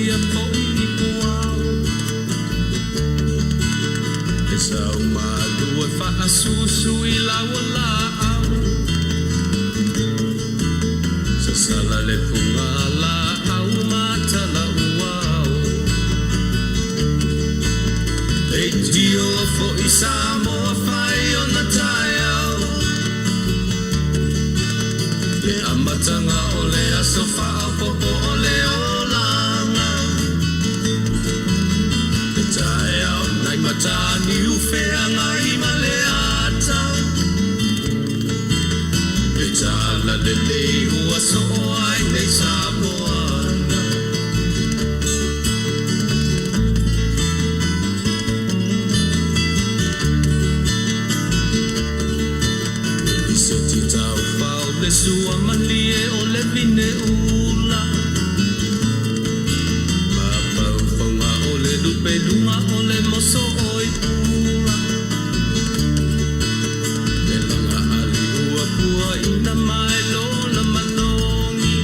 talosia foi i puao Le sau malu e faasusu i lau laau Sasala le puga laau matala uao Leitio foi Samoa fai ona taeao Le amataga o le aso faaopoopo o le olaga Le taeao nai Mataniu Feagai ma le ata Le talalelei ua soo ai nei Samoana. Liseti taufao le sua malie o le vine ula Mafaufauga o le lupe luga o le moso oi pula Le laga ali ua puaina mai lona manogi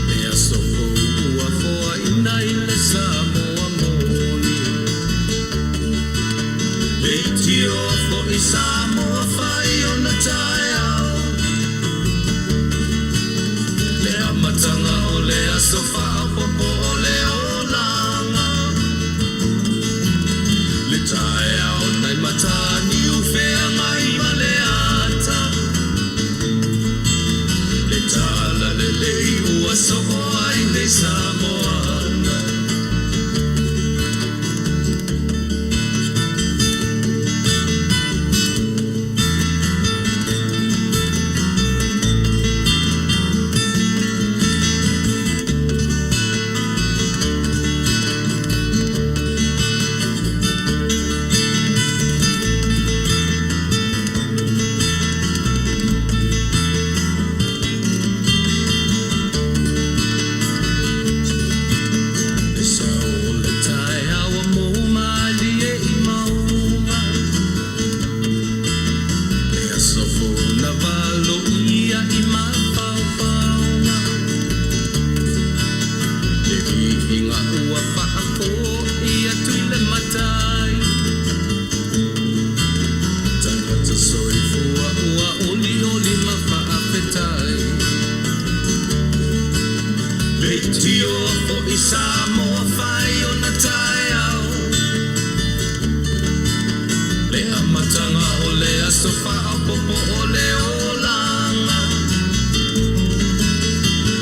Le aso fou ua foaina i le Samoa moni Leitio foi Samoa fai ona taeao Le amataga o le aso faaopoopo o le olaga Le taeao nai Mataniu Feagai ma le ata Le talalelei ua soo ai nei Samoana. Le sao o le taeao ua mou malie i mauga Le aso fou na valoia i mafaufauga Le viiga ua faafoi atu i le Matai Tagata soifua ua olioli ma faafetai Leitio foi Samoa fai ona taeao Le amataga o le aso faaopoopo o le olaga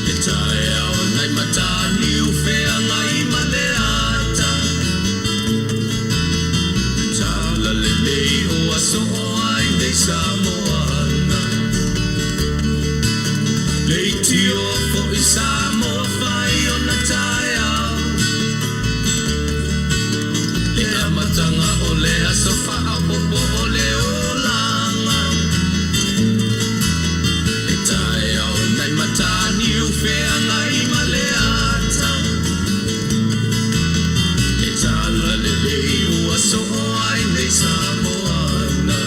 Le taeao nai Mataniu Feagai ma le ata Le talalelei ua soo ai nei Samoana Leitio foi Samoa fai ona taeao Le amataga o le aso faaopoopo o le olaga Le taeao nai Mataniu Feagai ma le ata Le talalelei ua soo ai nei Samoana.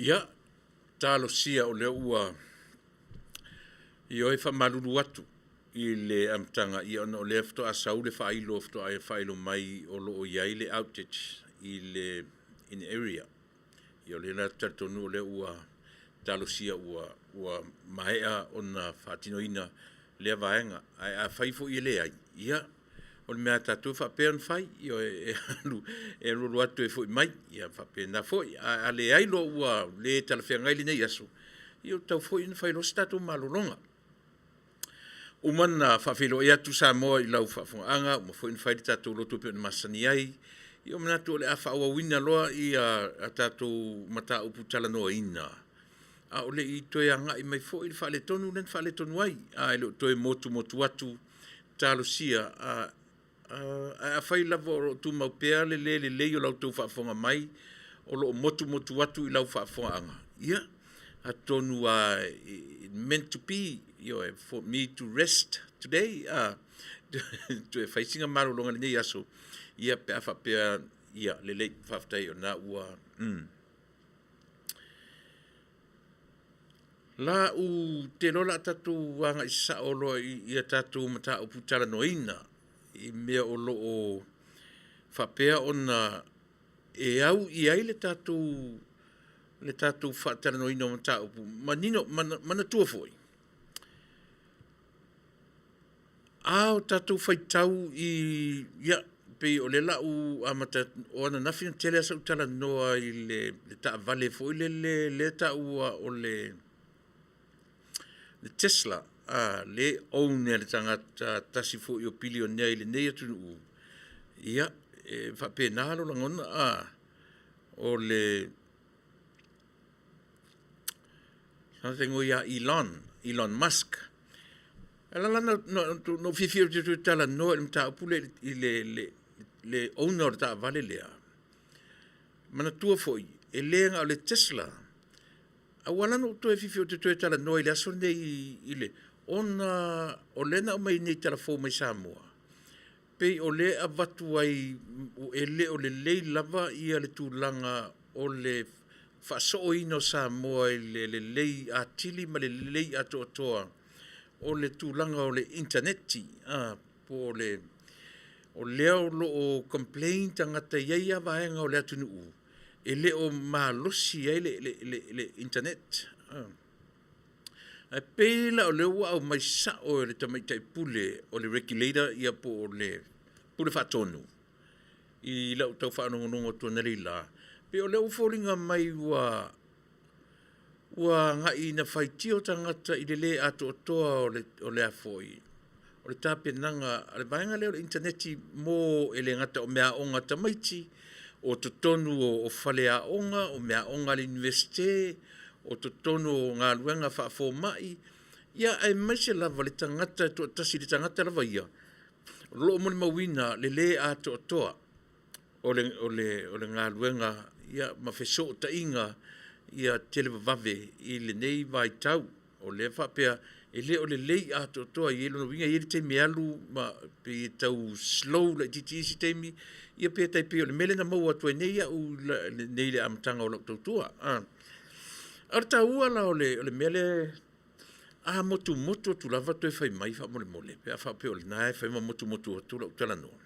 Ia, talosia o lea ua ioe faamalulu atu i le amataga, ia ona o lea faatoa sau le faailo faatoa faailo mai o lo o i ai le outage i le in the area. Ia o lea la talitonu o lea ua talosia ua ua maea ona faatinoina lea vaega. Ae afai foi e leai, ia o le mea a tatou e faapea ona fai, ioe, e alu e alualu atu e foi mai, ia faapena foi. Ae a leai loa ua le talafeagai lenei aso, ia ua tatau foi ona fai loa se tatou malologa. Uma ona faafeiloai atu Samoa i lau faafofogaaga, uma foi ona fai le tatou lotu e pei ona masani ai. Ia ua manatu o le a faaauauina loa a tatou mataupu talanoaina, a o le i toe agai mai foi le faaletonu lea na faaletonu ai, ae le o toe motumotu atu, talosia ae afai lava o lo o tumau pea le le lelei o la outou faafofoga mai, o lo o motumotu atu i lau faafofogaaga, ia, Atonu a meant to be, ioe, for me to rest today, a, toe fai sina malologa i lenei aso, ia, pe a faapea, ia, lelei, faafetai o lena ua, La ou te iloa o le a tatou agai sao loa i a tatou mataupu talanoaina i mea o lo o faapea ona e au i ai le tatou faatalanoaina o mataupu. Manino, manatua foi, a o tatou faitau i, ia, pei o lea o le a ou amata atu, o ananafi na tele lava sau talanoa i le taavale foi lele lea e taua o le Tesla, lea e own e le tagata tasi foi o pilionea i lenei atunuu. Ia, e faapena lou lagona, o le tagata e igoa ia Elon, Elon Musk. E ala la ona ou fiafia ou te toe talanoa i le mataupu lea i le owner o le taavale lea, manatua foi, e le na o le Tesla, ae ua ala la ona ou toe fiafia ou te toe talanoa i le aso lenei ona o lea na aumai nei i tala fou mai Samoa, pei o lea e avatu ai e le o lelei lava le tulaga o le faasooina o Samoa i le lelei atili ma le lelei atoatoa o le tulaga o le initaneti, po o le… O lea o lo o complain tagata e i ai lava vaega o le atunuu e le o malosi ai le internet. Ae pei la o lea ua aumai sao e le Tamaitai Pule o le Regulator po o le Pule Faatonu i lau tau faalogologo atu analeila, pei o lea ua foliga mai ua agai ina faitio tagata i le le atoatoa o le o le tapenaga a le vaega lea o le initaneti mo, e le gata o meaaoga a tamaiti, o totonu o faleaoga, o meaaoga a le Iunivesite, o totonu o galuega faafomai, aemaise lava le tagata e toatasi, le tagata lava ia, o lo o molimauina le le atoatoa o le galuega ma fesootaiga televavave i lenei vaitau. O lea e faapea e le o lelei atoatoa. O lona uiga e i ai le taimi e alu ma pei e tau slow laitiiti isi taimi, ia pe tai pei o le mea lea na maua atu ai nei au i le amataga o lau tautua. A o le taua la o le mea lea, a motumotu atu lava toe fai mai faamolemole pe a faapea o lena e fai ma motumotu atu lau talanoa.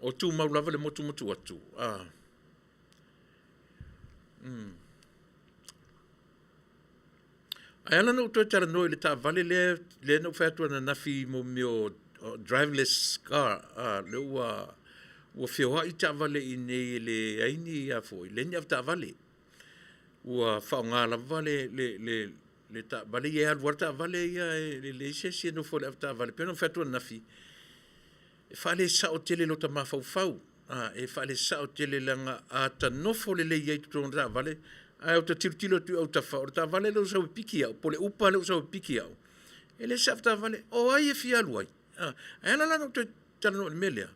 O tumau lava le motumotu atu. Ae ala ona ou toe talanoa i le taavale lea, lea na ou fai atu ananafi i mea o driverless car, lea ua feoai taavale i inei e leai ni leai ni avetaavale. Ua faaaoga lava le taavale ia, e alu lava le taavale ia e leai se isi e nofo i le avetaavale. E pei ona ou fai atu ananafi, e faalesao tele i lota mafaufau, e faalesao tele leaga a ta nofo lelei ai i totonu o le taavale, ae ota tilotilo atu i autafa, o le taavale lea ua sau e piki au, po o le Uber lea ua sau e piki au, e le se avetaavale. O ai e fia alu ai? Ae ala la ona ou toe talanoa i le mea lea,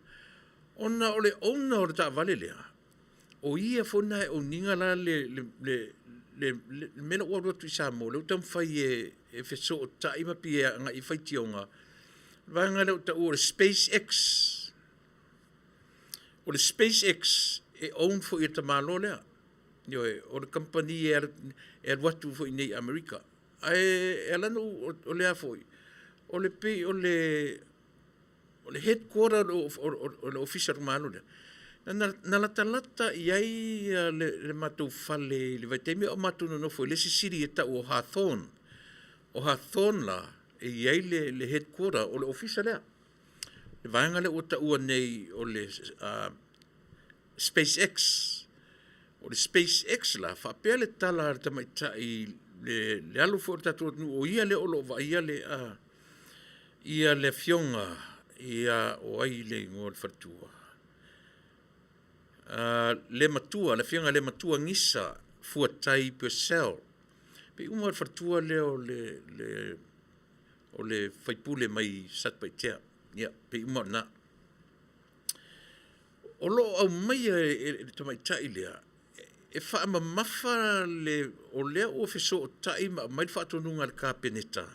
ona o le owner o le taavale lea, o ia foi lena e own ina la le mea lea ua alu atu i Samoa, lea ua taumafai e fesootai ma pei e agai i ai faitioga, le vaega lea ua taua o le SpaceX. O le SpaceX, e own foi e le tamaloa lea. Ioe, o le kamupani e alu atu foi i inei i Amerika. Ae ala ona ou, o le a foi, o le pei o le headquarter o le Ofisa o le Malo lea, na latalata i ai le matou fale i le vaitaimi a o matou nonofo i le isi city e tau o Hawthorne. O Hawthorne la, e i ai le headquarter o le ofisa lea. Le vaega lea ua taua nei o le SpaceX. O le SpaceX la, faapea le tala a le tamaitai, le alo foi o le tatou atunuu, o ia lea o lo o vaaia le afioga ia, o ai le igoa o le faletua? Lematua, le afioga ia Lematua Gisa Fuatai Purcell. Pei uma o le faletua lea o le o le faipule mai Satupaitea. Ia, pei uma o lena. O lo o aumaia e le tamaitai lea e faamamafa le, o lea ua fesootai ma aumai le faatonuga a le Kapeneta,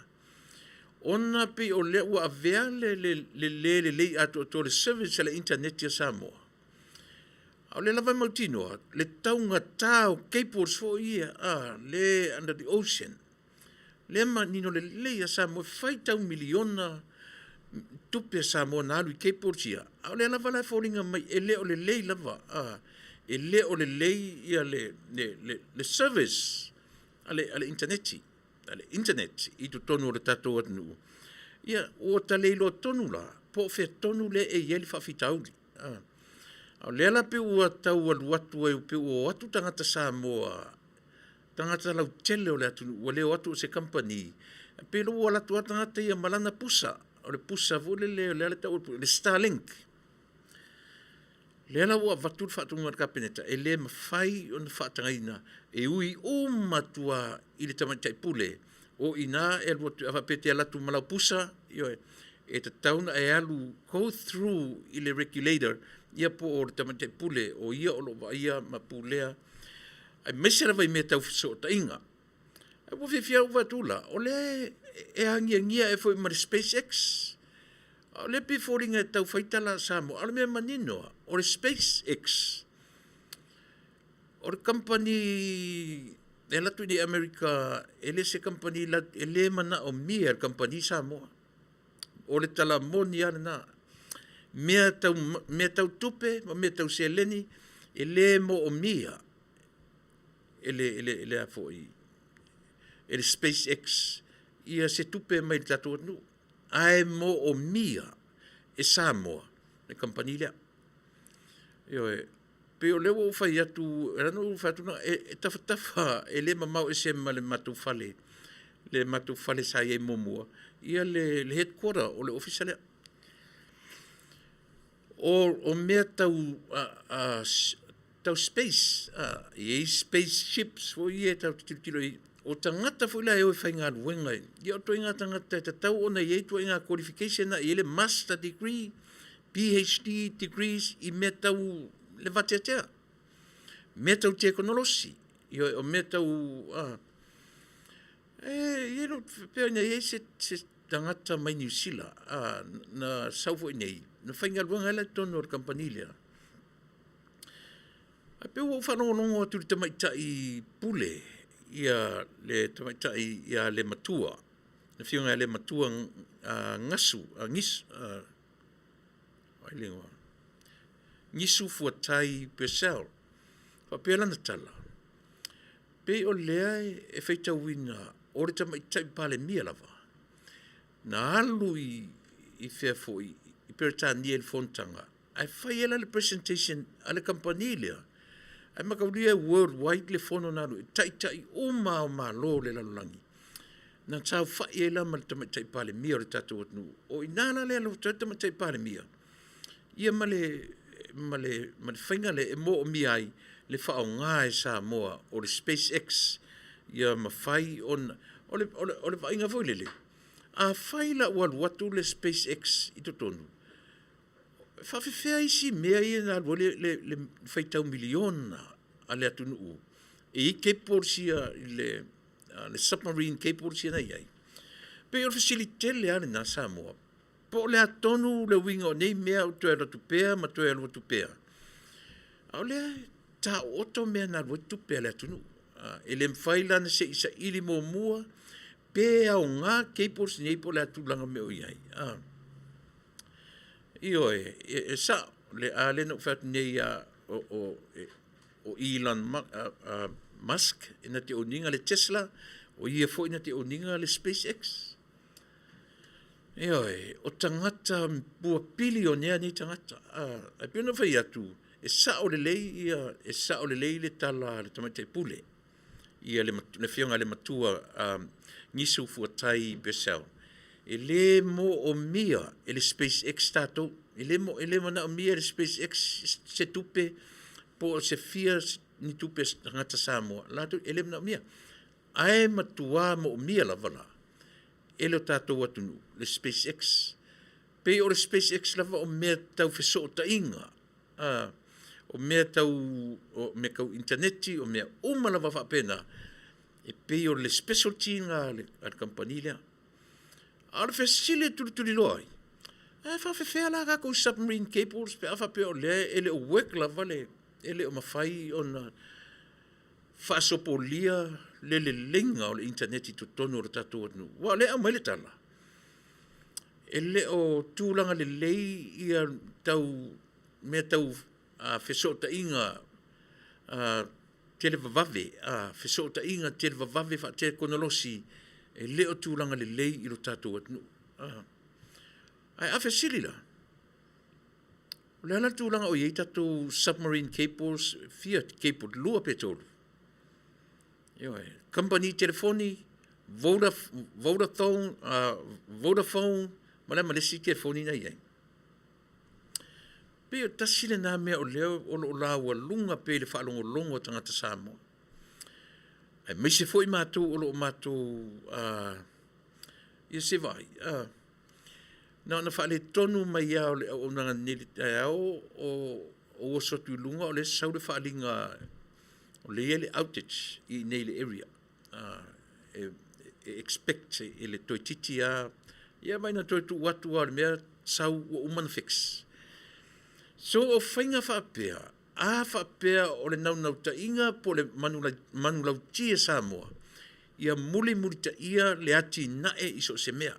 ona pei o lea ua avea le le lelei atoatoa o le service a le initaneti a Samoa, a o lea lava e mautinoa le taugata o cables foi ia lea under the ocean, lea e manino lelei lava Samoa e faitau miliona tupe a Samoa na alu i cables ia, a o lea lava la e foliga mai e le o lelei lava, e le o lelei le service a le initaneti, a le internet i totonu o le tatou atunuu. Ia, ua ta le iloa tonu la po o fea tonu lea e i ai le faafitauli. A o lea la pei ua tau alu atu ai pei ua o atu tagata Samoa, tagata lautele o le atunuu ua le o atu o se kamupani, ae pei o lea ua alu atu lava le tagata ia ma lana pusa, o le pusa foi lele o le a le tau o le pusa, le starlink. O lea la ua avatu le faatonuga a le Kapeneta, e le mafai ona faatagaina e ui uma atu lava i le Tamaitai Pule o i ina e alu atu ai. A faapea e te alu atu ma lau pusa, ioe, e tatau ona e alu go through i le Regulator ia po o le Tamaitai Pule o ia o lo o vaaia ma pulea aemaise lava i mea tau fesootaiga. Ae ua fiafia lava ou vaai atu la, o lea e agiagia ae foi ma le SpaceX. A o lea e pei e foliga e tau fai tala a Samoa, a o le mea manino lava, o le SpaceX, o le kamupani e alu atu i Amerika, e le o se kamupani e le manaomia e le kamupani Samoa. O le tala moni lava lena. O mea tau tupe ma mea tau seleni, e le moomia e le SpaceX se tupe mai le tatou atunuu, ae moomia e Samoa le kamupani lea. Ioe. E pei o lea ua ou fai atu, e ala ona ou fai atu e tafatafa, e le mamao ese ma le matou fale, le matou fale sa i ai muamua, ia le headquarter o le ofisa lea. O mea tau space, e i ai space ships foi ia tatou te tilotilo i ai, o tagata foi la e o e faigaluega, ia o ituaiga tagata e tatau ona i ai ituaiga qualification na e i ai le Master Degree, PhD Degrees i mea tau le vateatea, mea tau tekonolosi, ioe, o mea tau… E i ai lou faapea ina ia i ai se tagata mai Niu Sila na sau foi i inei, na faigaluega ai la i totonu o le kamupani lea. Ae pei ua ou faalogologo atu i le tamaitai pule, le tamaitai ia Lematua, le afioga ia Lematua Gasu, o ai le igoa? Gisu Fuatai Purcell. E faapea lana tala, pei o lea e faitauina o le tamaitai Palemia lava na alu i fea foi i Peretania i le fonotaga ae fai ai la le presentation a le kamupani lea, ae mataulia e worldwide le fono na alu ai, e taitai uma lava o Malo o le lalolagi na saofai ai la ma le tamaitai Palemia o le tatou atunuu. O i ina la lea e alu atu ai le tamaitai Palemia ia ma le faiga lea e moomia ai le faaaoga e Samoa o le SpaceX ia mafai ona… O le vaaiga foi lele, afai la ua alu atu le SpaceX i totonu, e faapefea isi mea ia na alu ai le faitau miliona a le atunuu e i ai cables ia, le submarine cables ia na e i ai? E pei o le fesili tele lava lena Samoa, po o le a tonu le uiga o nei mea o le toe alu atu pea ma toe alu atu pea, a o lea e taooto mea na alu ai tupe a le atunuu. E le mafai la ona se i saili muamua pe aoga cables nei po o le a tulaga o mea o i ai? Ioe, e sao, a lea na ou fai atu nei o Elon Musk na te own ina le Tesla, o ia foi na te own ina le SpaceX. Ioe, o tagata ua pilionea nei tagata. Ae pei ona ou fai atu, e sao lelei e sao lelei le tala a le Tamaitai Pule, le Afioga i le Matua Gisu Fuatai Purcell, e le moomia e le SpaceX tatou, e le manaomia e le SpaceX se tupe po o se fia ni tupe a tagata Samoa, latou e le manaomia, ae matua moomia lava la. e lo tatou atunuu le SpaceX. Pei o le SpaceX lava o mea tau fesootaiga, o mea tau o mea tau initaneti, o mea uma lava faapena, e pei o le specialty lena a le kamupani lea. A o le fesili e tulituliloa ai, ae faapefea la tatou submarine cables pe a faapea o lea e le o work lava le, e le o mafai ona faasopolia le leleiga o le initaneti i totonu o le tatou atunuu? Aua o lea e aumai le tala, e le o tulaga lelei ia tau mea tau fesootaiga televavave, fesootaiga televavave faatekonolosi e le o tulaga lelei i lo tatou atunuu. Ae a fesili la, o le a la le tulaga o i ai tatou submarine cables e fia cable, 2 pe 3? Ioe, kamupani telefoni, Vodafone ma le a ma le isi telefoni na e i ai? Pei o le tasi lena mea o lea o lo o laualuga pea i le faalogologo a tagata Samoa, aemaise foi matou o lo o matou ia se vaai, na ona faaletonu mai lava o le auaunaga nei i le taeao o ou oso atu i luga o lea e sau le faaaliga o lea e i ai le outage i inei i le area. E expect toeitiiti lava, ia vaai ina toe tuu atu lava o le mea sau ua uma ona fix. So o faiga faapea, a faapea o le naunautaiga po o le manulauti a Samoa, ia mulimulitaia le atinae i so o se mea,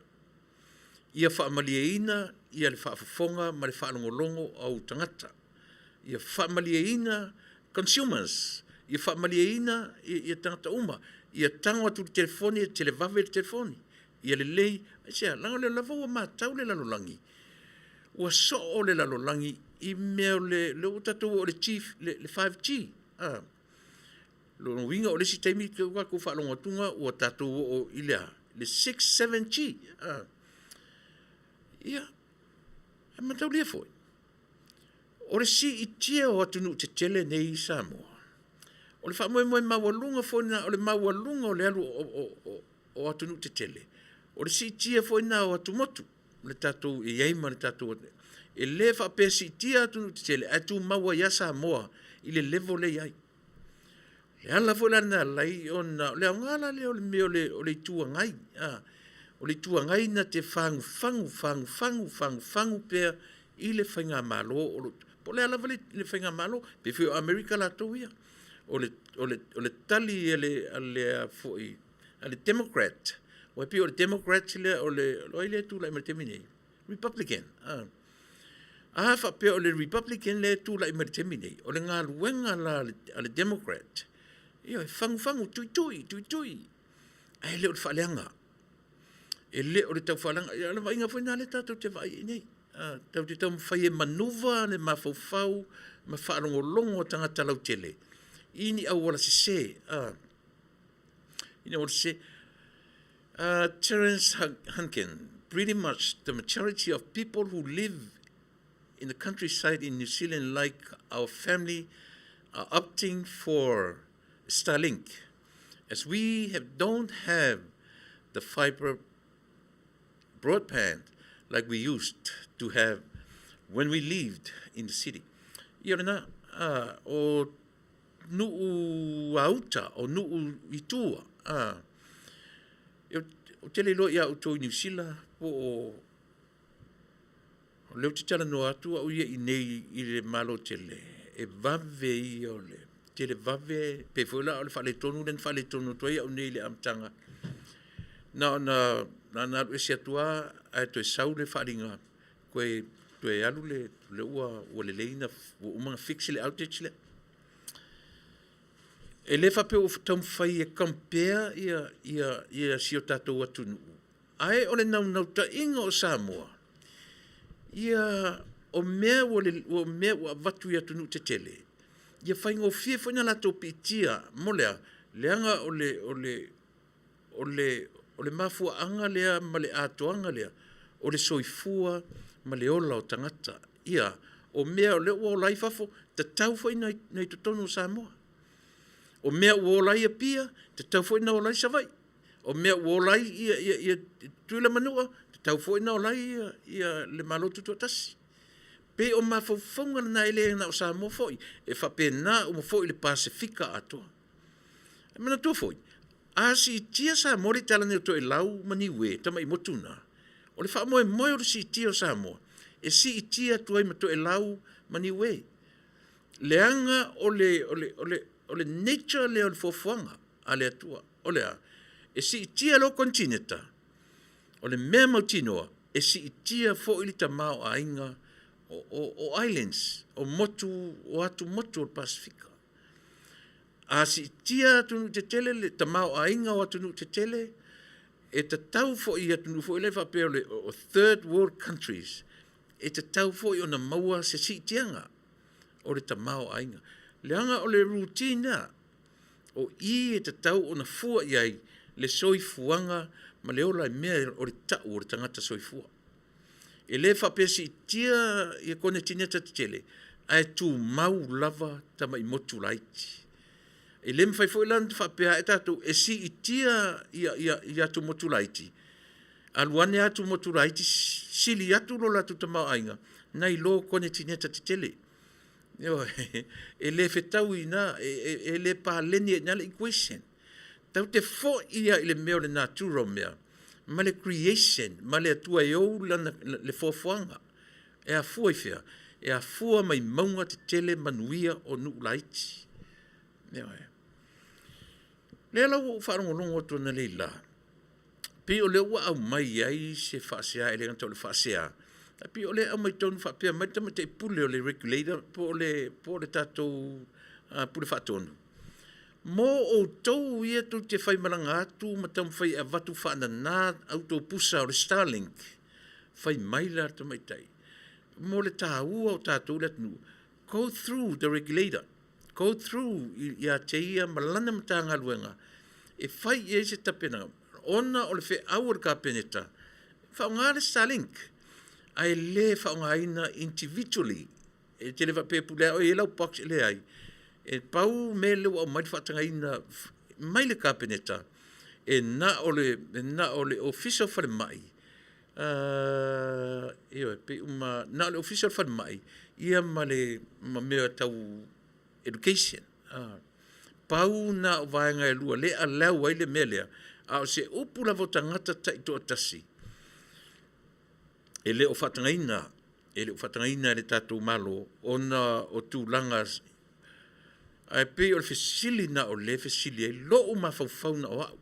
ia faamalieina le faafofoga ma le faalogologo a ou tagata, ia faamalieina consumers, ia faamalieina tagata uma, ia tago atu i le telefoni e televave le telefoni, ia lelei. Aisea? Leaga o lea lava ua matau le lalolagi, ua soo le lalolagi i mea o le ua tatou oo i le 5G. O lona uiga o le isi taimi te i ua tatou faalogo atu ua tatou oo i le a? Le 6, 7G. Ia, e mataulia foi, o le siitia o atunuu tetele nei i Samoa, o le faamoemoe maualuga foi lena, o le maualuga o le alu o atunuu tetele, o le siitia foi lena o atumotu e i ai ma le tatou atunuu. E le faapea e siitia atunuu tetele ae tumau ai lava Samoa i le level lea e i ai. O le ala foi la lena e ala ai ona, o le aoga la lea o le mea o le Itu Agai, o le Itu Agai na te fagufagu, fagufagu, fagufagu pea i le faigamalo, po o le a lava le faigamalo, pei foi o Amerika latou ia. O le tali a le Democrat, aua e pei o le Democrat lea, o ai lea e tulai mai i le taimi lenei? Republican. A faapea o le Republican lea e tulai mai i le taimi lenei, o le galuega la a le Democrat, ioe, fagufagu, tuitui, tuitui, ae le o le faaleaga. E le o le tau faaleaga. O le vaaiga foi lena lea tatou te vaai i ai nei, tatou te taumafai e manuva le mafaufau ma faalogologo a tagata lautele i ni auala sese, i ni auala sese. Terence Hunkin, pretty much the majority of people who live in the countryside in New Zealand like our family are opting for Starlink as we don't have the fiber broadband like we used to have when we lived in the city. Ia lena, o nuu auta, o nuu i tua, ou te le iloa ia outou i Niu Sila po o o lea ou te talanoa atu au ia i inei i le Malo tele, e vave ia o le televave, pei foi la o le faaletonu lea na faaletonu atu ai au nei i le amataga, na ona alu ese atu lava ae toe sau le faaaliga, toe alu le, lea ua lelei ona ua uma ona fix le outage lea. E le faapea ua taumafai e compare si o tatou atunuu, ae o le naunautaiga o Samoa, ia o mea ua avatu i atunuu tetele, ia faigofie foi ona latou piitia mo le a? Leaga o le mafuaaga lea ma le atoaga lea o le soifua ma le ola o tagata. Ia, o mea o lea ua ola ai fafo, tatau foi ona i totonu o Samoa. O mea ua ola ai Apia, tatau foi ona ola ai Savaii. O mea ua ola ai ia, ia, ia Tutuila ma Manua, tatau foi ona ola ai ia, ia le Malo Tutoatasi. Pei o mafaufauga na e le na o Samoa foi, e faapena uma foi le Pasefika atoa. E manatua foi, a siitia Samoa i le tala nei o Toelau ma Niue, tamai motu na, o le faamoemoe o le siitia o Samoa, e siitia atu ai ma Toelau ma Niue. Leaga o le, o le, o le, o le nature lea o le foafoaga a le Atua. O le a? E siitia loa konetineta, o le mea mautinoa, e siitia foi le tamaoaiga o, o, o islands, o motu, o atumotu o le Pasefika. A siitia atunuu tetele le tamaoaiga o atunuu tetele, e tatau foi i atunuu foi lea faapea o le o third world countries, e tatau foi ona maua se siitiaga o le tamaoaiga. Leaga o le routine lea, o i e tatau ona fua i ai le soifuaga ma le ola i mea o le tau o le tagata soifua. E le faapea siitia ia konetineta tetele, ae tumau lava tamai motu laiti. E le mafai foi la ona faapea ae tatou e siitia ia, ia, ia atumotu laiti, alu ane atumotu laiti sili atu lo latou tamaoaiga nai lo konetineta tetele. Ioe, e le fetaui i ina, e le paleni ai i ina le equation. Tatou te foi lava i le mea o le natura o mea ma le creation ma le Atua e ou lana, le foafoaga. E afua i fea? E afua mai mauga tetele manuia o nuu laiti. Ioe. Lea la ua ou faalogologo atu analeila, pei o lea ua aumai ai se faasea, e le gata o le faasea, ae pei o lea e aumai tonu faapea mai le tamaitai pule o le regulator po o le, po o le tatou pule faatonu, mo outou ia tou te faimalaga atu ma taumafai e avatu faanana autou pusa o le Starlink, fai mai la le tamaitai, mo le taua o tatou le atunuu, go through the regulator, go through ia te ia ma lana Matagaluega e fai i ai se tapenaga, ona o le feau a le Kapeneta, faaaoga le Starlink, ae le faaaogaina individually. E te le faapea e pule lava oe e i ai lau box, e leai. E pau mea lea ua aumai le faatagaina mai le Kapeneta, e na o le, e na o le Ofisa o Falemai, ioe, pei uma, na o le Ofisa o le Falemai, ia ma le ma mea tau education. Pau na o vaega e lua lea e allow ai le mea lea, a o se upu lava o tagata taitoatasi, e le o faatagaina, e le o faatagaina e le tatou Malo ona o tulaga. Ae pei o le fesili lena o lea e fesili ai lou mafaufau na o au.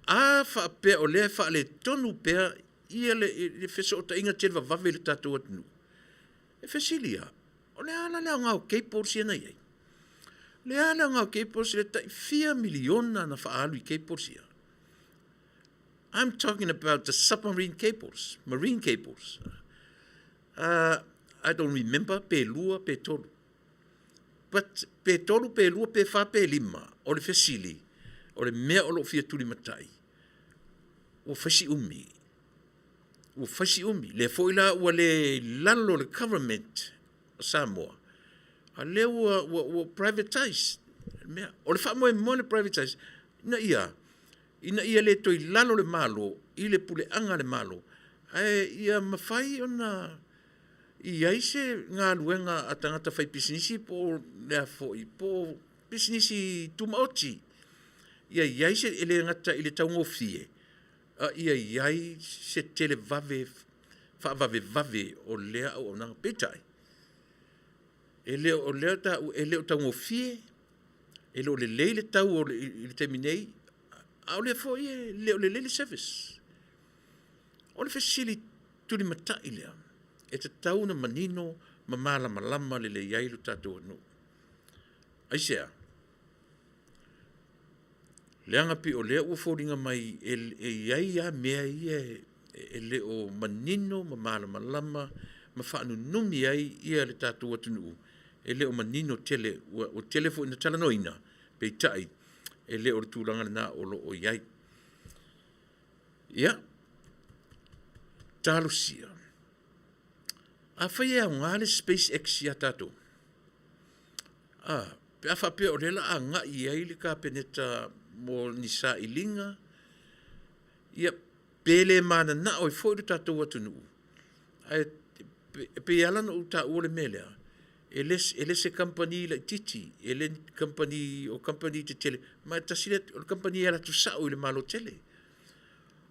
A faapea o lea e faaletonu pea ia le, le fesootaiga televavave i le tatou atunuu, e fesili lava, o le a la le aoga o cables ia na i ai? O le a le aoga o cables ia tai fia miliona na faaalu i cables ia? I'm talking about the submarine cables, marine cables. I don't remember pe lua pe tolu. But pe tolu pe lua pe fa pe lima, o le fesili, o le mea o lo o fia tulimatai, ua fai si umi. Ua fai si umi. Lea foi la ua le i lalo o le government o Samoa, a lea ua, ua, ua privatize mea. O le faamoemoe o le privatize, ina ia, ina ia le toe i lalo le Malo i le puleaga a le Malo, ae ia mafai ona i ai se galuega a tagata faipisinisi po o le a foi, po o pisinisi tumaoti. Ia i ai se, e le gata i le taugofie, a ia i ai se televave faavavevave o lea auaunaga. Peitai, e le o lea taua, e le o taugofie, e le o lelei le tau o le, i le taimi nei, a o lea foi e le o lelei le service. O le fesili tulimatai lea e tatau ona manino ma malamalama lelei ai lo tatou atunuu. Aisea? Leaga pei o lea ua foliga mai e i ai lava mea ia e le o manino ma malamalama ma faanunumi ai ia le tatou atunuu, e le o manino tele, ua tele foi ina talanoaina, peitai, e le o le tulaga lena o lo o i ai. Ia, talosia. Afai e aoga le SpaceX ia tatou, a, pe a faapea o lea o le a agai i ai le Kapeneta mo ni sailiga. Ia, pe le mananao ai foi lo tatou atunuu, ae pei e ala ona ou taua le mea lea, e le se kamupani laitiiti, e le ni kamupani, o kamupani tetele, ma e tasi lea, o le kamupani e alu atu sao i le Malo tele.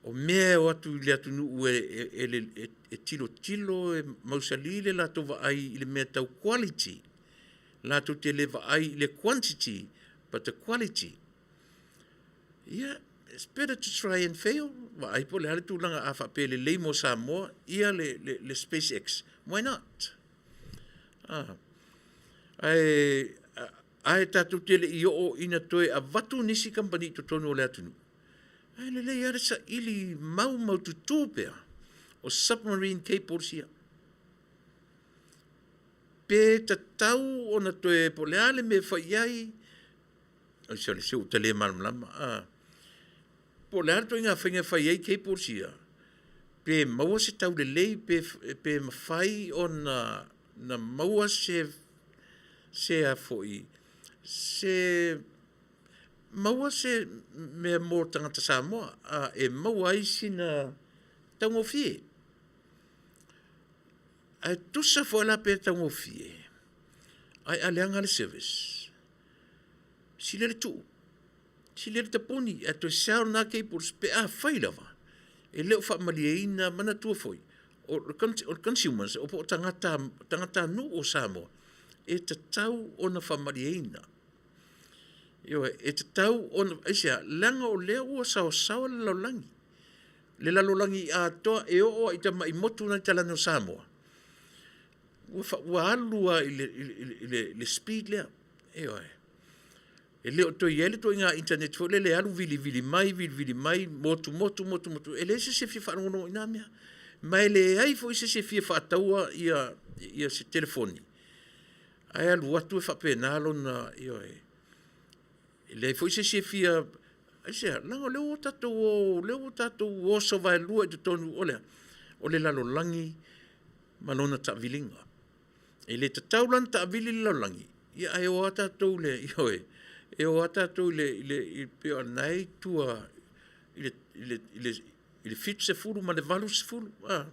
O mea e o atu i le atunuu e tilotilo, e mausali le latou vaai i le mea tau quality, latou te le vaai i le quantity but the quality. Ia, it's better to try and fail, vaai po o le a le tulaga a faapea e lelei mo Samoa le SpaceX, why not? Ae tatou te le i oo ina toe avatu nisi kamupani i totonu o le atunuu, ae lelei lava le saili maumaututu pea o submarine cables ia. Pe tatau ona toe, po o le a le mea e fai i ai, sole se ua ta le malamalama, po o le a le ituaiga faiga e fai ai cables ia, pe maua se taulelei pe mafai ona maua se a foi, se maua se mea mo tagata Samoa e maua ai sina taugofie. Ae tusa foi la pe taugofie, ae a leaga le service, sili ai le tuu, sili ai le tapuni ae toe sell na cables pe afai lava e le o faamalieina. Manatua foi, o le consumers po o tagatanuu o Samoa, e tatau ona faamalieina. Ioe, e tatau ona, aisea? Leaga o lea ua saoasaoa le lalolagi, le lalolagi atoa e oo lava i tamai motu la e i talaane o Samoa, ua alu lava i le speed lea, ioe. E le o toe i ai le ituaiga internet foi lele e alu vilivili mai vilivili mai, motu motu motu motu, e leai se isi e fia faalogologo i na mea. Ma e leai foi se isi e fia faataua se telefoni ae alu atu e faapena lona, ioe. E leai foi se isi e fia, aisea? Leaga o lea ua tatou o, o lea ua tatou oso vaelua i totonu, o le a? O le lalolagi ma lona taaviliga. E le tatau la ona taavili le lalolagi, ae o lava tatou i le, ioe, e o lava tatou i le pei o lena e i tua i le 70 ma le 80.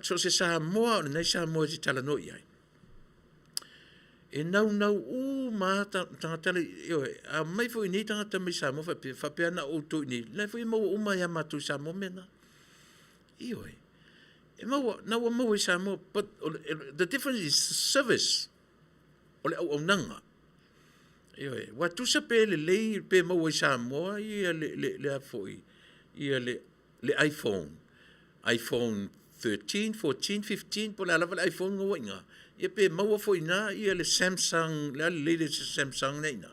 So o se Samoa lava o lenei Samoa e te talanoa i ai, e naunau uma lava tagata la e i, ioe, a omai foi nei tagata mai Samoa faapea, faapea na o outou i inei, o la e foi e maua uma lava ia matou i Samoa mea na. Ioe, e maua, na ua maua i Samoa, but the difference is service, o le auaunaga. Ioe, aua tusa pe lelei pe maua i Samoa le a foi, le iPhone, iPhone 13, 14, 15 po o le a lava le iPhone lena ua i ina, ia pe maua foi i ina le Samsung, o le a le latest Samsung lena e i ina,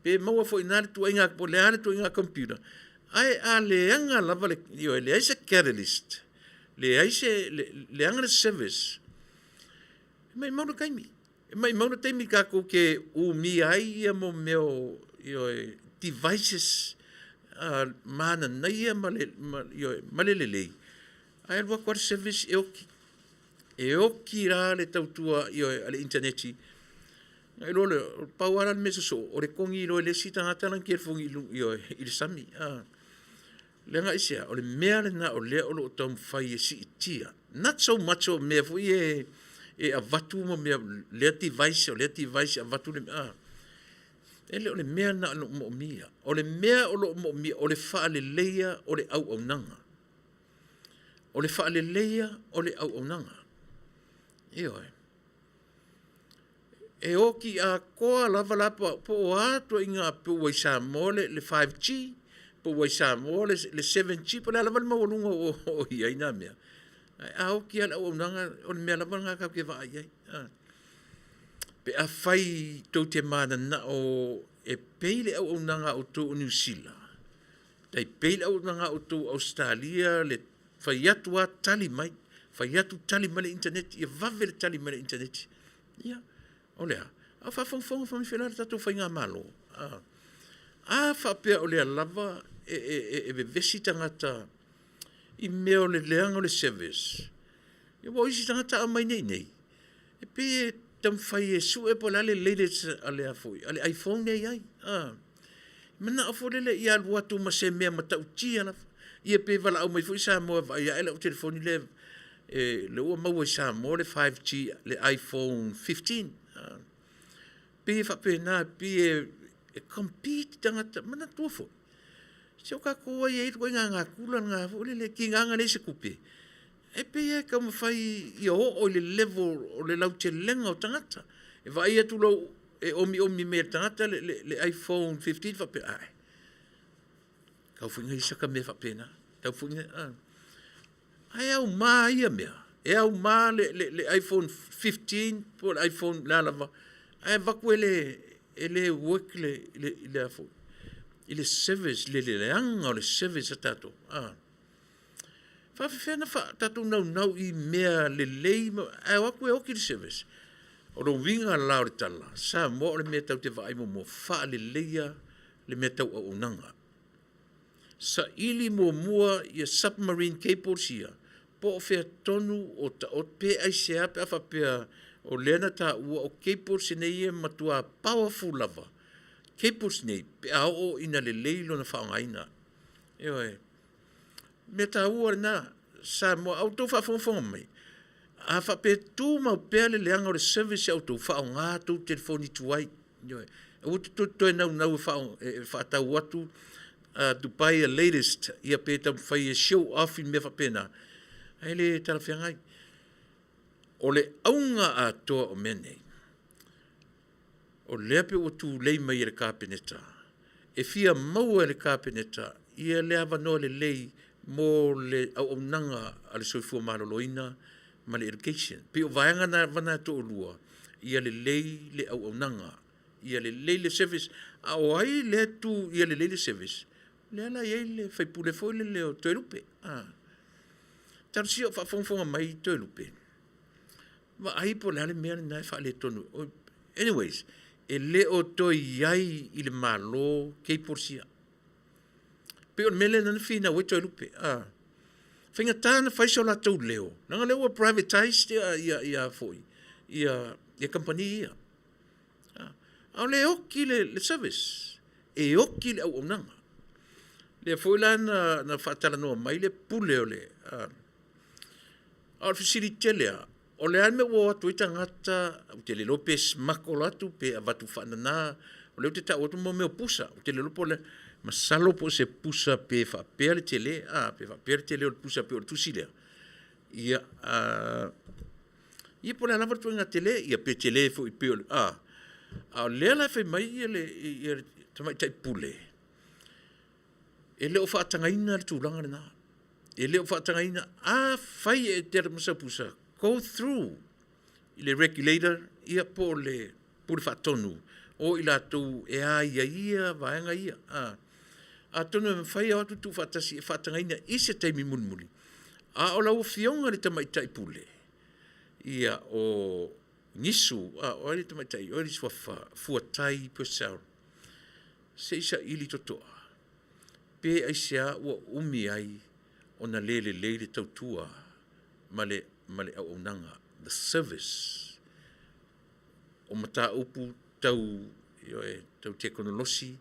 pe maua foi i ina le ituaiga, po o le a le ituaiga computer, ae a leaga lava le, ioe, leai se catalyst, leai se, leaga le service, e maumau le taimi. E maumau le taimi tatou te umia ai ia mea o, ioe, devices mananaia ma le, ioe, ma le lelei, ae alu atu lava le service e oti. E oti la le tautua, ioe, a le initaneti, ona e iloa lea, pau lava le mea sosoo, o le togi loa e le isi tagata lana telefoni ioe, i le sami. Leaga aisea? O le mea lena o lea o lo o taumafai e siitia, not so much o mea foi ia e avatu ma mea, lea device, o lea device e avatu le mea, e le o le mea lena o lo o moomia. O le mea o lo o moomia, o le faaleleia o le auaunaga. O le faaleleia o le auaunaga. Ioe. E oti atoa lava la po o a ituaiga, po ua i Samoa le 5G, po ua i Samoa le 7G, po o le a lava le maualuga o i ai na mea, ae a oti lava le auaunaga, o le mea lava lena tatou te vaai i ai. Pe afai tou te mananao e pay le auaunaga a outou o Niu Sila, tai pay le auaunaga a outou o Ausetalia le fai atu lava tali mai, fai atu tali mai le internet, ia vave le tali mai o le internet. Ia, o le a? A o faafogafoga foi mai la le tatou faigamalo, a faapea o lea lava e vevesi tagata i mea o le leaga o le service, ia aua o isi tagata a omai nei i inei, e pei e taumafai e sue po o le a le latest a le iPhone lea e i ai. Manao foi lele ia alu atu ma se mea matautia lava. Ia pe valaau mai foi Samoa e vaai ae lau telefoni lea e lea ua maua i Samoa le 5G le iPhone 15. Pei e faapena, pei e compete tagata. Manatua foi, se o tatou lava e i ai le ituaiga natura lena foi lele, tiga lava ona leai se tupe, ae pei lava e taumafai ia oo i le level o le lautelega o tagata. E vaai atu loa e omiomi mai e le tagata le iPhone 15 faapea, ae, tatau foi ona i ai sata mea faapena, tatau foi ona a. Ae auma ia mea? E auma le iPhone 15 po o le iPhone o le a lava, ae avatu e le work le a foi, i le service, le leaga o le service a tatou, a. E faapefea ona tatou naunau i mea lelei ae o atu e oti le service? O le uiga la o le tala, Samoa o le mea tatou te vaai muamua, faaleleia le mea tau auaunaga. Saili muamua ia submarine cables ia, po o fea tonu o taoto, pe aisea pe a faapea o lea na taua o cables nei e matua powerful lava cables nei pe a oo ina lelei lona faaaogaina. Ioe. O mea taua lena Samoa, a o outou faafogafoga mai, a faapea e tumau pea le leaga o le service a outou, faaaoga a outou telefoni tuai. Ioe. Aua tou te toe naunau e faatau atu to buy a latest ia pe taumafai e show off i mea faapena, ae le talafeagai. O le auga atoa o mea nei, o lea pei ua tulei mai e le Kapeneta, e fia maua e le Kapeneta ia le avanoa lelei mo le auaunaga a le Soifua Maloloina ma le Education. E pei o vaega na e toalua, ia lelei le auaunaga, ia lelei le service. A o ai lea e tu ia lelei le service? Lea la e i ai le sui usufono foi lele o Toelupe. Talosia o faafogafoga mai Toelupe, vaai po o le a le mea lena e faaletonu. Anyways, e le o toe i ai i le Malo cables ia. Pei o le mea lea na finau ai Toelupe. E faigata ona fai so latou leo, leaga o lea ua privatized ia kamupani ia. A o lea e oti le service, e oti le auaunaga. O lea foi la na faatalanoa mai le pule o le… A o le fesili tele lava, o le a le mea ua o atu ai tagata, ou te le iloa pe smuggle atu pe avatu faanana, o lea ou te tau atu mo mea o pusa, ou te le iloa po o le a, masalo po o se pusa pe faapea le tele, a, pe faapea le tele o le pusa pei o le tusi lea. Ia, ia po o le a lava le ituaiga tele, ia pe tele foi pei o le… a o lea la e fai mai le tamaitai pule, e le o faatagaina le tulaga lena. E le o faatagaina. Afai e te alu atu ma sau pusa, go through i le Regulator ia po o le Pule Faatonu o i latou e aiaia vaega ia. Atonu e mafai ona o atu tuufaatasi e faatagaina i se taimi mulimuli, a o lau Afioga i le Tamaitai Pule, ia o Gisu, o ai le tamaitai, o ai le suafa? Fuatai Purcell. Se i saili totoa pe aisea ua umi ai ona le lelei le tautua ma le auaunaga, the service o mataupu tau, ioe, tau tekonolosi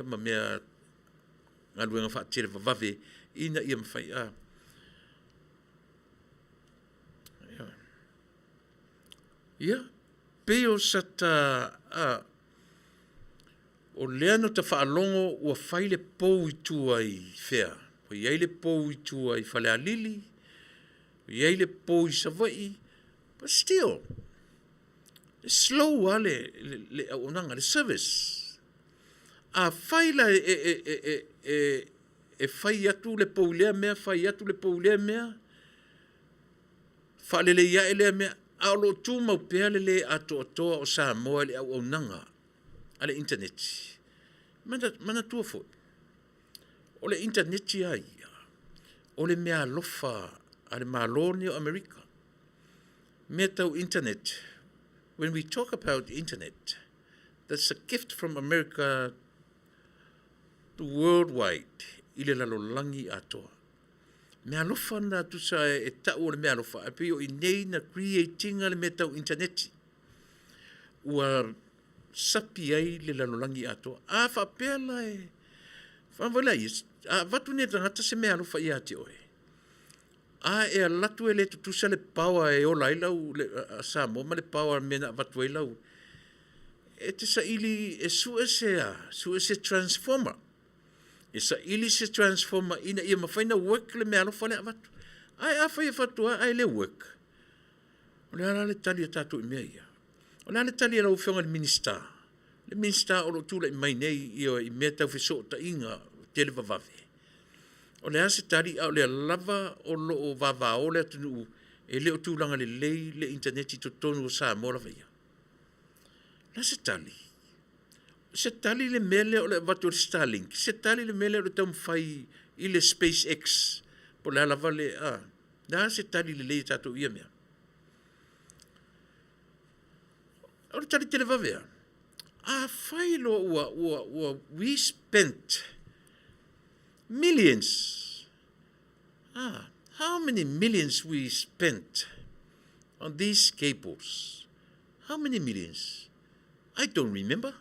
ma mea galuega faatelevavave ina ia mafai. Ia, pei o sata o lea na ta faalogo ua fai le pou i tua i fea? Ua i ai le pou i tua i Falealili, ua i ai le pou i Savaii, but still, e slow lava le auaunaga, le service. Afai la e fai atu le pou i lea mea fai atu le pou i lea mea, faalelei ae lea mea, a o lo o tumau pea le le atoatoa o Samoa i le auaunaga a le initaneti. Manatua foi, o le initaneti lava ia, o le meaalofa a le Malo lenei o Amerika. Mea tau internet, when we talk about internet, that's a gift from America to worldwide, i le lalolagi atoa. Meaalofa lena tusa e tau o le meaalofa, ae pei o i inei na create ina le mea tau initaneti. Ua sapi ai le lalolagi atoa. A faapea la e faafoi la ia, a avatu nei tagata se meaalofa ia te oe, a e alu atu e le tutusa le power e ola ai lau Samoa ma le power mea na avatu ai lau, e te saili e sue se a, sue se transformer. E saili se transformer ina ia mafai ona work le meaalofa lea e avatu. Ae afai e avatu lava ae le work, o le a la le tali a tatou i mea ia? O le a le tali a lau Afioga i le Minisita, le Minisita o lo o tulai mai nei i mea tau fesootaiga televavave? O le a se tali a o lea lava o lo o vavao le atunuu e le o tulaga lelei le initaneti i totonu o Samoa lava ia? O le a se tali? O se tali le mea lea o le avatu o le Starlink? Se tali le mea lea o le taumafai i le SpaceX po o le a lava le… a? O le a se tali lelei a tatou i ia mea? O le tali televave lava, afai loa ua we spent millions, how many millions we spent on these cables? How many millions? I don't remember.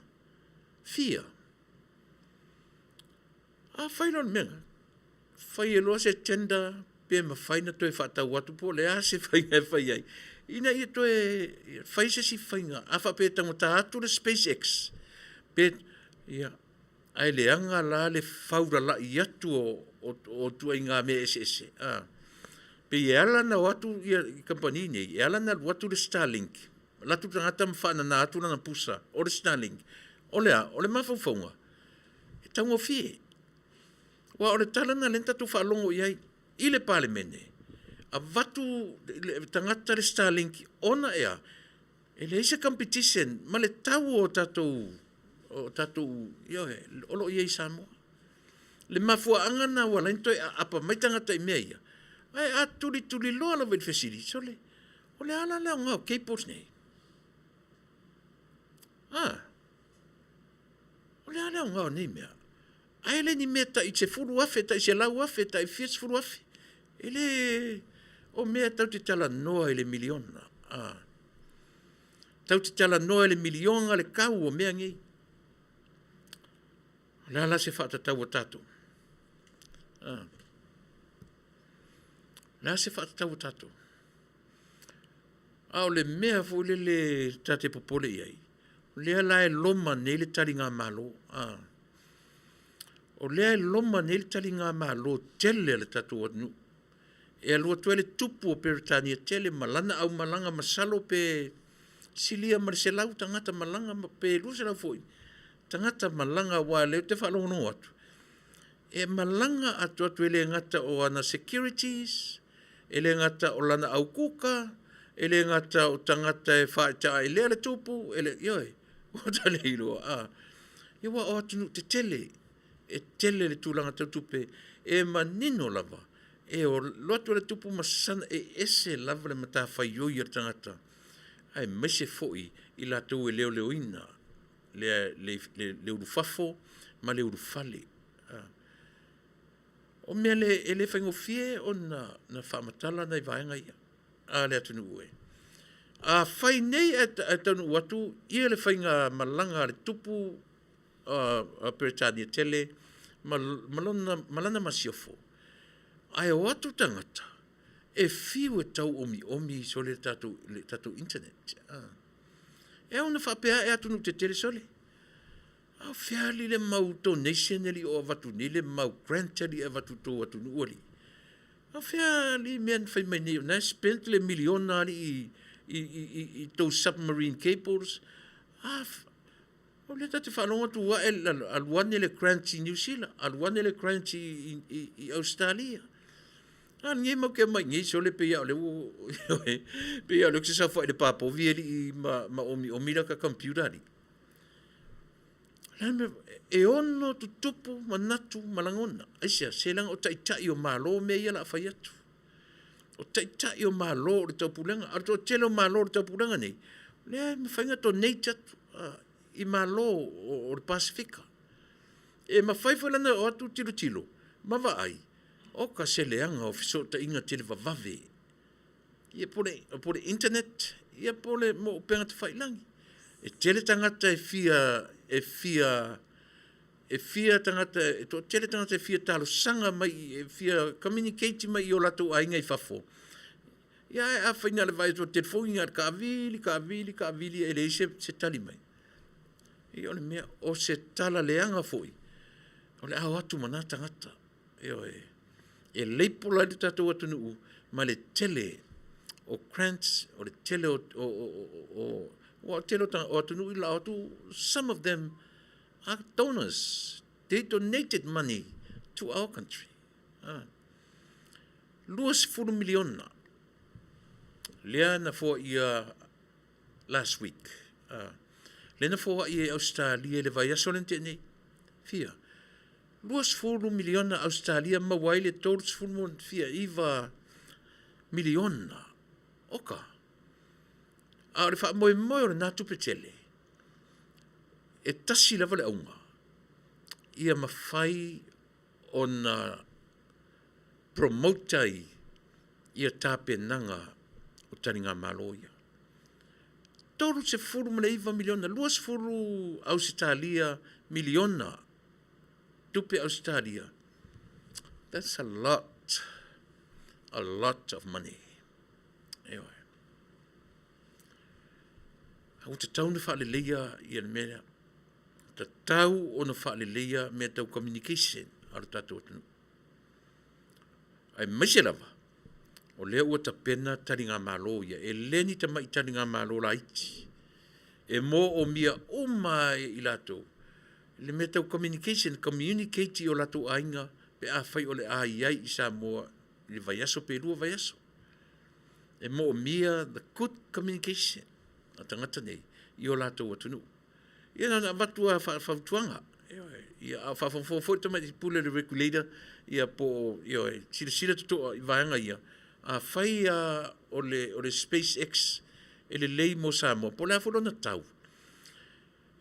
Fia. Afai loa o le mea lena, fai ai loa se tender pe mafai ona toe faatau atu po o le a se faiga e fai ai ina ia toe fai se isi faiga. A faapea e taugata atu le SpaceX, pe, ia, ae leaga la le faulalai atu o ituaiga mea eseese, a. Pei e ala ona o atu kamupani nei, e ala ona alu atu le Starlink, alu atu le tagata ma faanana atu lana pusa o le Starlink, o le a? O le mafaufauga, e taugofie. Aua o le tala lena lea na tatou faalogo i ai i le Palemene, avatu le tagata le Starlink ona e a? E leai se competition ma le tau o tatou, ioe, o lo o i ai i Samoa. Le mafuaaga lena ua ala ai ona toe apaapa mai tagata i mea ia, ae a tulituliloa lava i le fesili, sole, o le a la le aoga o cables nei? A, o le a le aoga o nei mea? Ae le ni mea tai $10,000, tai $100,000, tai fia sefulu afe. E le, o mea tatou te talanoa i le miliona. Tatou te talanoa i le miliona le tau o mea nei. O le a la se faatatau a tatou? O le a se faatatau a tatou? A o le mea foi lele ta te popole i ai, o lea la e loma nei le taligamalo. O lea e loma nei le taligamalo tele a le tatou atunuu e alu atu ai le tupu o Peretania tele ma lana aumalaga, masalo pe silia ma le 100 tagata malaga pe 200 foi tagata malaga, aua o lea ou te faalogologo atu, e malaga atu e le gata o ana securities, e le gata o lana aukuka, e le gata o tagata e faataailea le tupu, e le, ioe, ua ta le iloa, a. Ia aua o atunuu tetele, e tele le tulaga tau tupe, e manino lava, e alu atu le tupu ma sana, e ese lava le matafaioi a le tagata, aemaise foi i latou e leoleoina le ulufafo ma le ulufale. O mea e le faigofie ona faamatala nai vaega ia a le atunuu e. Afai nei ae taunuu atu ia le faigamalaga a le tupu a Peretania tele ma lana masiofo, ae o atu tagata e fiu e tauomiomi sole le tatou internet. E ao ona faapea ae atunuu tetele, sole, a o fea alii le mau donation e le i o avatu nei le mau grant e le i avatu i le tou atunuu alii? A o fea alii mea na fai mai nei o lena e spent le miliona alii i tou submarine cables? A, o lea ta te faalogo atu ua ae alu ane le grant i Niu Sila, alu ane le grant i Ausetalia. A lenei matou te omai i inei sole pei lava o lea ua, pei lava o lea ou te saofai i le pa povi alii ma omiomi lata computer alii. E ono tutupu manatu ma lagona. Aisea? Se leaga o taitai o Malo mea ia o le a fai atu. O taitai o Malo o le Taupulega. A o le toatele o Malo o le Taupulega nei, o lea e mafai ona donate atu i Malo o le Pasefika. E mafai foi la ona o atu tilotilo ma vaai, oka se leaga o fesootaiga televavave, ia po o le internet, ia po o upega tafailagi. E tele tagata e fia, e fia, e fia tagata, e toatele tagata e fia talosaga mai, e fia communicate mai i o latou aiga i fafo. Ia ae afai na o le vaai atu i le telefoni na o le taavili, taavili, taavili e leai se, se tali mai. Ia o le mea, o se tala leaga foi, o le a o atu ma na tagata. Ioe. E label ai le tatou atunuu ma le tele o grants, o le tele o, o, o, o, o, o tele o atunuu i la o atu, some of them are donors. They donated money to our country. Ah. 20 miliona lea na foaia last week. Ah. Lea na foai e Ausetalia i le vaiaso lea na tea nei. Fia? 20 miliona Ausetalia maua ai le 39 miliona. Oka. A o le faamoemoe o lena tupe tele, e tasi lava le auga, ia mafai ona promote ai ia tapenaga o taligamalo ia. 39 miliona, 20 Ausetalia miliona tupe Ausetalia. That's a lot, a lot of money. Ioe. Ua tatau ona faaleleia ia le mea lea. Tatau ona faaleleia mea tau communication a lo tatou atunuu. Aemaise lava, o lea ua tapena taligamalo ia, e le ni tamai taligamalo laiti, e moomia uma lava e i latou le mea tau communication, communicate i o latou aiga pe afai o le a i ai i Samoa i le vaiaso pe lua vaiaso. E moomia the good communication a tagata nei i o latou atunuu. Ia na ona avatu lava faafautuaga, ioe, ia a o faafogafoga foi le Tamaitai Pule le Regulator, ia po o, ioe, silasila totoa i vaega ia, afai lava o le, o le SpaceX e lelei mo Samoa, po o le a foi lona tau,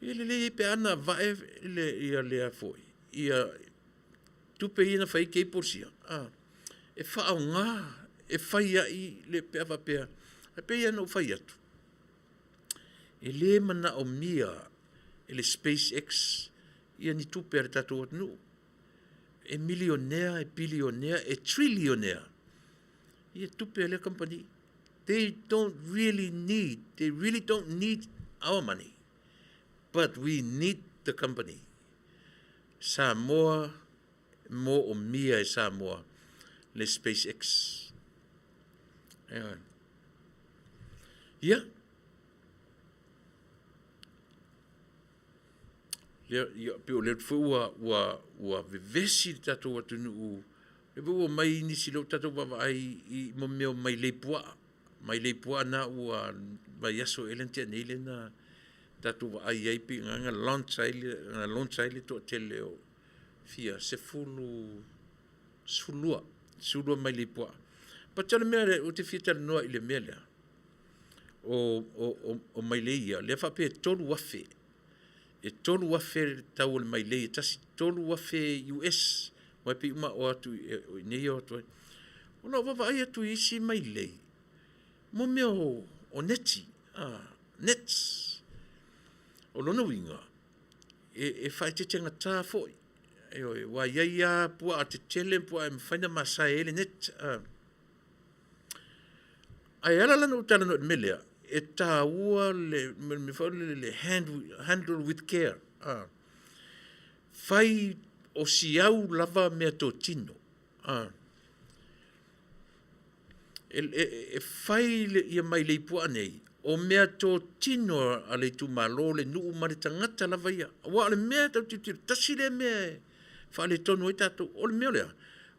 ia e lelei ai pe ana vae le, ia lea foi, ia tupe ia na fai ai cables ia, a, e faaaoga e fai ai le, pe a faapea, e pei lava ona ou fai atu, E le manaomia e le SpaceX ia ni tupe a le tatou atunuu. E milionea, e bilionea, e trilionea ia tupe a lea kamupani. They don't really need, they really don't need our money, but we need the company. Samoa, e moomia e Samoa le SpaceX. Ioe. Ia, lea, ia, pei o lea foi ua, ua, ua vevesi le tatou atunuu, lea foi ua omai nisi lea ua tatou vaavaai i mo mea o mailei puaa, mailei puaa na ua vaiaso ea lea na tea nei lea na tatou vaai ai pei na launch ai le, na launch ai le toatele o fia, 10, 12, 12 mailei puaa. But o le mea lea, ou te fia talanoa i le mea lea, o, o, o, o mailei ia, lea faapea e 3,000, e 3,000 le tau o le mailei e tasi, 3,000 US, aua e pei uma o atu i inei e o atu ai. O lau vaavaai atu i isi mailei, mo mea o, o neti, a, nets. O lona uiga, e, e faaeteetegata foi, ioe, aua e i ai lava puaa tetele ma puaa e mafai ona masae ai le net. A. Ae ala la ona ou talanoa i le mea lea, e taua le mea foi lele le handle with care. A. Fai o siau lava meatotino. A. E, e, e fai le, ia mailei puaa nei, o meatotino a le itumalo, le nuu ma le tagata lava ia. Aua o le mea e tau tilotilo, tasi lea mea e faaletonu ai tatou, o le mea o le a?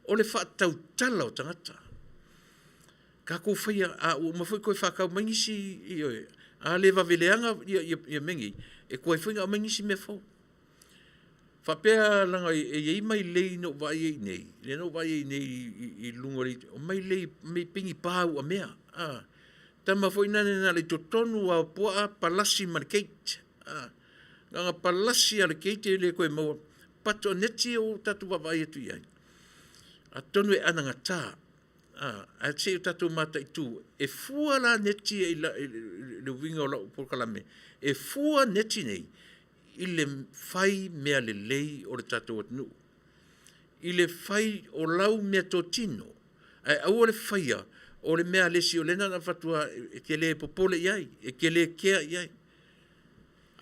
O le faatautala o tagata. Tatou faia, a ua uma foi toe faatau mai nisi, ioe, a le vave leaga ia, ia, ia mea nei, e tuai foi ona aumai nisi mea fou. Faapea leaga e i ai mailei na ou vaai ai i inei, lea na ou vaai ai i inei i, i luga o le, o mailei me pei ni pa uamea, a. Tama foi nane na o le i totonu lava o puaa palasi ma le gate, a. Na ona palasi lava o le gate e le toe maua, but o neti ua tatou vaavaai atu i ai, atonu e anagata, a, ae se i o tatou mataitu, e fua la neti i le uiga o lau polokalame, e fua neti nei i le fai mea lelei o le tatou atunuu, i le fai o lau meatotino, ae aua le faia o le mea a le isi o lea na ona avatu lava e te le popole i ai, e te le kea i ai.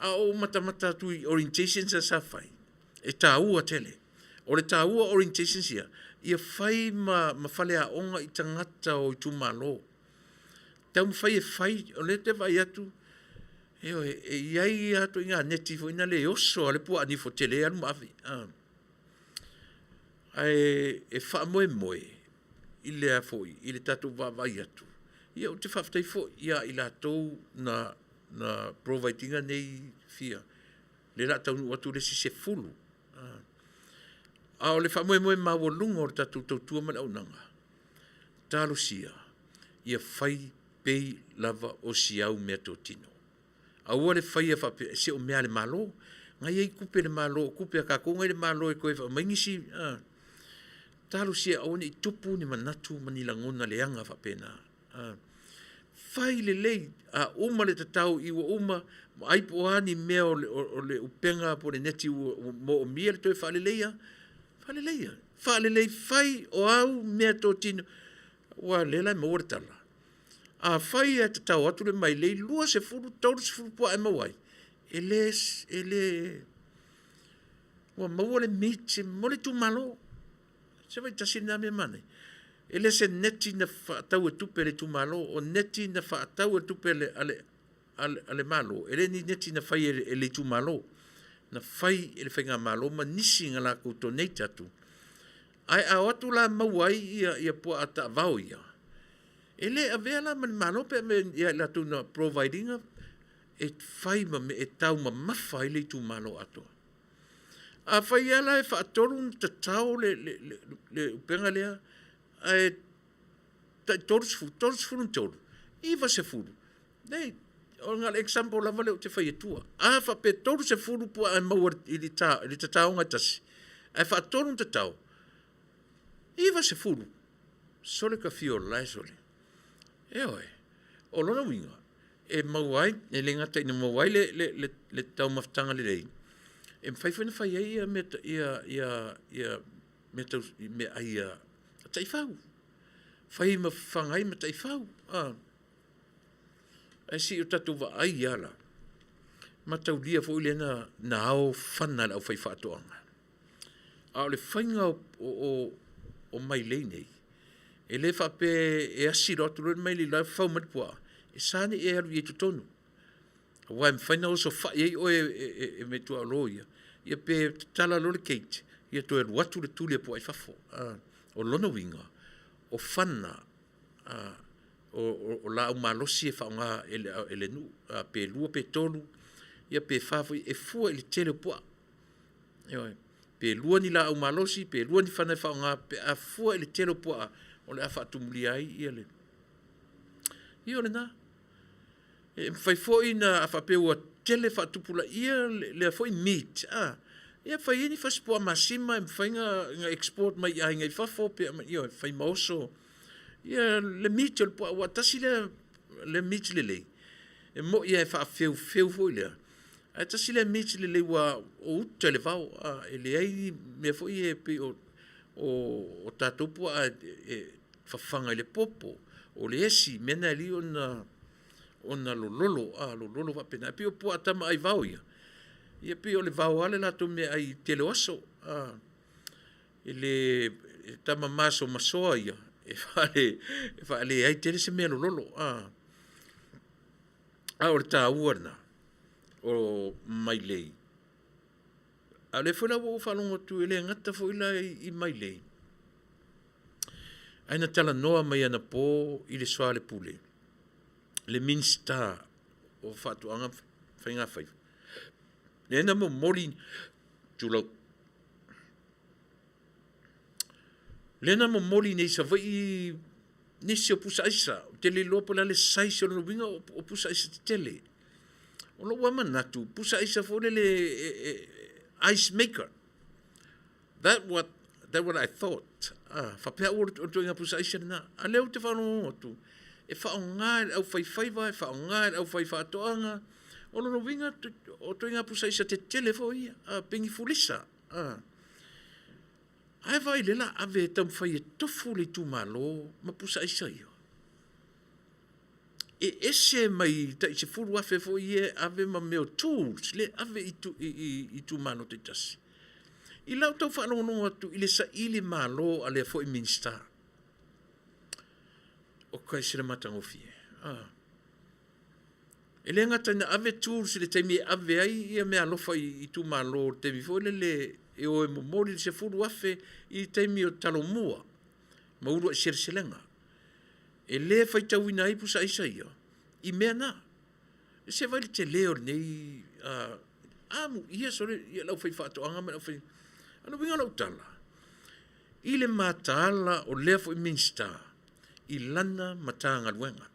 A ou matamata atu i orientations ia sa fai, e taua tele. O le taua o orientations ia, ia fai ma faleaoga i tagata o itumalo. Taumafai e fai, o lea ou te vaai atu, ioe, e i ai lava ituaiga neti foi lea e oso lava le puaa nifo tele alu ma ave. Ae e faamoemoe i le a foi, i le tatou vaavaai atu, ia ou te faafetai foi ia i latou na provide ina nei fia, lea o le a taunuu atu le isi 10. A o le faamoemoe maualuga o le tatou tautua ma le auaunaga, talosia ia fai pei lava o si au meatotino. Aua le faia faapea se o mea a le Malo, o na e i ai tupe a le Malo, o tupe a tatou na e i le Malo e toe aumai nisi. Talosia aua ne i tupu ni manatu ma ni lagona leaga faapena. Fai lelei, a uma le tatao i i ua uma, vaai po o a ni mea o le upega po o le neti ua moomia le toe faaleleia, faaleleia, faalelei fai o au meatotino, aua o lea la e maua le tala, afai lava e tatao atu le mailei, 20, 30 puaa e maua ai, e le, ua maua le meat mo le itumalo. Se vaai tasi lena mea manaia. E le o se neti na faatau e tupe a le itumalo, o neti na faatau e tupe a le Malo, e le o ni neti na fai e le itumalo, na fai e le faigamalo ma nisi na latou donate atu. Ae a o atu la maua ai puaa taavao ia, e le avea la ma le Malo pe avea ia i latou na provide ina, e fai ma mea e taumamafa ai le itumalo atoa. Afai lava la e faatolu ona tatao le upega lea ae tai 30, 33, 90, leai na o le example lava lea ou te fai atua. A faapea e 30 puaa e maua i le tataoga e tasi, ae faatolu ona tatao, 90, sole ta fia ola e sole. Ioe. O lona uiga, e maua ai, e le gata ina maua ai le taumafataga lelei, e mafai foi ona fai ai meaai a taifau, fai ma fafaga ai ma taifau. Ae se i o tatou vaai lava la, mataulia foi lea na ao fana e le aufaifaatoaga, a o le faiga o mailei nei, e le faapea e asi atu loa le mailei o la e fafau mai le puaa, e sa ona e alu i ai i totonu, aua e mafai ona osofai ai oe e meaituolo ia, ia pe tatala loa le gate, ia toe alu atu le tuli o puaa i fafo. O lona uiga, o fana, o laau malosi e faaaoga e le nuu, pe 2 pe 3 ia pe 4 foi e fua i le tele o puaa. Ioe. Pe 2 ni laau malosi pe 2 ni fana e faaaoga pe a fua i le tele o puaa o le a faatumulia ai le… Ia o lena. E mafai foi ona a faapea ua tele faatupulaia lea foi meat, ia fai ai ni fasipuaa masima e mafai ona export mai i aiga i fafo, ioe, fai ma oso le meat o le puaa aua tasi lea meat lelei, e moni lava e faafeufeu foi lea, ae tasi lea meat lelei aua o uta i le vao, e leai ni mea foi ia pei o tatou puaa e fafaga i le popo, o le esi, mea na e ala ai ona lololo, lololo faapena. Ae pei o puaa tama aivao ia, ia pei o le vao lava le latou meaai i le tele o aso. E tama masomasoa ia, e faaleai tele se mea lololo. A o le taua lena o mailei, a o lea foi la ua ou faalogo atu e le gata foi la i mailei, ae na talanoa mai anapo i le soalepule le Minisita o Faatoaga ma Faiga Faiva, lea na momoli, tulou, lea na momoli nei i Savaii nisi o pusa aisa, ou te le iloa po o le a le size, o lona uiga o pusa aisa tetele. O lou lava manatu, pusa aisa foi lele ice maker. That what I thought. Faapea au o le ituaiga pusa aisa lena, a o lea ou te faalogologo atu, E faaaoga e le aufaifaiva, e faaaoga e le aufaifaatoaga. O lona uiga o ituaiga pusa aisa tetele foi ia, pei ni fulisa. Ae vaai o lea o le a ave e taumafai e tofu le itumalo ma pusa aisa ia. E ese mai tai $10,000 foi ia e ave ma mea o tools lea e ave i itumalo taitasi. I lau tau faalogologo atu i le sailimalo a lea foi Minisita, oka e ese le matagofie. E le gata ina ave tools i le taimi e ave ai meaalofa i itumalo i le taimi foi lele e o e momoli le $10,000 i le taimi o Talomua ma Uluai Seleselega. E le faitauina ai pusa aisa ia i mea na. Se i vaai i le tele o lenei… Amuia sole, ia le aufaifaatoaga ma le aufai… O le uiga o lau tala, i le mataala o lea foi Minisita i lana Matagaluega,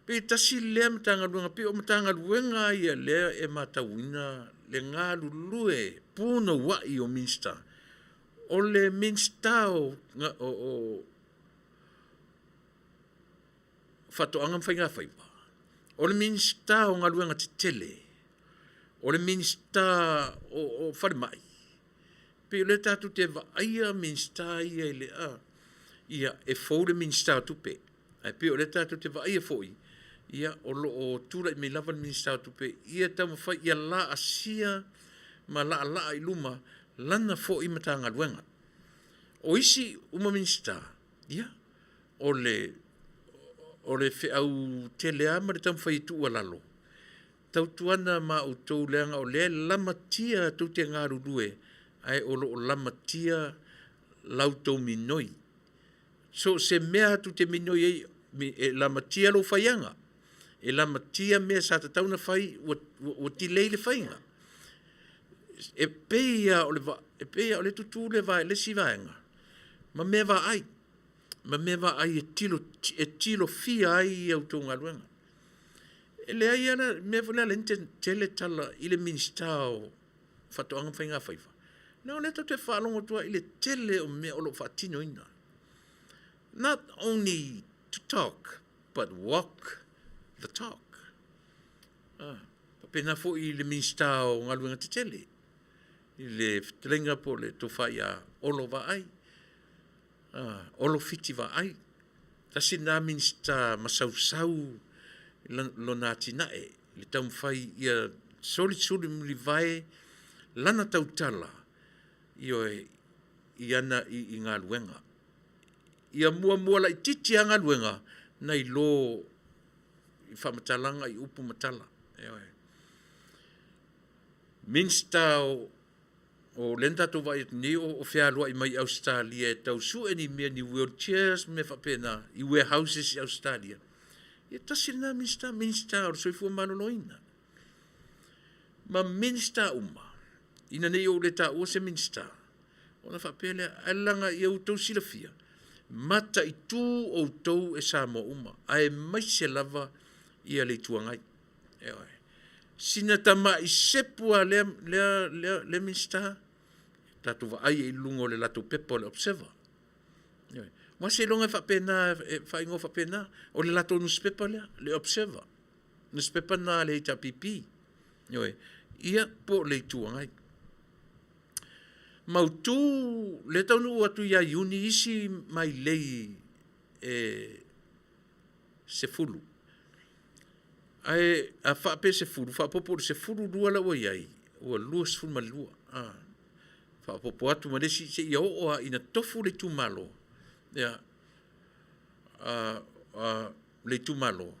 pe tasi lea Matagaluega, pei o Matagaluega lava ia o lea e matauina le galulue punouai o Minisita. O le Minisita o Faatoaga ma Faigafaiva, o le Minisita o Galuega Tetele, o le Minisita o Falemai, pei o lea tatou te vaaia Minisita ia ia e fou le Minisita o Tupe, ae pei o lea tatou te vaaia foi, o lo o tulai mai lava le Minisita o Tupe ia taumafai ia laasia ma laalaa i luma lana foi Matagaluega. O isi uma Minisita, ia, o le feau tele lava ma le taumafai e tuualalo, tautuana ma outou leaga o lea e lamatia tou te galulue, ae o lo o lamatia la outou minoi. So o se mea lava tou te minoi ai, e lamatia lou faiaga, e lamatia mea sa tatau ona fai ua delay le faiga. E pei lava o lea e tutu le isi vaega ma mea vaai, ma mea vaai e tilofia ai a outou galuega. E leai lava la, o le mea foi lea e ala ai ona tetele tala i le Minisita o Faatoaga ma Faigafaiva, leaga o lea tatou te faalogo atu lava i le tele o mea o lo o faatinoina. Not only to talk, but walk the talk. E faapena foi i le Minisita o Galuega Tetele, i le fetalaiga po o le Tofa ia Olo Vaai, Olo Fiti Vaai. Tasi lena Minisita masausau lona atinae i le taumafai ia solisolimuli-vae lana tautala, ioe, i galuega. Ia muamua laitiiti lava galuega nai lo faamatalaga i upu ma tala. Ioe. Minisita o lea na tatou vaai atu nei o fealuai mai Ausetalia e tau sue ni mea ni wheelchairs ma mea faapena i warehouses i Ausetalia. Ia tasi lena Minisita, Minisita o le Soifua Maloloina. Ma Minisita uma, ina ne i ou le taua se Minisita, ona faapea lea, ae leaga ia outou silafia, mataitu outou e Samoa uma, aemaise lava le Itu Agai. Ioe. Sina tamai sepu lava a lea Minisita, tatou vaai ai i luga o le latou pepa o le Observer. Ioe. Aua seiloga e faapena, e faaigoa faapena, o le latou nusipepa lea, le Observer, nusipepa lena a le HRPP. Ioe. Ia po o le Itu Agai. Mautu le taunuu atu ia Iuni isi mailei e 10. Ae a faapea e 10, faaopoopo i le 12 la ua i ai, ua 22. Faaopoopo atu ma le isi seia oo lava ina tofu le itumalo, ia, le itumalo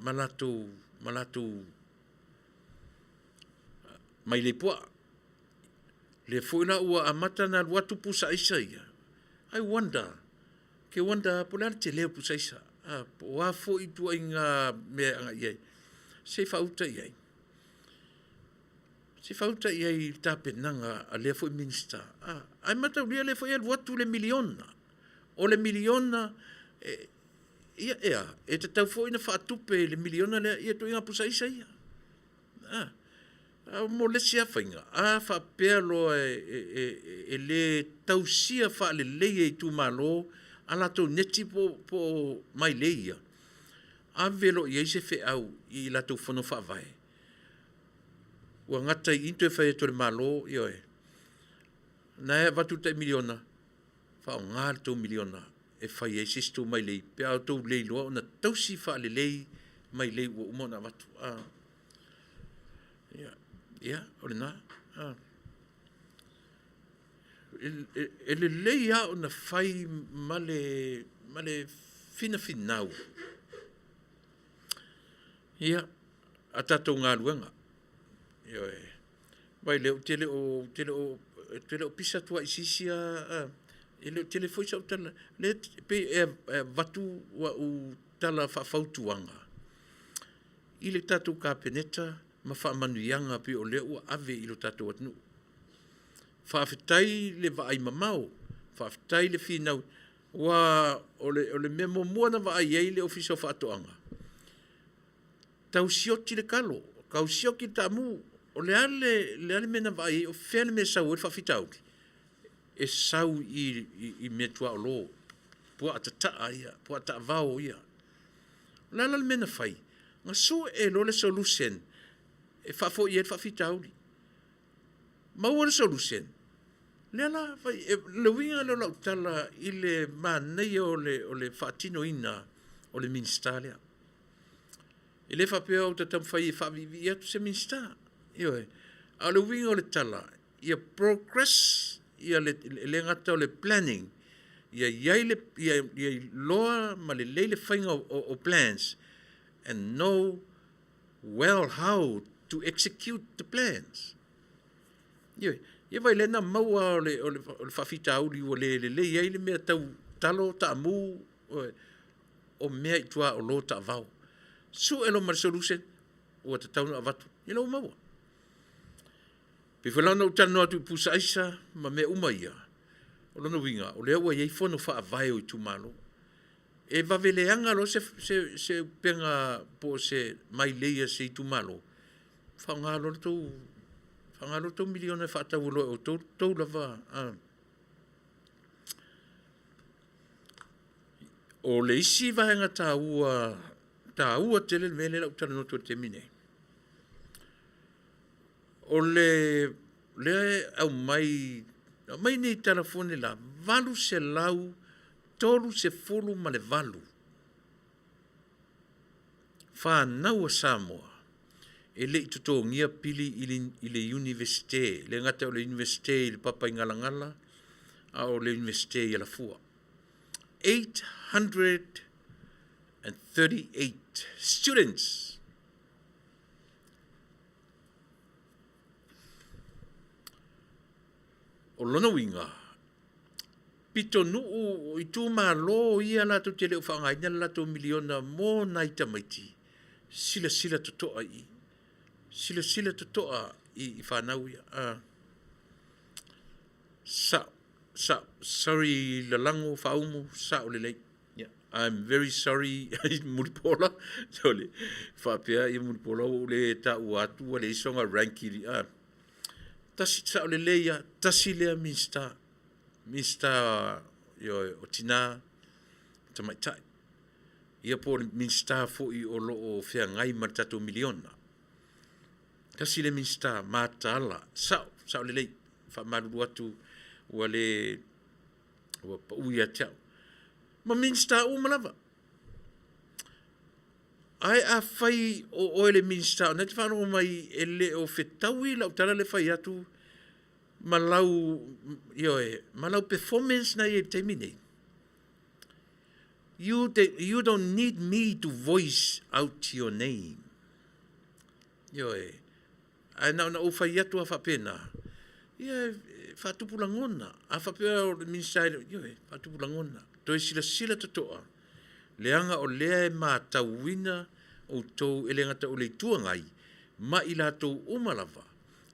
ma latou mailei puaa. Lea foi la ua amata ona alu atu pusa aisa ia, I wonder, ou te wonder lava po o le a le tele o pusa aisa, po o a foi ituaiga mea e agai i ai. Se i faauta i ai, se i faauta i ai i le tapenaga a lea foi Minisita. Ae mataulia o lea foi e alu atu le $1miliona. O le $1miliona, ia e a? E tatau foi ona faatupe i le $1miliona lea ituaiga pusa aisa ia. A mo le isi lava faiga, a faapea loa e le tausia faalelei e itumalo. a latou neti po o mailei ia, ave loa i ai se feau i latou fono faavae, ua gata i i ona toe fai atu e le Malo, ioe, o lena e avatu le tai $1 miliona, faaaoga le tou $1 miliona e fai ai se isi tou mailei pe a outou le iloa ona tausi faalelei mailei ua uma ona avatu. Ia, o lena. E lelei lava ona fai ma le finafinau a tatou galuega. Ioe. Vaai lea, ou te le o pisa atu lava i se isi lava, e le o tele foi sau tala, o lea e pei e avatu au tala faafautuaga i le tatou Kapeneta ma faamanuiaga pei o lea ua ave i le tatou atunuu. Faafetai le vaaimamao, faafetai le finau, aua o le mea muamua na vaai i ai le Ofisa o Faatoaga, tau sioti le talo, tau sioti le taamu. O le a le mea na vaai ai o fea le mea e sau ai le faafitauli? E sau i meaituaolo, puaa tataa ia, puaa taavao ia. O le a la le mea na fai? Na sue loa le solution e faafoi ai le faafitauli. Maua le solution, lea la, o le uiga lea o lau tala i le manaia o le faatinoina o le Minisita lea. E le faapea ou te taumafai e faaviivii atu se Minisita, ioe. A o le uiga o le tala, ia progress e le gata o le planning, ia iloa ma lelei le faiga o plans and know well how to execute the plans. Ioe. Ia vaai o lea na maua lava o le faafitauli ua le lelei ai le mea tau talo, taamu, o mea i tua o lo taavao. Sue loa ma le solution ua tatau ona avatu, ia lea ua maua. E pei foi la ona ou talanoa atu i pusa aisa ma mea uma ia, o lona uiga, o lea ua i ai fono faavae o itumalo. E vave leaga loa se upega po o se mailei a se itumalo, faaaoga loa le tou $1 miliona e faatau ai loa e outou le tou lava. O le isi vaega taua, taua tele le mea lea o le a ou talanoa atu ai i le taimi lenei, o lea e aumai nei i tala foi nei 838 fanau a Samoa e le i totogia pili i le Iunivesite, e le gata o le Iunivesite i le Papaigalagala, a o le Iunivesite i Alafua. 838 students. O lona uiga, pitonuu o itumalo ia latou te le o faaaogaina le latou $1 miliona mo nai tamaiti, silasila totoa i i, silasila totoa i fanau ia. Sao, sorry Lalago Faaumu, sao lelei. I'm very sorry Mulipola, faapea Mulipola ua ou le taua atu ua leai sona rank i le, tasi, sao lelei lava, tasi lea Minisita, Minisita o Tina ma Tamaitai, ia po o le Minisita foi o lo o feagai ma le tatou $1 miliona. Tasi lea Minisita mataala, sao, sao lelei. Faamalulu atu ua le, ua pau ia te au. Ma Minisita uma lava. Ae afai o oe le Minisita o lena e te faalogo mai e le o fetaui lau tala lea e fai atu ma lau, ioe, ma lau performance na e i ai i le taimi lenei, you don't need me to voice out your name. Ioe. Ae na ona ou fai atu lava faapena, ia e faatupu lagona. A faapea o le Minisita, ioe, e faatupu lagona. Toe silasila totoa, leaga o lea e matauina outou e le gata o le Itu Agai, ma i latou uma lava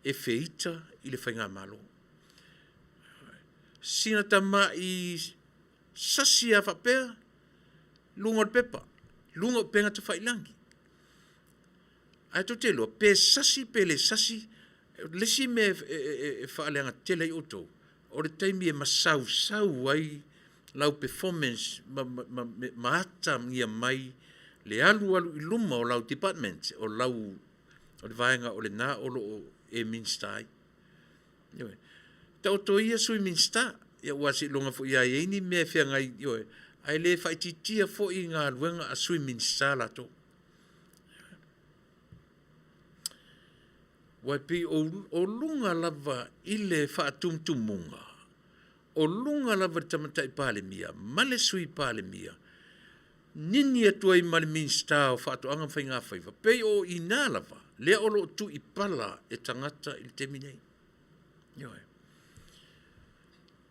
e feita i le faigamalo. Sina tamai sasi lava faapea, luga o le pepa, luga o upega tafailagi. Ae tou te iloa, pe sasi pe le sasi, o le isi mea e faaleaga tetele ai outou, o le taimi e masausau ai lau performance ma, ma, ma, ma atagia mai le alualu i luma o lau department, o lau o le vaega o lena o lo o e Minisita ai. Ioe. Taoto ia Sui Minisita, ia aua seiloga foi lava e i ai ni mea e feagai, ioe, ae le faaitiitia foi galuega a Sui Minisita latou. Aua e pei o luga lava i le faatumutumuga, o luga lava i le Tamaitai Palemia ma le Sui Palemia, nini atu ai ma le Minisita o Faatoaga ma Faigafaiva, pei o i ina lava lea o lo o tuu i pala e tagata i le taimi nei. Ioe.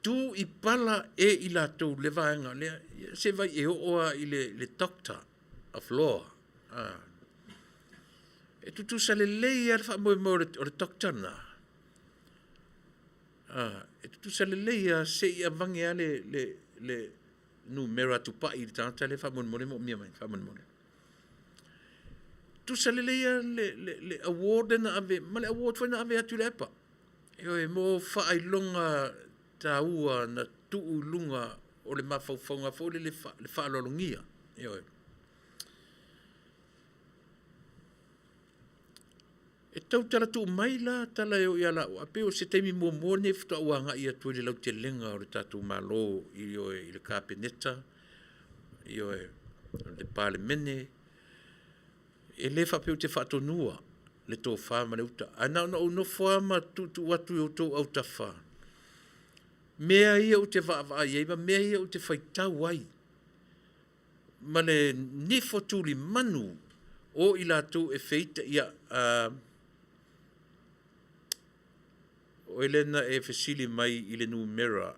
Tu i pala e i latou le vaega lea, se vai e oo lava i le Doctor of Law. Ah. E tutusa lelei lava le faamoemoe o le doctor lena. Ah, e tutusa lelei lava se i avage lava le, le, le numera tupai i le tagata lea faamolemole moomia mai faamolemole. Tutusa lelei lava le, le, le award lea na ave ma le award foi na ave atu i le EPA. Ioe, mo faailoga taua na tuu i luga o le mafaufauga foi lele le faaaloalogia. Ioe. E tautala tuu mai la tala e oo ia lau, a pei o se taimi muamua lenei faatoa ou agai atu i le lautelega o le tatou Malo, ioe, i le Kapeneta, ioe, le Palemene. E le faapea ou te faatonua le tofa ma le uta, ae na ona ou nofo lava ma tuutuu atu i outou autafa mea ia ou te vaavaai ai ma mea ia ou te faitau ai ma le nifo tulimanu o i latou e feita, ia, o oe lea na e fesili mai i le numera,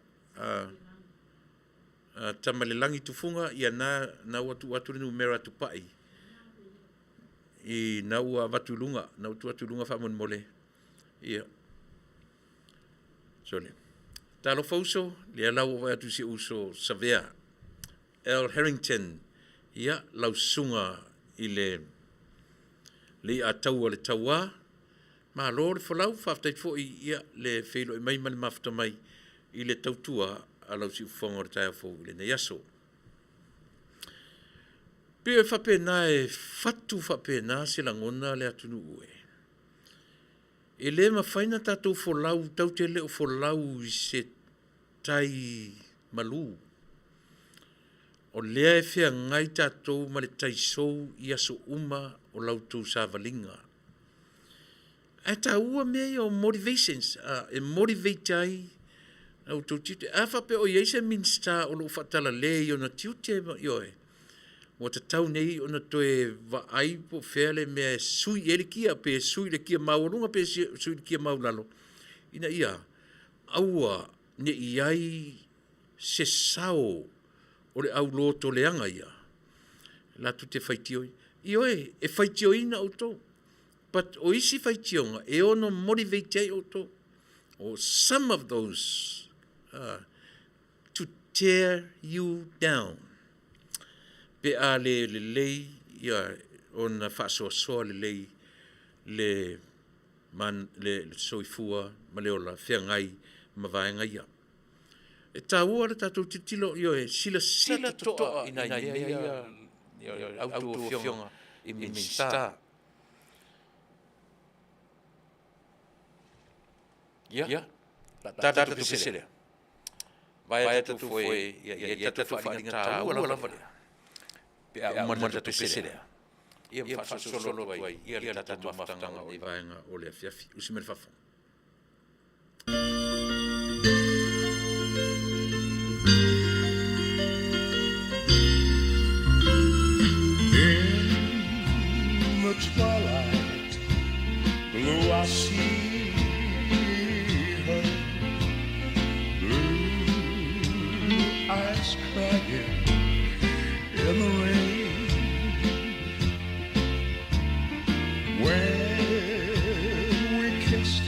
Tamalelagi Tufuga, ia na, na ua tuu atu le numera tupai, i na ua avatu i luga, na ua tuu atu i luga faamolemole, ia, sorry. Talofa uso, lea la ua ou vaai atu i si ou uso Savea L. Harrington, ia, lau susuga i le Leiataua o le Tauā, malo le folau, faafetai foi ia le feiloai mai ma le mafuta mai i le tautua a lau siufofoga o le taeao fou i lenei aso. Pei e faapena e fatu faapena se lagona le atunuu e. E le mafai ona tatou folau tatou te le o folau i se tai malu. O lea e feagai tatou ma le tai sou i aso uma o la outou savaliga. Ae taua mea ia o motivations, e motivate ai la outou tiute. A faapea o i ai se Minisita o lo o faatalale i ona tiute, ioe, ua tatau nei ona toe vaai po o fea le mea e sui i ai le kia, pe sui i le kia maualuga pe sui i le kia maualalo, ina ia aua ne i i ai se sao o le aulotoleaga ia latou te faitioina. Ioe, e faitioina outou, but o isi faitioga e ono motivate ai outou. Or some of those to tear you down pe a le lelei ia ona faasoasoa lelei le, man, le soifua ma le ola feagai ma vaega ia. E taua le tatou tilotilo, ioe, silasila totoa i nai mea ia, ioe, a outou afioga i Minisita. Ia, la tatou pese lea. Vaea tatou foe, ia, ia, ia tatou faaaliga taua lava lea. Pe a uma le tatou pese lea. Ia, faasolosolo atu ai, ia le tatou mafutaga o le vaega o le afiafi. Usi mai le fafo. In the twilight blue I see her, blue eyes crying in the rain. When we kissed,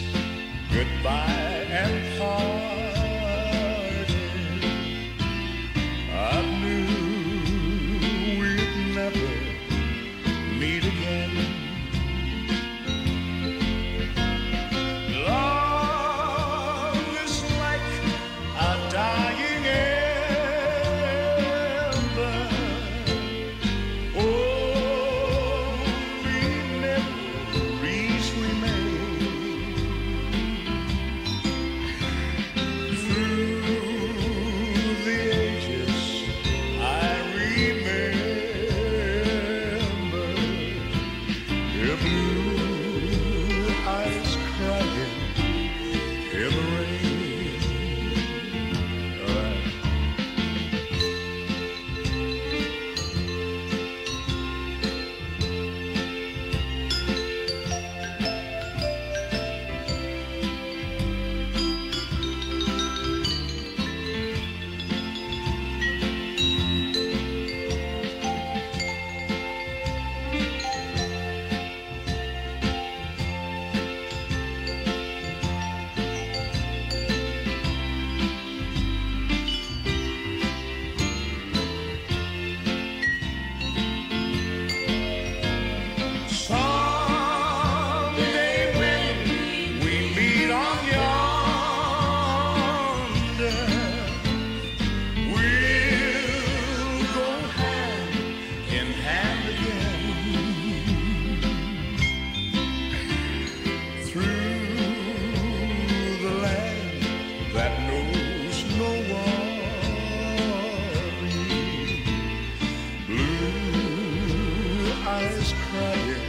eyes crying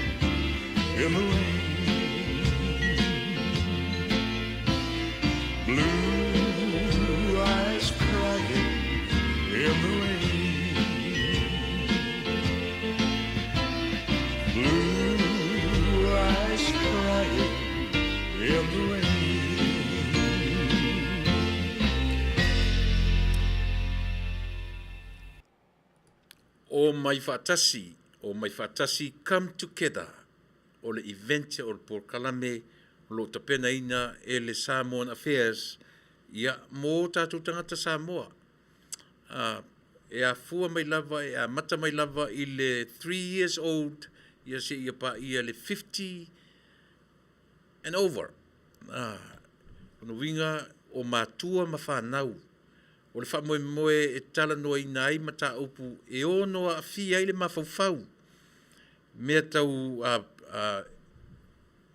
in the rain. Blue eyes crying in the rain. Blue eyes crying in the rain. O mai faatasi, o mai faatasi, come together, o le event o le polokalame o lo o tapenaina e le Samoan Affairs ia mo tatou tagata Samoa. E afua mai lava, e amata mai lava i le 3 years old ia seia paia le 50 and over. Lona uiga o matua ma fanau o le faamoemoe e talanoaina ai mataupu e ono aafia ai le mafaufau, mea tau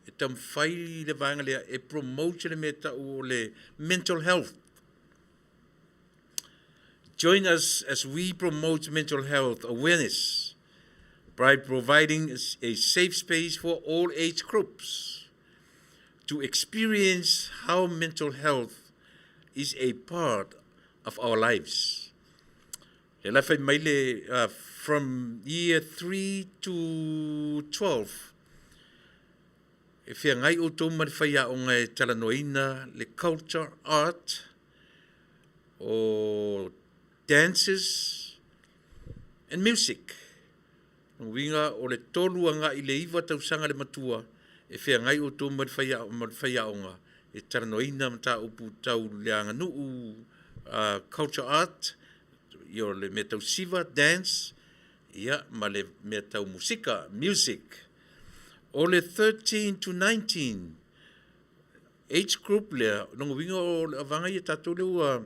e taumafai le vaega lea e promote le mea e tau o le mental health. Join us as we promote mental health awareness by providing a safe space for all age groups to experience how mental health is a part of our lives. Le la fai mai le from year 3 to 12 e feagai outou ma le faiaoga e talanoaina le culture, art, o dances and music. Lona uiga o le 3 agai i le 9 tausaga le matua e feagai outou ma le faiaoga e talanoaina mataupu tau le aganuu, culture art, ia o le mea tau siva, dance, ia ma le mea tau musika, music. O le 13 to 19 age group lea, lona uiga o le avaga ia tatou lea ua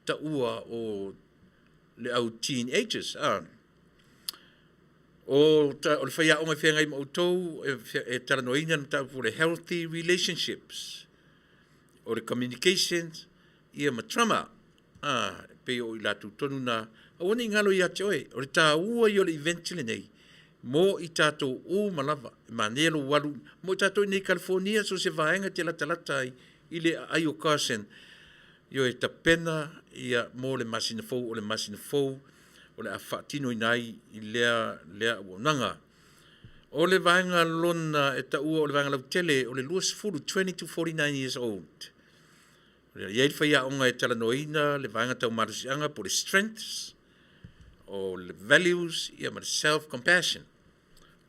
taua o le au teenagers. O le faiaoga e feagai ma outou e talanoaina le mataupu o le healthy relationships, o le communications, ia ma trauma. Pei o i latou tonu na, aua ne i galo ia te oe, o le taua ia o le event lenei, mo i tatou uma lava, e manaia lou alu, mo i tatou i nei California, so o se vaega e te latalata ai i le aai o Carson, ioe, tapena ia mo le masina fou, o le masina fou o le a faatinoina ai i lea auaunaga. O le vaega lona e taua o le vaega lautele o le 20, 20 to 49 years old. E i ai le faiaoga e talanoaina le vaega tau malosiaga po o le strengths, o le values ia ma le self-compassion.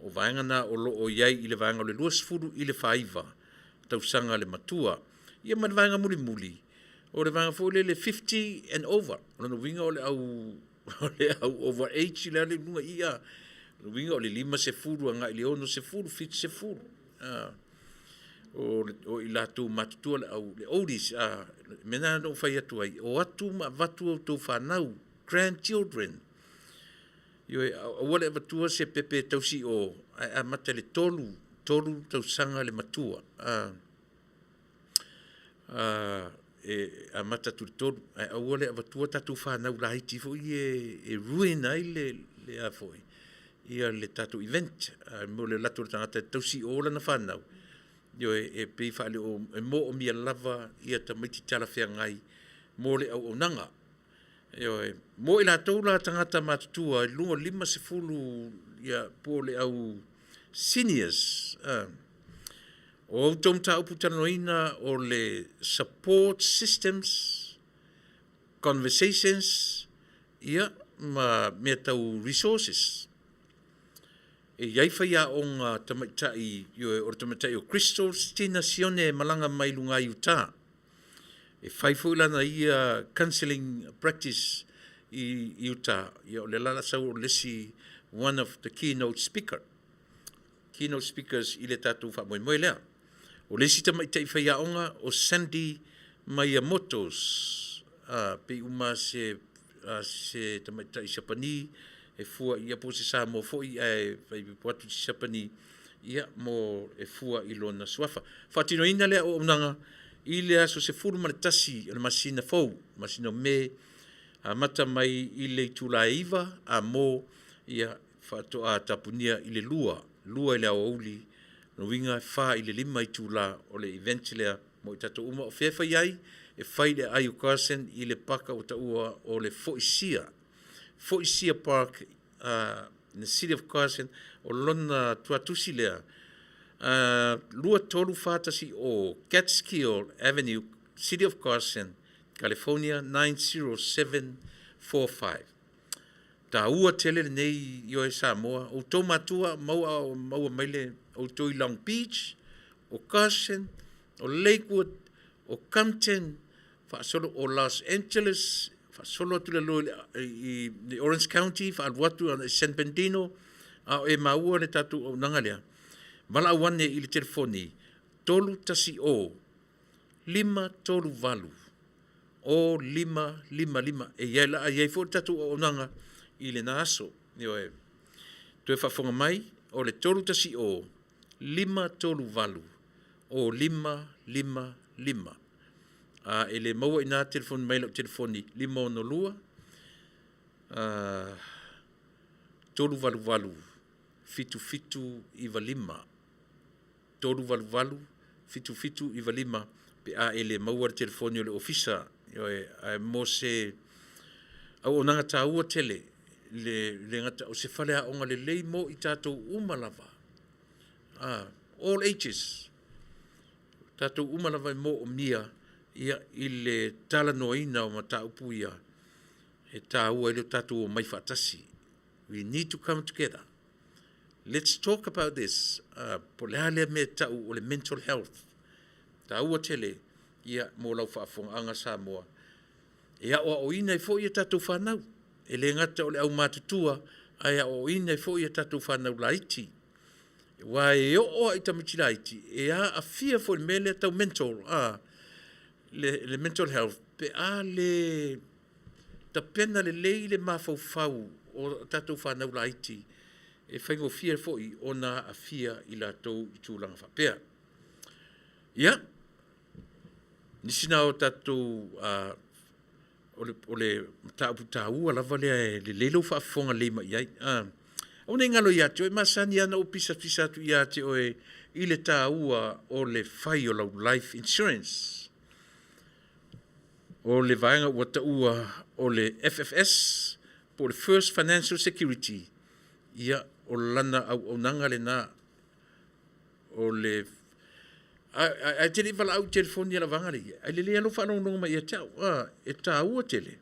O vaega na o lo o i ai i le vaega o le 20 i le 49 tausaga le matua. Ia ma le vaega mulimuli, o le vaega foi lele 50 and over. O lona uiga o le au, o le au over age le ale i luga i ia. O lona uiga o le 50 agai i le 60, 70. O i latou matutua le au, le oldies, mea na na ou fai atu ai, o atu ma avatu outou fanau, grandchildren. Ioe, aua le avatua se pepe tausi o, ae amata le 3 tausaga le matua. E amata atu le 3, ae aua le avatua tatou fanau laiti foi e ruin ai le a foi, ia le tatou event. Mo le lato o le tagata e tausi o lana fanau, ioe, e pei faale o, e moomia lava ia tamaiti talafeagai mo le auaunaga. Ioe, mo i latou la tagata matutua i luga o 50 ia po o le au seniors. O outou mataupu talanoaina o le support systems, conversations, ia ma mea tau resources. E i ai faiaoga tamaitai, ioe, o le tamaitai o Crystal Stina Sione e malaga mai luga i Utah. E fai foi lana ia counseling practice i Utah. Ia o le la sau o le isi one of the keynote speaker. Keynote speakers i le tatou faamoemoe lea. O le isi tamaitai faiaoga o Sandy Miyamoto's, pei uma se tamaitai Siapani e fua ia po o se Samoa foi ae fai atu se Siapani ia mo e fua i lona suafa. Faatinoina lea auaunaga i le aso 11 o le masina fou, masina o Me, amata mai i le itula e 9 a mo ia faatoa tapunia i le 2, 2 i le aoauli, lona uiga e 4 i le 5 itula o le event lea mo i tatou uma. O fea e fai ai? E fai i le aai o Carson i le paka ua taua o le Foisia. Foisia Park in the city of Carson. O lona tuatusi lea, 23410 Catskill Avenue, City of Carson, California 90745. Taua tele lenei i oe Samoa, outou matua maua, maua mai le outou i Long Beach, o Carson, o Lakewood, o Compton, faasolo o Los Angeles, faasolo atu i lalo i le Orange County, faaalu atu i San Bernardino, a o e maua le tatou auaunaga lea, valaau ane i le telefoni 310 538 0555. E i ai la i ai foi le tatou auaunaga i lena aso. Ioe. Toe faafofoga mai, o le 310 538 0555. A e le maua i ina, telefoni mai i lau telefoni 562 388 7795. 388 7795 pe a e le maua le telefoni o le ofisa. Ioe, ae mo se auaunaga taua tele, le, le gata o se faleaoga lelei mo i tatou uma lava. All ages, tatou uma lava e moomia ia, i le talanoaina o mataupu ia e taua ai le tatou omai faatasi. We need to come together. Let's talk about this. Po o le a lea mea e tau o le mental health. Taua tele ia mo lau faafofogaaga Samoa. E aoaoina ai foi a tatou fanau. E le gata o le aumatutua, ae aoaoina ai foi a tatou fanau laiti. Aua e oo lava i tamaiti laiti, e aafia foi i le mea lea tau mental, le mental health, pe a le tapena lelei le mafaufau o tatou fanau laiti, e faigofie foi ona aafia i latou i tulaga faapea. Ia, nisi na o tatou o le mataupu taua lava lea e lelei lou faafofoga lelei mai i ai. Aua ne i galo ia te oe, e masani lava ona ou pisapisa atu ia te oe i le taua o le fai o lau life insurance. O le vaega ua taua o le FFS po o le First Financial Security, ia o lana auaunaga lena. O le ae te le i valaau i telefoni a le vaega lea, ae lelei lava lou faalogologo mai ia te au. E taua tele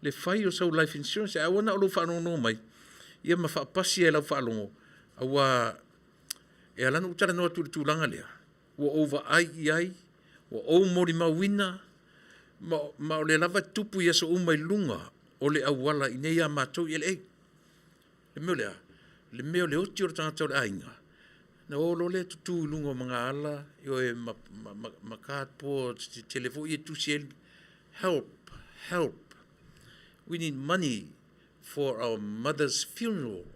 le fai o sau life insurance, ae aua na o lou faalogologo mai ia ma faapasi ai i lau faalogo, aua e ala ona ou talanoa atu i le tulaga lea, ua ou vaai i ai, ua ou molimauina, ma o lea lava e tupu i aso uma i luga o le auala i inei ia matou i LA. Le mea o le a? Le mea o le oti o le tagata o le aiga, ona o loa lea tutu i luga o magaala, ioe, ma cardboard tetele foi ia e tusi ai, help, help, we need money for our mother's funeral,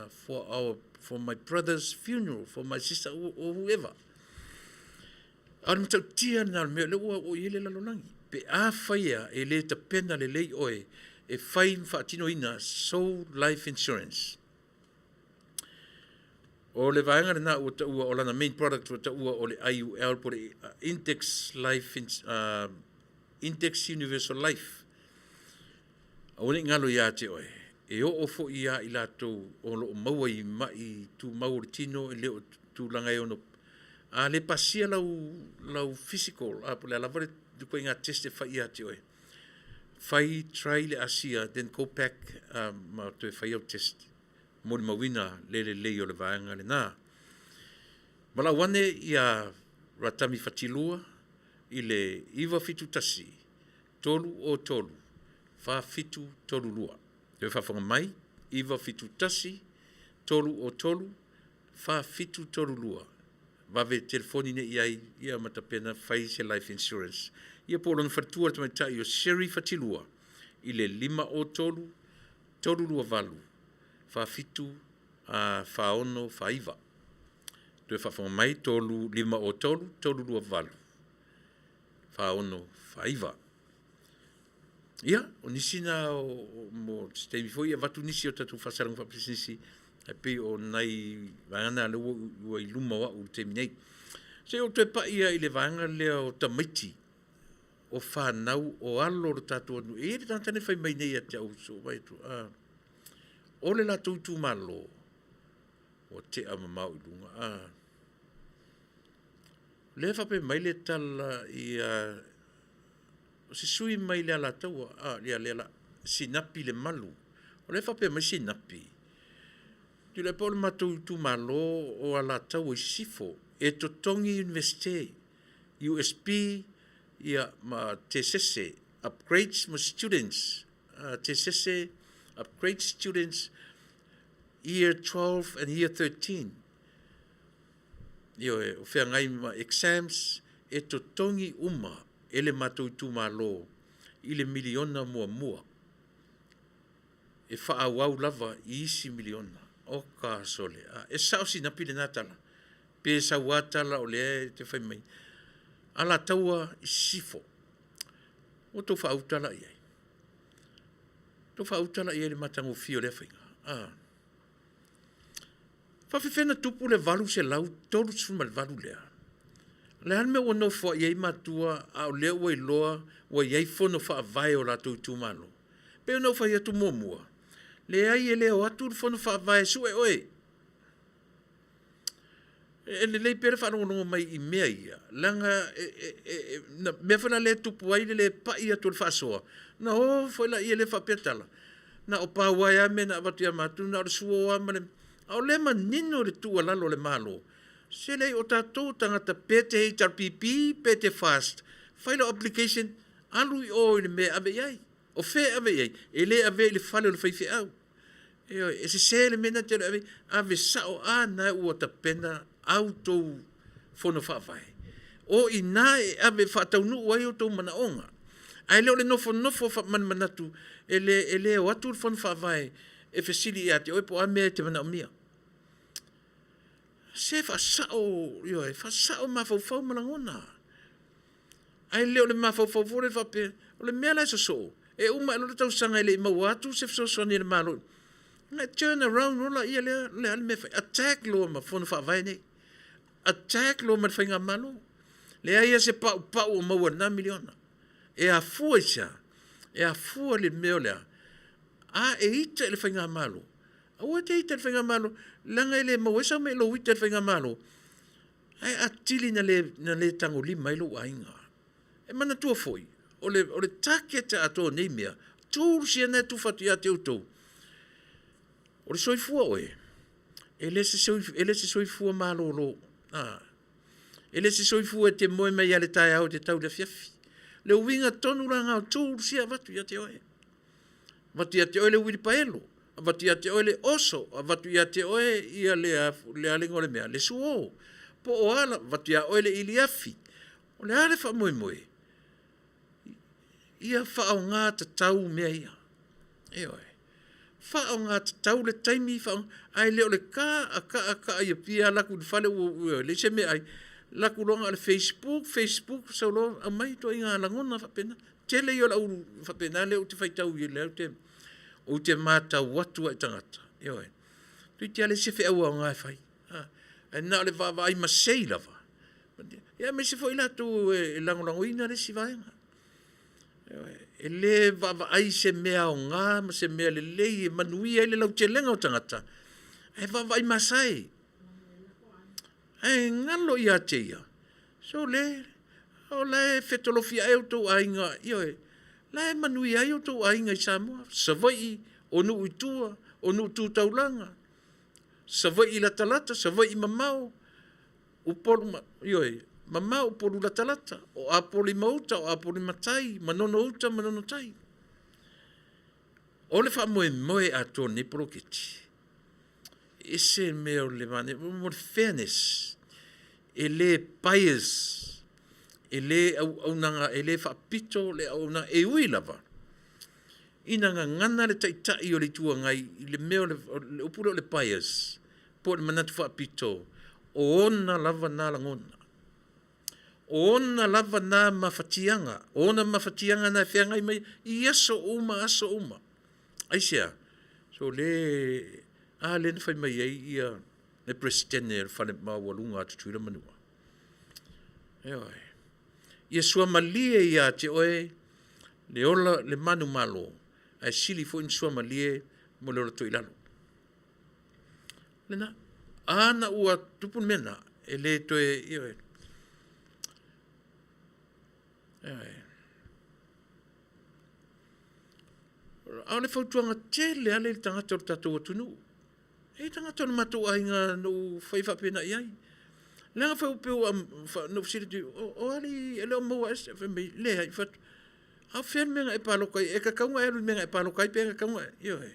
for my brother's funeral, for my sister or whoever. A o le matautia lena o le mea o lea ua oo i ai le lalolagi. Pe afai lava e le tapena lelei oe e fai ma faatinoina sou life insurance. O le vaega lena ua taua o lana main product ua taua o le IUL po o le Index Life Index Universal Life. Aua ne i galo ia te oe, e oo foi ia i latou o lo o maua i mai tumau o le tino e le o tulaga e ono a le pasia lau physical, a po o le a lava le ituaiga test e fai ia te oe, fai try le asia then go back ma toe fai au test, molimauina le lelei o le vaega lena. Valaau ane ia Ratami Fatilua i le 971 303 4732. Toe faafofoga mai, 971 303 4732. Vave telefoni nei i ai ia ma tapena fai se life insurance. Ia po o lona faletua le tamaitai o Sherry Fatilua i le 503 328 47 46 49. Toe faafofoga mai, 3 5 3 328 46 49. Ia, o nisi na o, mo se taimi foi avatu nisi o tatou faasalaga faapisinisi. Ae pei o nai vaega na lea ua i luma o au i le taimi nei. Se i ou toe pai lava i le vaega lea o tamaiti, o fanau, o alo o le tatou atunuu. E i ai le tagata na fai mai nei ia te au ua ou vaai atu, o le latou itumalo, ua tea mamao i luga. O lea e faapea mai le tala ia, o se sui usufono mai le Alataua, ia lea o le a, Sinapi Lemalu. O lea e faapea mai Sinapi, Tuilaepa o le matou itumalo o Alataua Sisifo, e totogi Iunivesite, USP ma Tesese, upgrades ma students, Tesese upgrade students year 12 and year 13. Ioe, o feagai ma exams, e totogi uma e le matou itumalo i le miliona muamua e faaauau lava i isi miliona. Oka sole, e sao Sinapi lena tala? Pe saua tala o lea e te fai mai? Alataua Sisifo, ua outou faauta la i ai? Ua outou faauta la i ai i le matagofie o lea faiga? A. E faapefea ona tupu le 838 lea? O le a le mea ua nofoai ai matua a o lea ua iloa ua i ai fono faavae o latou itumalo? E pei ona ou fai atu muamua, leai e le o atu le fono faavae e sue oe. E lelei pea le faalogologo mai i mea ia, leaga o le mea foi la lea e tupu ai le le pai atu o le faasoa, ona o foi lea faapea tala, na o pauae lava mea na avatu ia matou, na o le suo lava ma le… A o lea e manino le tuualalo a le Malo, se leai o tatou o tagata pe te HRPP pe te FAST, fai lau application, alu i o i le mea e ave i ai. O fea e ave i ai? E le avea i le fale o le faifeau. Ioe, e sese le mea lena e te alu e ave ai, ave sao, a lena ua tapena a outou fono faavae. O i ina e ave e faataunuu ai outou manaoga, ae le o le nofonofo ma le manatu e le o atu le fono faavae e fesili ia te oe po o a mea e te manaomia. Se faasao, ioe, faasao mafaufau ma lagona, ae le o le mafaufau foi lea faapea, o le mea la e sosoo, e uma ae loa le tausaga e le i maua atu se fesoasoani a le Malo, ona e turn around loa lea, o le a le mea e fai? Attack loa ma fono faavae nei, attack loa ma le faigamalo. Leai lava se paupau o maua i lena miliona. E afua i se a? E afua i le mea o le a? A e ita i le faigamalo, aua e te ita i le faigamalo leaga e le maua ai sau mea i lou ita i le faigamalo, ae atili ina le tagolima ai lou aiga. E manatua foi, o le target atoa o nei mea, tools ia na e tufa atu ia te outou, o le soifua oe, e le se soifua malolo. E le se soifua e te moe mai lava i le taeao e te tau i le afiafi. O le uiga tonu la lena o tools ia e avatu ia te oe. Avatu ia te oe le uilipaelo, avatu ia te oe le oso, avatu ia te oe ia le a le igoa o le mea, le suo, po o a lava, avatu ia oe le iliafi. O le a le faamoemoe? Ia faaaoga tatau mea ia. Ioe. Faaaoga tatau le taimi, ae le o le ta'a ta'a ta'a i Apia alu atu i le fale ua leai se meaai, alu atu loa na o le facebook, facebook, sau loa aumai ituaiga lagona faapena. Tele ia o le au faapena lea ou te faitau lea ou te matau atu lava i tagata, ioe, toeitiiti lava leai se feau aoga e fai, ae na o le vaavaai masei lava, aemaise foi i latou e lagolagoina le isi vaega. E le vaavaai i se mea aoga ma se mea lelei e manuia ai le lautelega o tagata, ae vaavaai masae. Ae galo ia te ia, sole, o la e fetolofi ae outou aiga, ioe, o la e manuia ai outou aiga i Samoa, Savaii, o nuu i tua, o nuu tu taulaga, Savaii latalata, Savaii mamao, Upolu, ioe, mamao Upolu latalata, o Apolima-uta, o Apolima-tai, Manono-uta, Manono-tai. O le faamoemoe atoa o lenei poloketi, e ese le mea o le manaia, mo le fairness, e le bias, e le auaunaga, e le faapito le auaunaga, e ui lava ina gagana le Taitai o le Itu Agai i le mea o le upu lea o le bias, po o le manatu faapito, o ona lava na lagona, o ona lava na mafatiaga, o ona mafatiaga na e feagai ma ia i aso uma aso uma. Aisea? Sole, A lea na fai mai ai ia le Peresetene o le Fale Maualuga a Tutuila ma Manua. Ioe. Ia suamalie ia te oe le ola le manumalo, ae sili foi ona suamalie mo le ola toilalo. Lena. A na ua tupu le mea lena, e le toe, ioe. Ioe. A o le fautuaga tele lava lea i le tagata o le tatou atunuu. E i ai tagata o le matou aiga na ou fai faapena i ai. Leaga foi pei ua, na ou fesili atu, o alii e le o maua ea se, fai mai, leai. Ou fai atu, a o fea le mea na e palota ai? E tatau ona e alu i le mea na e palota ai pe tatau ona e, ioe.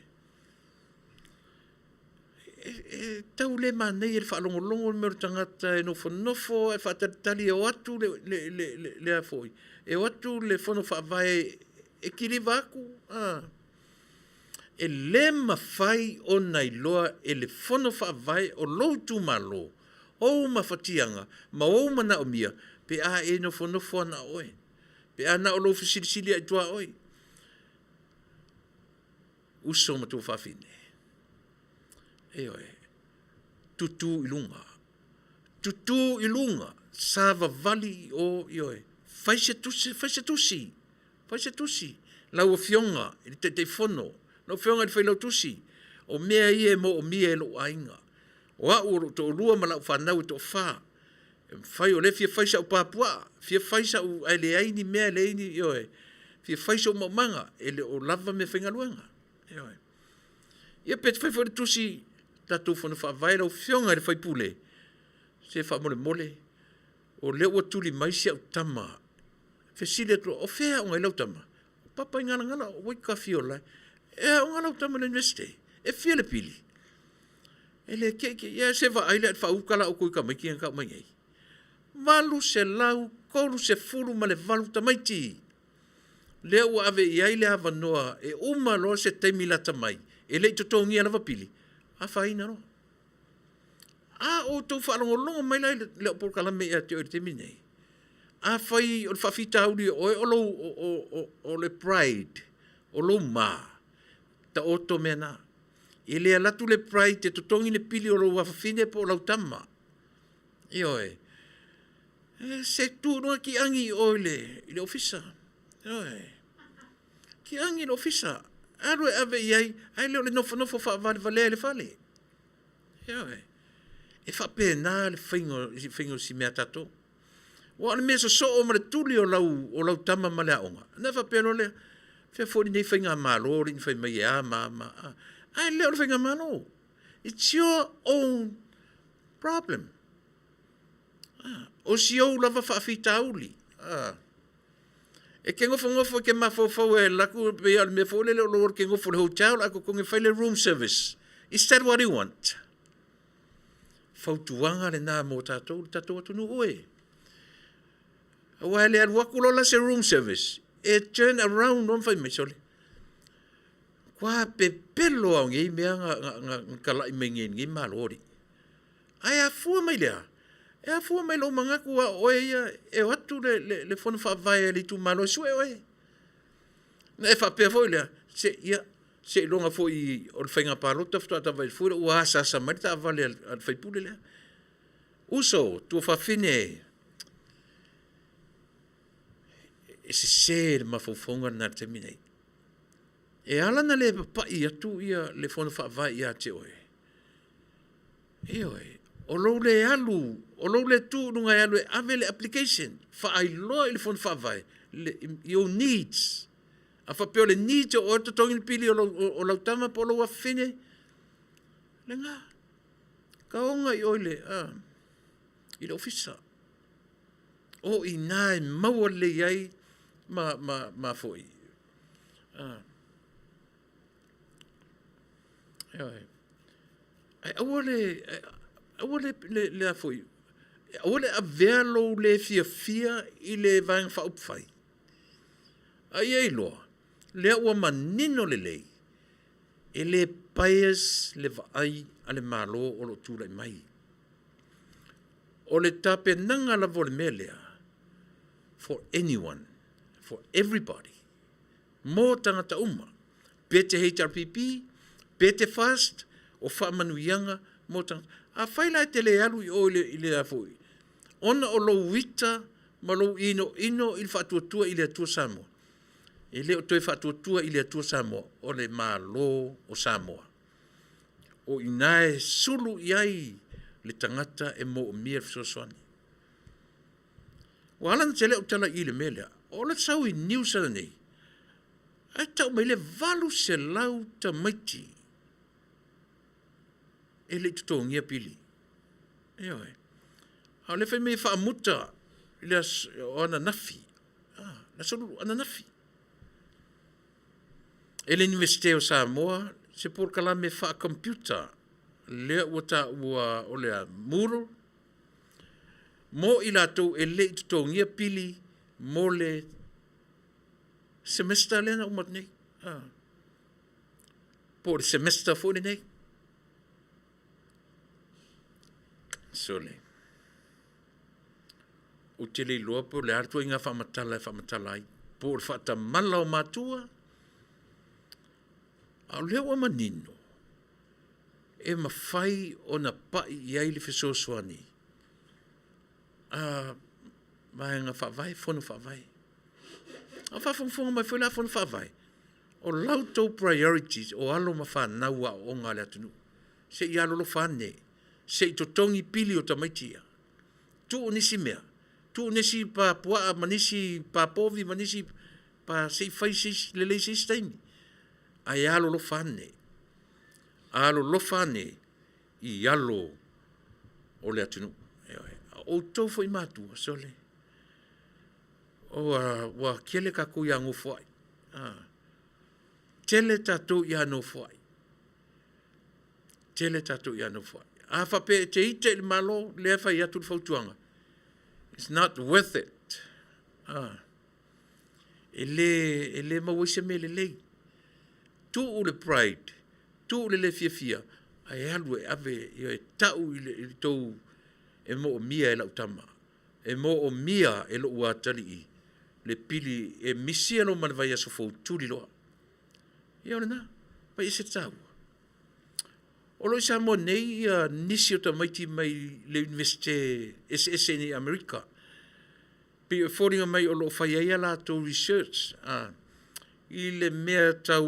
E tau le manaia i le faalogologo le mea o le tagata e nofonofo ae faatalitali e o atu e o atu le fono faavae e kiliva atu, a. E le mafai ona iloa e le fono faavae o lou itumalo ou mafatiaga ma ou manaomia pe a e nofonofo lava na o oe, pe a na o lou fesilisili lava i tua oe. Uso ma tuafafine, ioe, tutu i luga, tutu i luga, savavali i o, ioe, fai se tusi, fai se tusi, fai se tusi, lau Afioga i le Taitaifono, lau Afioga i le Failautusi, o mea ia e moomia e lou aiga. O au o lou toalua ma lau fanau e toafa, e mafai, o lea e fia fai sau pa puaa, fia fai sau, ae leai ni mea, leai ni, ioe, fia fai sou maumaga, e le o lava meafaigaluega. Ioe. Ia pe te fai foi le tusi tatou Fono Faavae lau Afioga i le sui usufono, se faamolemole, o lea ua tuli mai si au tama, fesili atu loa, o fea e aoga ai lau tama? Papaigalagala Waikafiolae. E aoga lau tama i le Iunivesite? E fia le pili? E le te i te i, ia se i vaai la i le faauta la outou i tamaiti ia na tau mai nei. 838 tamaiti lea ua ave i ai le avanoa e uma loa se taimi lata mai, e le i totogia lava pili, afaina loa. A o outou faalogologo mai la i lau polokalame ia te oe i le taimi lenei, afai o le faafitauli o oe o lou, o le pride, o lou ma, taoto mea na. E le alu atu le pride e totogi le pili o lou afafine po o lau tama. Ioe. Se tu i luga kiagi i o i le ofisa. Ioe. Kiagi i le ofisa, alu e ave i ai, ae le o le nofonofo faavalevalea i le fale. Ioe. E faapena le faiga o si mea a tatou. Aua o le mea sosoo ma le tuli o lau tama ma le aoga, ona e faapea loa lea, fea foi lenei faigamalo alii na fai mai e a ma a ma a, ae le o le faigamalo. It's your own problem. O si ou lava faafitauli. E te nofonofo e te mafaufau e alu atu pei lava o le mea foi lele o lou alu e te nofo i le hotel ae totogi e fai le room service. Is that what you want? Fautuaga lena mo tatou, le tatou atunuu e. Aua e le alu atu loa la se room service, e turn around loa ma fai mai, sole, matua pepelo lava o nei mea na talai mai nei e lenei Malo alii. Ae afua mai i le a? E afua mai i lou manatu a o oe ia e o atu le fono faavae a le itumalo e sue oe. Ona e faapea foi lea, se ia, seiloga foi o le faiga palota faatoa ta vaai fua lea ua asaasa mai le taavale a le sui usufono lea. Uso, tuafafine, e sese le mafaufauga lena i le taimi lenei. E ala ona le papai atu le fono faavae ia te oe, ioe, o lou le alu, o lou le tu i luga e alu e ave le application, faailoa i le fono faavae your needs. A faapea o le needs o oe e totogi le pili o lau tama po o lou afafine, lena, taoga i o i le ofisa. O i ina e maua lelei ai ma foi. Ioe. Ae aua le, aua le, le a foi, aua le avea lou le fiafia i le Vaega Faaupufai, a ia iloa, lea ua manino lelei, e le bias le vaai a le Malo o lo o tulai mai. O le tapenaga lava o le mea lea, for anyone, for everybody, mo tagata uma, pe te HRPP, pe te FAST, O faamanuiaga mo tagata. Afai la e te le alu i o i le, i le a foi, ona o lou ita ma lou inoino i le faatuatua i le Atua Samoa, e le o toe faatuatua i le Atua Samoa, o le Malo o Samoa. O i ina e sulu i ai le tagata e moomia le fesoasoani. Ua ala ona tele ou tala i i le mea lea, o le sau i news ananei, ae tau mai le 800 tamaiti e le i totogia pili. Ioe. A o lea fai mai e faamuta i le aso o ananafi, le aso ananafi e le Iunivesite o Samoa se polokalame faa-computer lea ua taua o le a? Moodle mo i latou e le i totogia pili mo le semester lea na uma atu nei, po o le semester foi lenei. Sole, ou te le iloa po o le a le ituaiga faamatala e faamatala ai, po o le faatamala o matua, a o lea ua manino, e mafai ona pai i ai le fesoasoani a vaega faavae, fono faavae. A o faafogafoga mai foi la fono faavae, o la outou priorities o alo ma fanau aooga a le atunuu. Se i alolofa ane, se i totogi pili o tamaiti ia. Tuu nisi mea, tuu nisi pa puaa ma nisi pa povi ma nisi pa se i fai lelei se isi taimi. Ae alolofa ane, alolofa ane i alo o le atunuu. Ioe. A o outou foi matua, sole, ua tele tatou ia nofoai. Tele tatou ia nofoai. Tele tatou ia nofoai. A faapea e te ita i le Malo, lea e fai atu le fautuaga, it's not worth it. E le maua ai se mea lelei. Tuu le pride, tuu le le fiafia, ae alu e ave, e tau i le tou, e moomia e lau tama, e moomia e lou atalii le pili e misia loa ma le vaiaso fou, tuli loa. Ia o lena, e ese le taua. O lo o i Samoa nei nisi o tamaiti mai le Iunivesite eseese i Amerika. Pei e foliga mai o lo o fai ai a latou research i le mea tau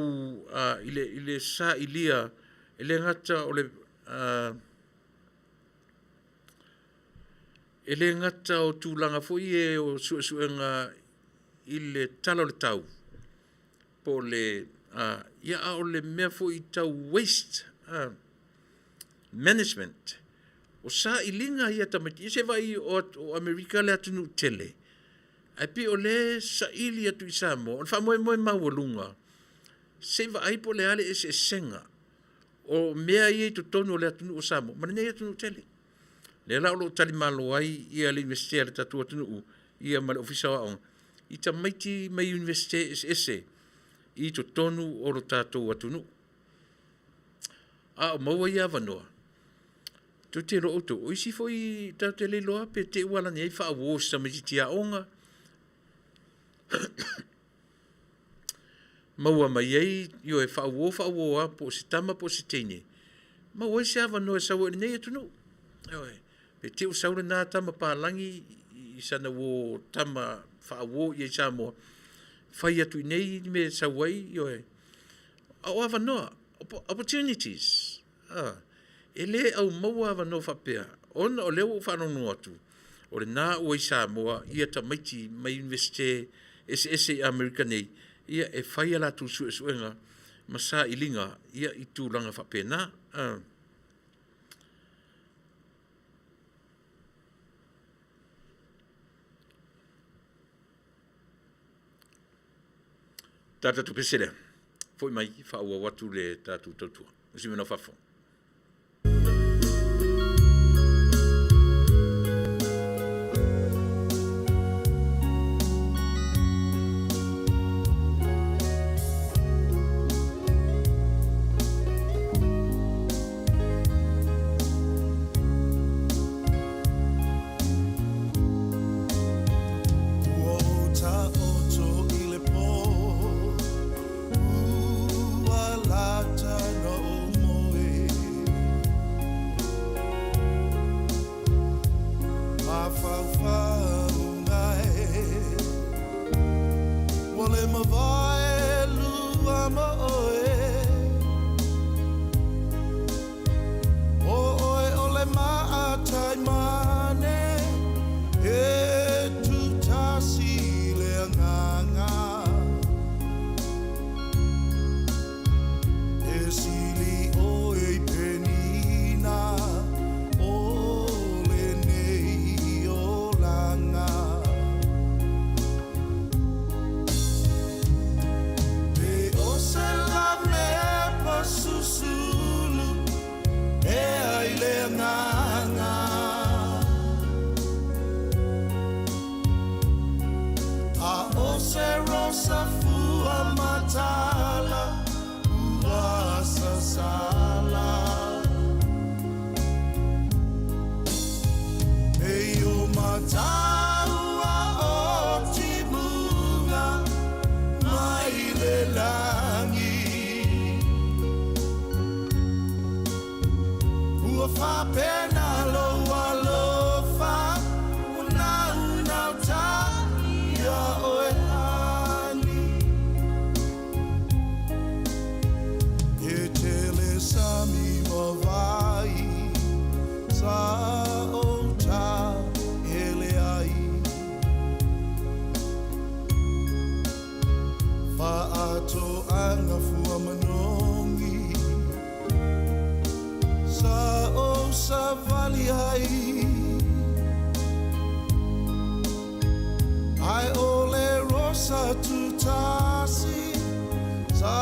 i le sailia, e le gata o le e le gata o tulaga foi ia o suesuega i le tala o le tau, po o le, ia a o le mea foi tau waste management. O sailiga ia a tamaiti, ia se i vaai o Amerika le atunuu tele, ae pei o lea e saili atu i Samoa, o le faamoemoe maualuga, se i vaai po o le a le eseesega o mea ia i totonu o le atunuu o Samoa ma lenei atunuu tele. Lea la o lo o talimalo ai le Iunivesite a le tatou atunuu ia ma le Ofisa o Aoga i tamaiti mai Iunivesite eseese i totonu o lo tatou atunuu. A o maua ia avanoa, tou te iloa outou, o isi foi tatou te le iloa pe te i ua alani ai faauo e si tamaitiiti aoga, maua mai ai, ioe, faauo faauo lava po o se tama po o se teine, maua ai se avanoa e sau ai i lenei atunuu. Ioe. Pe te i ua sau lena tama palagi i sana uo tama faauo i ai i Samoa, fai atu i inei le mea e sau ai, ioe. A o avanoa, opportunities, e le aumaua avanoa faapea, ona o lea ua ou faalogologo atu, o lena ua i Samoa ia tamaiti mai Iunivesite eseese i Amerika nei, ia e fai a latou suesuega ma sailiga i tulaga faapena. Tatou pese lea, foi mai faaauau atu le tatou tautua. Usi mai fafo. Ua ou taoto i le pō, Ua lata na ou moe. mataua o timuga mai le lagi. Ua faapena lou alofa ua naunauta ia oe ani. E tele sami ma vai sa ou ta hele ai. Faatoaga fua manogi sa ou savali ai. Ae o le rosa tutasi sa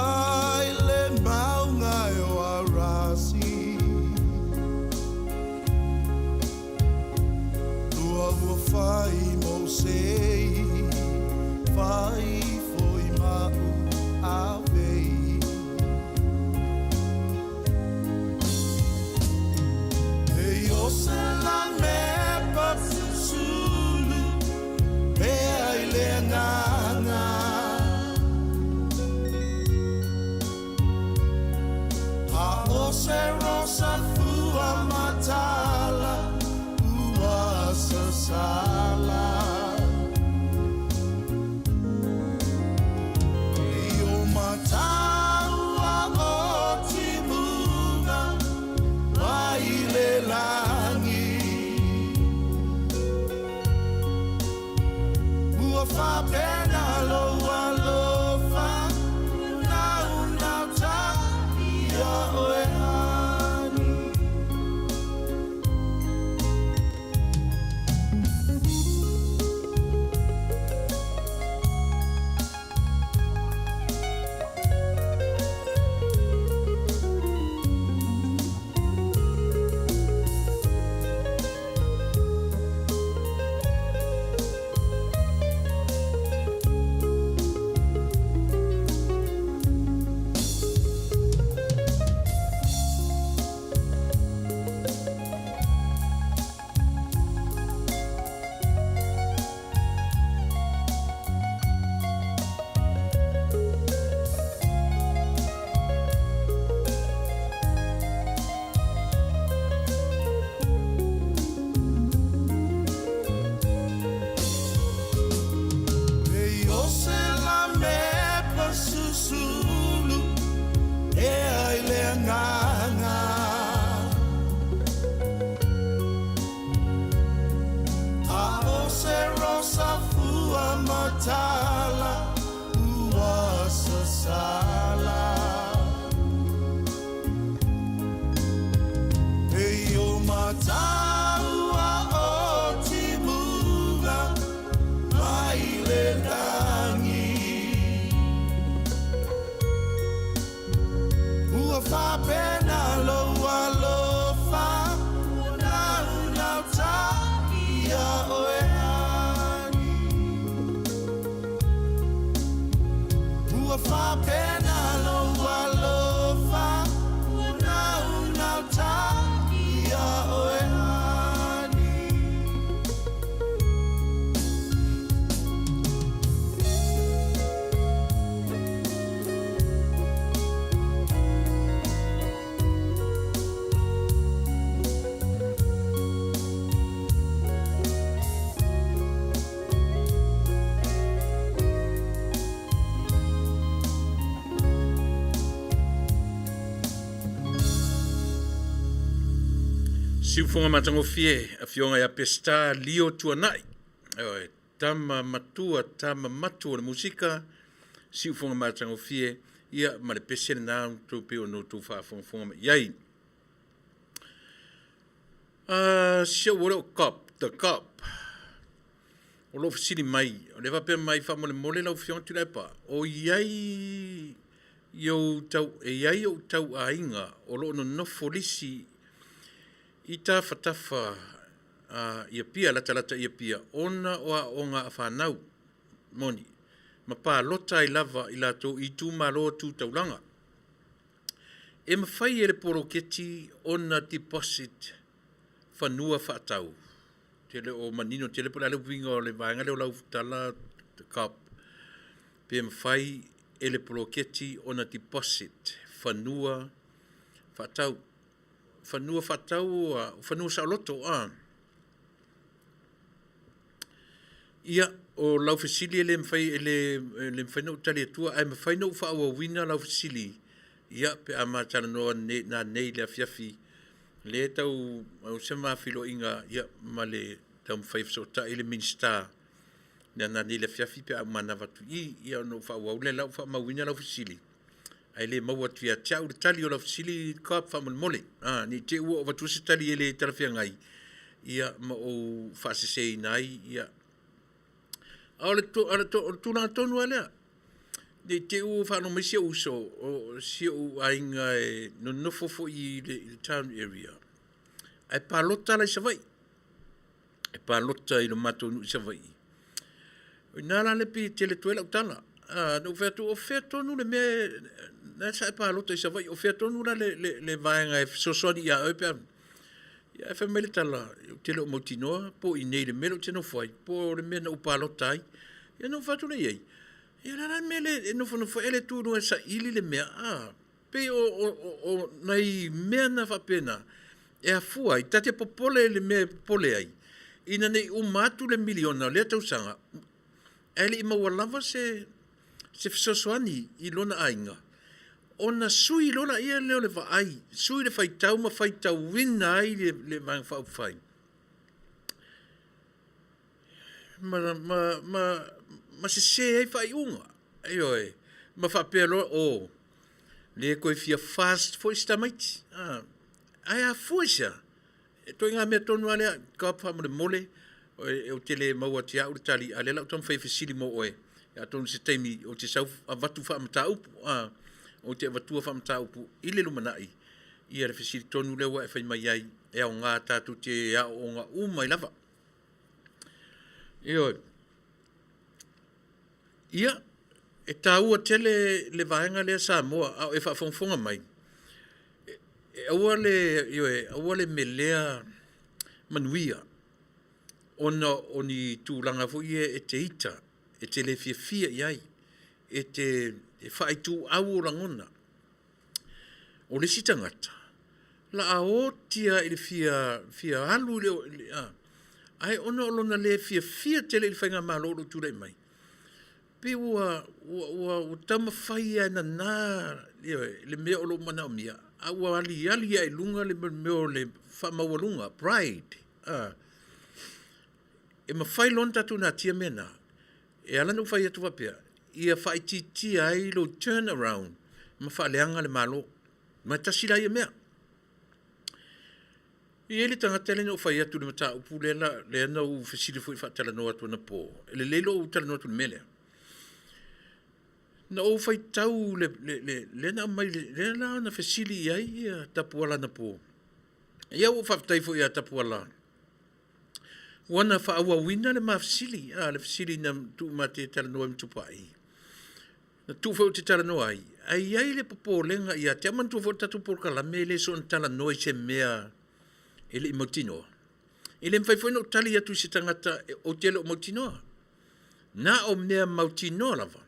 i le mauga e o Arasi. Lua ua fai mou sei, fai foi ma'u avei. E o se la mepa susulu, pea i le agaga. A o se rosa fua matala, ua sasala. E o mataua o timuga mai le lagi. Ua faapena lou alofa, naunauta ia oe ani. E o se la mepa susulu, e ai le agaga. A o se rosa fua matala, ua sasala. E o mataua o timuga mai le lagi. Ua faapena lou alofa, ua naunauta ia oe ani. Ua faapena lou alofa, ua naunauta ia oe ani. Siufoga matagofie afioga ia Peseta Lio Tuanai. Ioe, tama matua, tama matu o le musika, siufoga matagofie, ia ma le pese lena outou pei ona outou faafogafoga mai i ai. Si ou o cop, the cop. O loo fesili mai, o le faapea mai faamolemole lau Afioga Tuilaepa, o i ai i ou tau, e i ai ou tauaiga o loo nonofo lisi i tafatafa ia pia latalata ia pia ona o aoga a fanau moni ma palota ai lava i latou i itumalo tu taulaga. E mafai e le poloketi ona deposit fanua faatau. te le o manino tele po o le a le uiga o le vaega lea o lau tala Cop, pe mafai e le poloketi ona deposit fanua faatau. Fanua faatau, fanua saoloto a. Ia, o lau fesili e le mafai e le e le mafai ona ou tali atua ae mafai ona ou faaauauina lau fesili ia pe a ma talanoa nanei i le afiafi lea e tau maua se ma feiloaiga ia ma le taumafai e fesootai le Minisita nanei i le afiafi pe a ou manava atu i i, ia ona ou faaauau lea o la ua faamauina lau fesili ae le maua atu ia te au le tali o lau fesili Copp faamolemole. Ne i te i ua ou avatua se tali e le talafeagai ia ma ou faaseseina ai ia. A o le tulaga tonu lava lea, ne i te i ua faalogo mai si ou uso, o si ou aiga e nonofo foi i le town area, ae palota la i Savaii. E palota i lo matou nuu i Savaii. O i ina la lea e pei e tele atu ai lau tala. Na ou fai atu, o fea tonu le mea lena sa e palota i Savaii, o fea tonu la le vaega e fesoasoani ia oe pe a… Ae fai mai le tala, ou te le o mautinoa po o i inei i le mea lea ou te nofo ai, po o le mea na ou palota ai. Ia ona ou fai atu lea i ai, ia o le a la le mea e le nofonofo ai ae le tu i luga e saili le mea, a? Pei o nai mea na faapena e afua ai, ta te popole i le mea e popole ai, ina ne i uma atu le miliona o lea tausaga ae le i maua lava se fesoasoani i lona aiga, ona sui loa lea o le vaai, sui le faitau ma faitauina ai le Vaega Faaupufai ma sese ai faaiuga. Ioe. Ma faapea loa, oh, le toe fia FAST foi si tamaiti. Ae afua i se a? E ituaiga mea tonu lava lea, Copp faamolemole, ou te le maua atu ia au le tali, a o lea o le a ou taumafai e fesili mo oe, atonu i se taimi ou te sau avatu faamataupu, ou te avatua faamataupu i le lumanai ia le fesili tonu lea ua e fai mai ai, e aoga tatou te aooga uma ai lava. Ioe. Ia, e taua tele le vaega lea Samoa, a o e faafogafoga mai, e aua le, ioe, aua le melea manuia ona o ni tulaga foi ia e te ita, e te le fiafia i ai, e te faaituau ou lagona. O le isi tagata, o le a oti lava i le fia alu i le, ae ona o lona le fiafia tele i le faigamalo o lo o tulai mai, pei ua taumafai lava e nana le mea o lo o manaomia, a ua aliali lava i luga le mea o le faamaualuga, pride. E mafai loa ona tatou natia mea na, e ala ona ou fai atu faapea, ia faaitiitia ai lou turn around ma faaleaga le Malo. Ma e tasi la ia mea. E i ai le tagata lea na ou fai atu i le mataupu lea, lea na ou fesili foi e faatalanoa atu anapo, e lelei lou talanoa atu i le mea lea. Na ou faitau lea na aumai, lea la na fesili i ai ia Tapuala anapo. Ia ua ou faafetai foi ia Tapuala, ua na faaauauina le ma fesili, le fesili na tuu ma te talanoa ai ma Tupai, na tuu foi ou te talanoa ai, ae i ai le popolega ia te au. Manatua foi le tatou polokalame e le soona talanoa i se mea e le i mautinoa. E le mafai foi ona ou tali atu i se tagata ou te le o mautinoa. Na o mea mautinoa lava.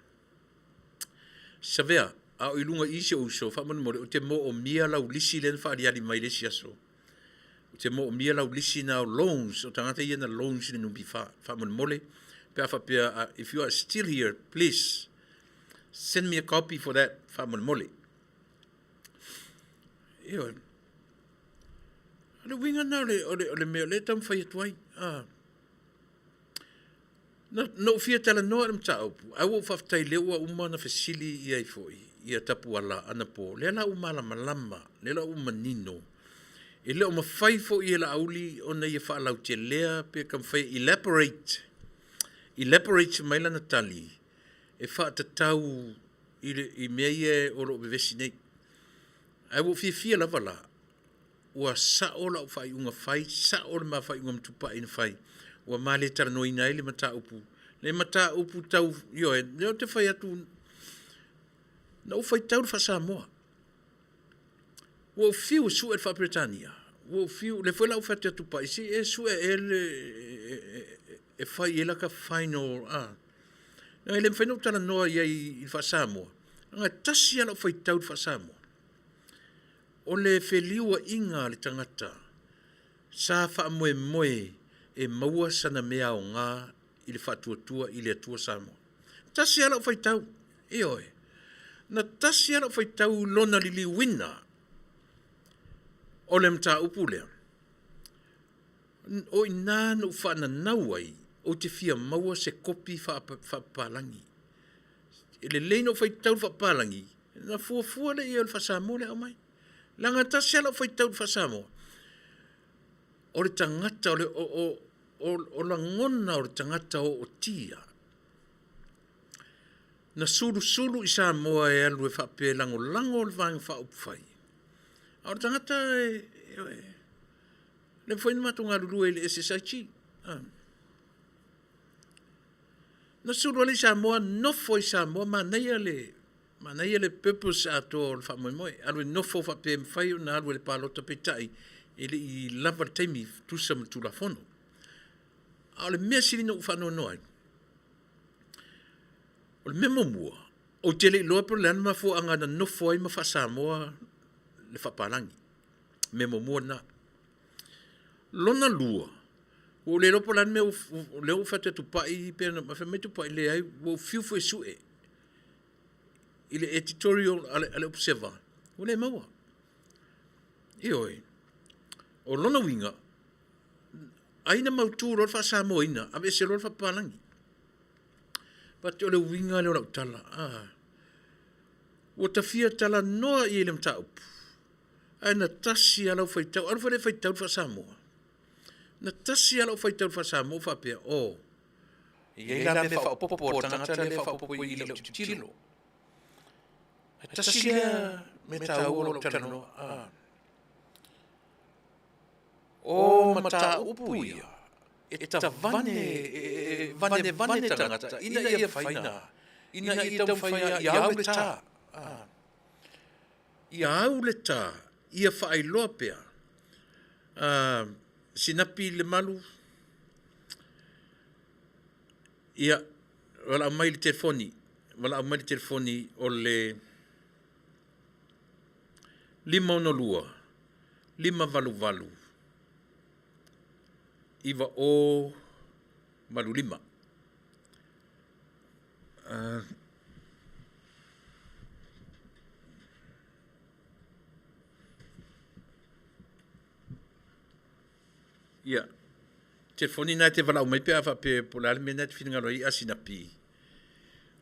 Savea, a o i luga i i si ou uso, faamolemole, ou te moomia lau lisi lea na faaaliali mai le isi aso. Ou te moomia lau lisi na o loans, o tagata ia na loans i le NPF. Faamolemole, pe a faapea, if you are still here, please send me a copy for that, faamolemole. Ioe. O le uiga lena o le mea o lea e taumafai atu ai. Na ou fia talanoa i le mataupu, ae ua ou faafetai o lea ua uma ona fesili i ai foi ia Tapuala anapo. O lea la ua malamalama, o lea la ua manino, e le o mafai foi e Laauli ona ia faalautelea pe taumafai e elaborate, elaborate mai lana tali e faatatau i mea ia o lo o vevesi nei. Ae ua ou fiafia lava la, ua sao lau faaiuga fai, sao le ma faaiuga ma Tupai na fai, ua ma le talanoaina ai le mataupu, le mataupu tau, ioe, lea ou te fai atu, na ou faitau i le faa-Samoa, ua ou fiu e sue le faa-Peretania, ua ou fiu, lea foi la ua ou fai atu ia Tupai, se i e sue ea le e fai i ai laka final, a. Leaga e le mafai ona ou talanoa i ai i le faa-Samoa, leaga e tasi lava lau faitau i le faa-Samoa. O le feliuaiga a le tagata sa faamoemoe e maua sana mea aoga i le faatuatua i le Atua Samoa. E tasi lava lau faitau, ioe. Na tasi lava lau faitau i lona liliuina o le mataupu lea, o i ina na ou faananau ai ou te fia maua se kopi faapapalagi. E lelei ona ou faitau i le faapapalagi, ona fuafua lea i ai o le faa-Samoa lea e aumai. Leaga e tasi lava lau faitau i le faa-Samoa, o le tagata, o lagona o le tagata ootia, na sulusulu i Samoa e alu e faapea e lagolago le Vaega Faaupufai, a o le tagata e, ioe, lea foi na matou galulue ai i le SSIG. Na sulu atu i Samoa, nofo i Samoa, manaia le, manaia le purpose atoa o le faamoemoe, alu e nofo faapea e mafai ona alu e palota, peitai, e le i lava le taimi e tusa ma le Tulafono. A o le mea sili ona ou faanoanoa ai, o le mea muamua, ou te le iloa po o le a le mafuaaga na nofo ai ma faa-Samoa le faapalagi. Mea muamua lena. Lona lua, ua ou le iloa po o le a le mea o lea ua ou fai atu ia Tupai, ae fai mai Tupai, leai, ua ou fiu foi e sue i le editorial a le Observer, ua le maua. Ioe. O lona uiga, ai na mautu loa le faa-Samoaina, aveese loa le faapapalagi. But o le uiga lea o lau tala, ua ta fia talanoa i ai i le mataupu, ae na tasi lava lau faitau. Alu fale faitau le faa-Samoa. Na tasi lava lau faitau i le faa-Samoa ou faapea, oh, e i ai la mea faaopoopo a le tagata lea e faaopoopo i lau tilotilo. Ae tasi lea mea taua o lau talanoa. Ah. O mataupu ia, e tavane, e vanevane tagata ina ia mafai na, ina ia taumafai ia au le ta. Ah. Ia au le ta, ia faailoa pea. Ah, sinapi le malu, ia, valaau mai le telefoni, valaau mai le telefoni o le 562 588 9085. Ia, telefoni na e te valaau mai pe a faapea po o le a le mea lena e te finagalo ai a sinapi.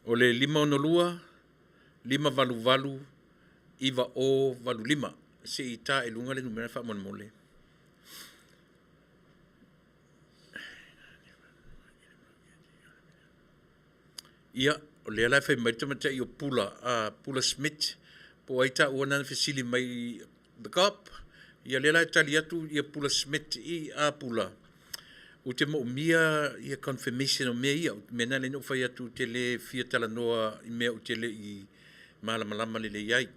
O le 562 588 9085. Se i ta i luga le numera faamolemole. Ia, o lea la e fai mai le tamaitai o Pula, Pula Smith, po o ai taua na na fesili mai i The Cop. Ia lea la e tali atu ia Pula Smith i a Pula, ou te moomia ia confirmation o mea ia. O mea na lea na ou fai atu ou te le fia talanoa i mea ou te le i malamalama lelei ai.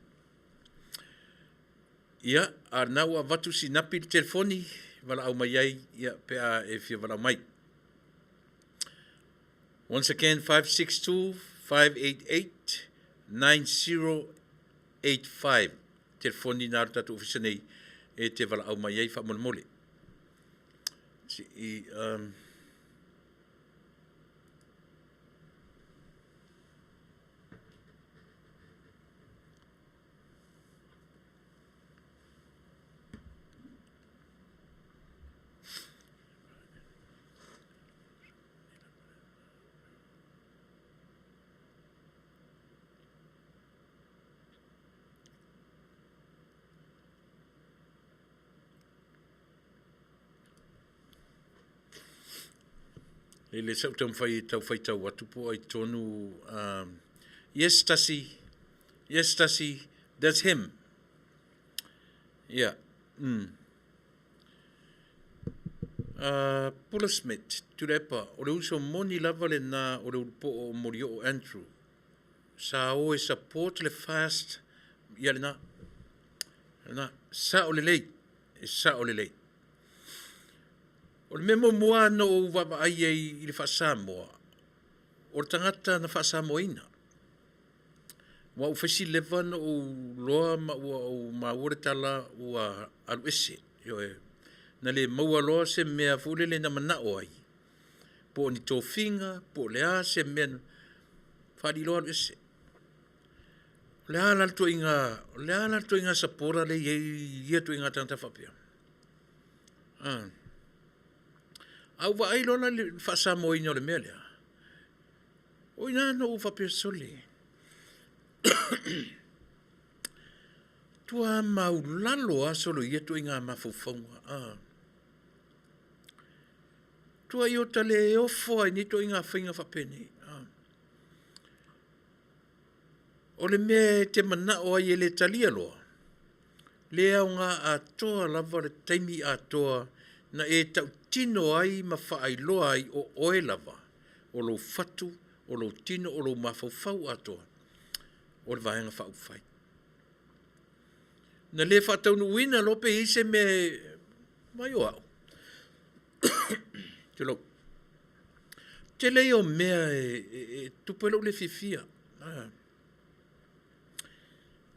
Ia, a o lena ua avatu sinapi le telefoni, valaau mai ai ia, pe a e fia valaau mai. Once again, 562 588 9085. Telefoni na o le tatou ofisa nei e te valaau mai ai faamolemole. I, E le sa ou taumafai e tau faitau atu po o ai tonu. Yes, Tasi. Yes, Tasi. That's him. Yeah. Pula Smith, Tuilaepa, o le uso moni lava lena o le ulupoo o Molioo Andrew. Sa o e support le fast, ia lena. Lena, sao lelei, e sao lelei. O le mea muamua na ou vaavaai ai i le faa-Samoa, o le tagata na faa-Samoaina. Aua ua fai si leva ona ou iloa ma ua ou maua le tala ua alu ese. Ioe. Na le maua loa se mea foi lele na manao ai, po o ni tofiga, po o le a se mea, faalii loa alu ese. O le a la le ituaiga, o le a la le ituaiga supporter lea e i ai i ia ituaiga tagata faapea? A ou vaai loa la i le faa-Samoaina o le mea lea, o i ina na ou faapea, sole, matua maulalo lava solo i ia ituaiga mafaufauga. Matuai ota le ofo lava i nei ituaiga faiga faapenei. O le mea e te manao ai e le talia loa, le aoga atoa lava le taimi atoa na e tautino ai ma faailoa ai o oe lava, o lou fatu, o lou tino, o lou mafaufau atoa, o le Vaega Faaupufai. Na le faataunuuina loa pe i ai se mea e… vaai o au, tulou, tele ia o mea e tupu ai lou le fiafia.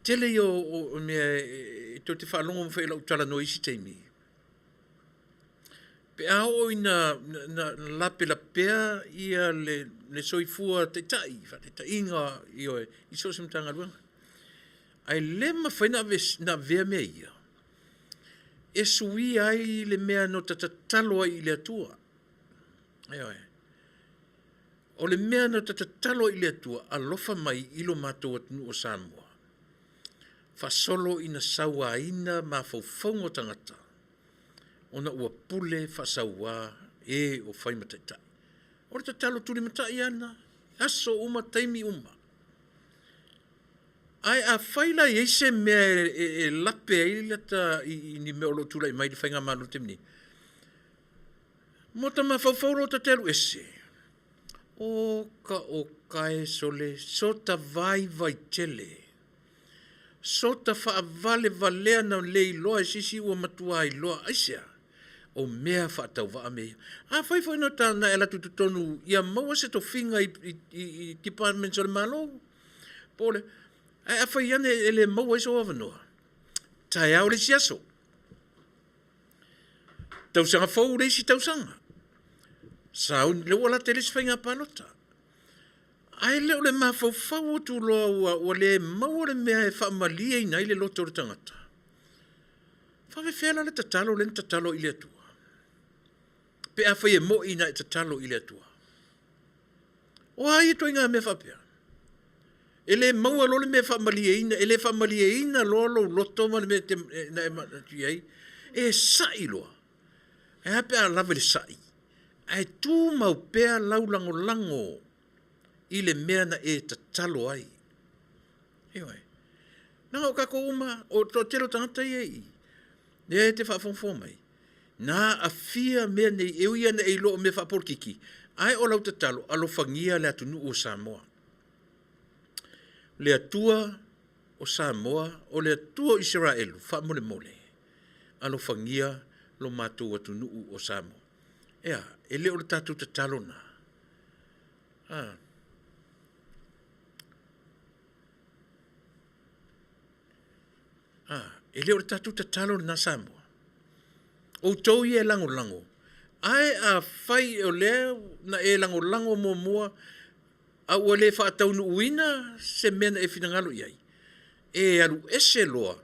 Tele ia o mea tou te faalogo foi i lau talanoa i isi taimi, pe a oo ina lapelapea le soifua taitai, faataitaiga, ioe, i so o se Matagaluega, ae le mafai ona avea mea ia e suia ai le mea na ota tatalo ai i le Atua. Ioe. O le mea na ota tatalo ai i le Atua, alofa mai i lo matou atunuu o Samoa, faasolo ina sauaina mafaufauga o tagata ona ua pule faasaua e ua fai ma taitai. O le tatalo tulimatai lava lena, aso uma taimi uma. Ae afai la e i ai se mea e lape ai lata i ni mea o lo o tulai mai i le faigamalo i le taimi nei, ma ota mafaufau loa ta te alu ese, oka oka e sole, so ta vaivai tele, so ta faavalevalea na le iloa e se isi ua matua iloa. Aisea? O mea faatauvaa mea ia. Afai foi na e alu atu i totonu ia maua se tofiga i departments a le Malo, po o le… ae afai ane e le maua ai sou avanoa, taeao le isi aso, tausaga fou le isi tausaga, sauni, lea ua lata i le isi faiga palota. Ae le o le mafaufau atu loa ua le maua le mea e faamalieina ai le loto o le tagata, e faapefea la le tatalo lea na tatalo ai i le Atua? Pe afai e moni na e tatalo i le Atua. O a ia ituaiga mea faapea? E le maua loa le mea e faamalieina, e le faamalieina loa lou loto ma le mea na e manatu i ai, e sai loa. Ae a pe a lava i le sai, ae tumau pea lau lagolago i le mea na e tatalo ai. Ioe. Leaga o tatou uma, o le toatele o tagata ia e i i, lea e te faafogafoga mai, na aafia mea nei, e ui lava ina e iloa o mea faapolokiki, ae o lau tatalo, alofagia le atunuu o Samoa. Le Atua o Samoa, o le Atua o Isaraelu, faamolemole, alofagia lo matou atunuu o Samoa. E a? E le o le tatou tatalo lena? A. A, e le o le tatou tatalo lena Samoa? Outou ia e lagolago, ae afai o lea na e lagolago muamua a ua le faataunuuina se mea na e finagalo i ai, e alu ese loa,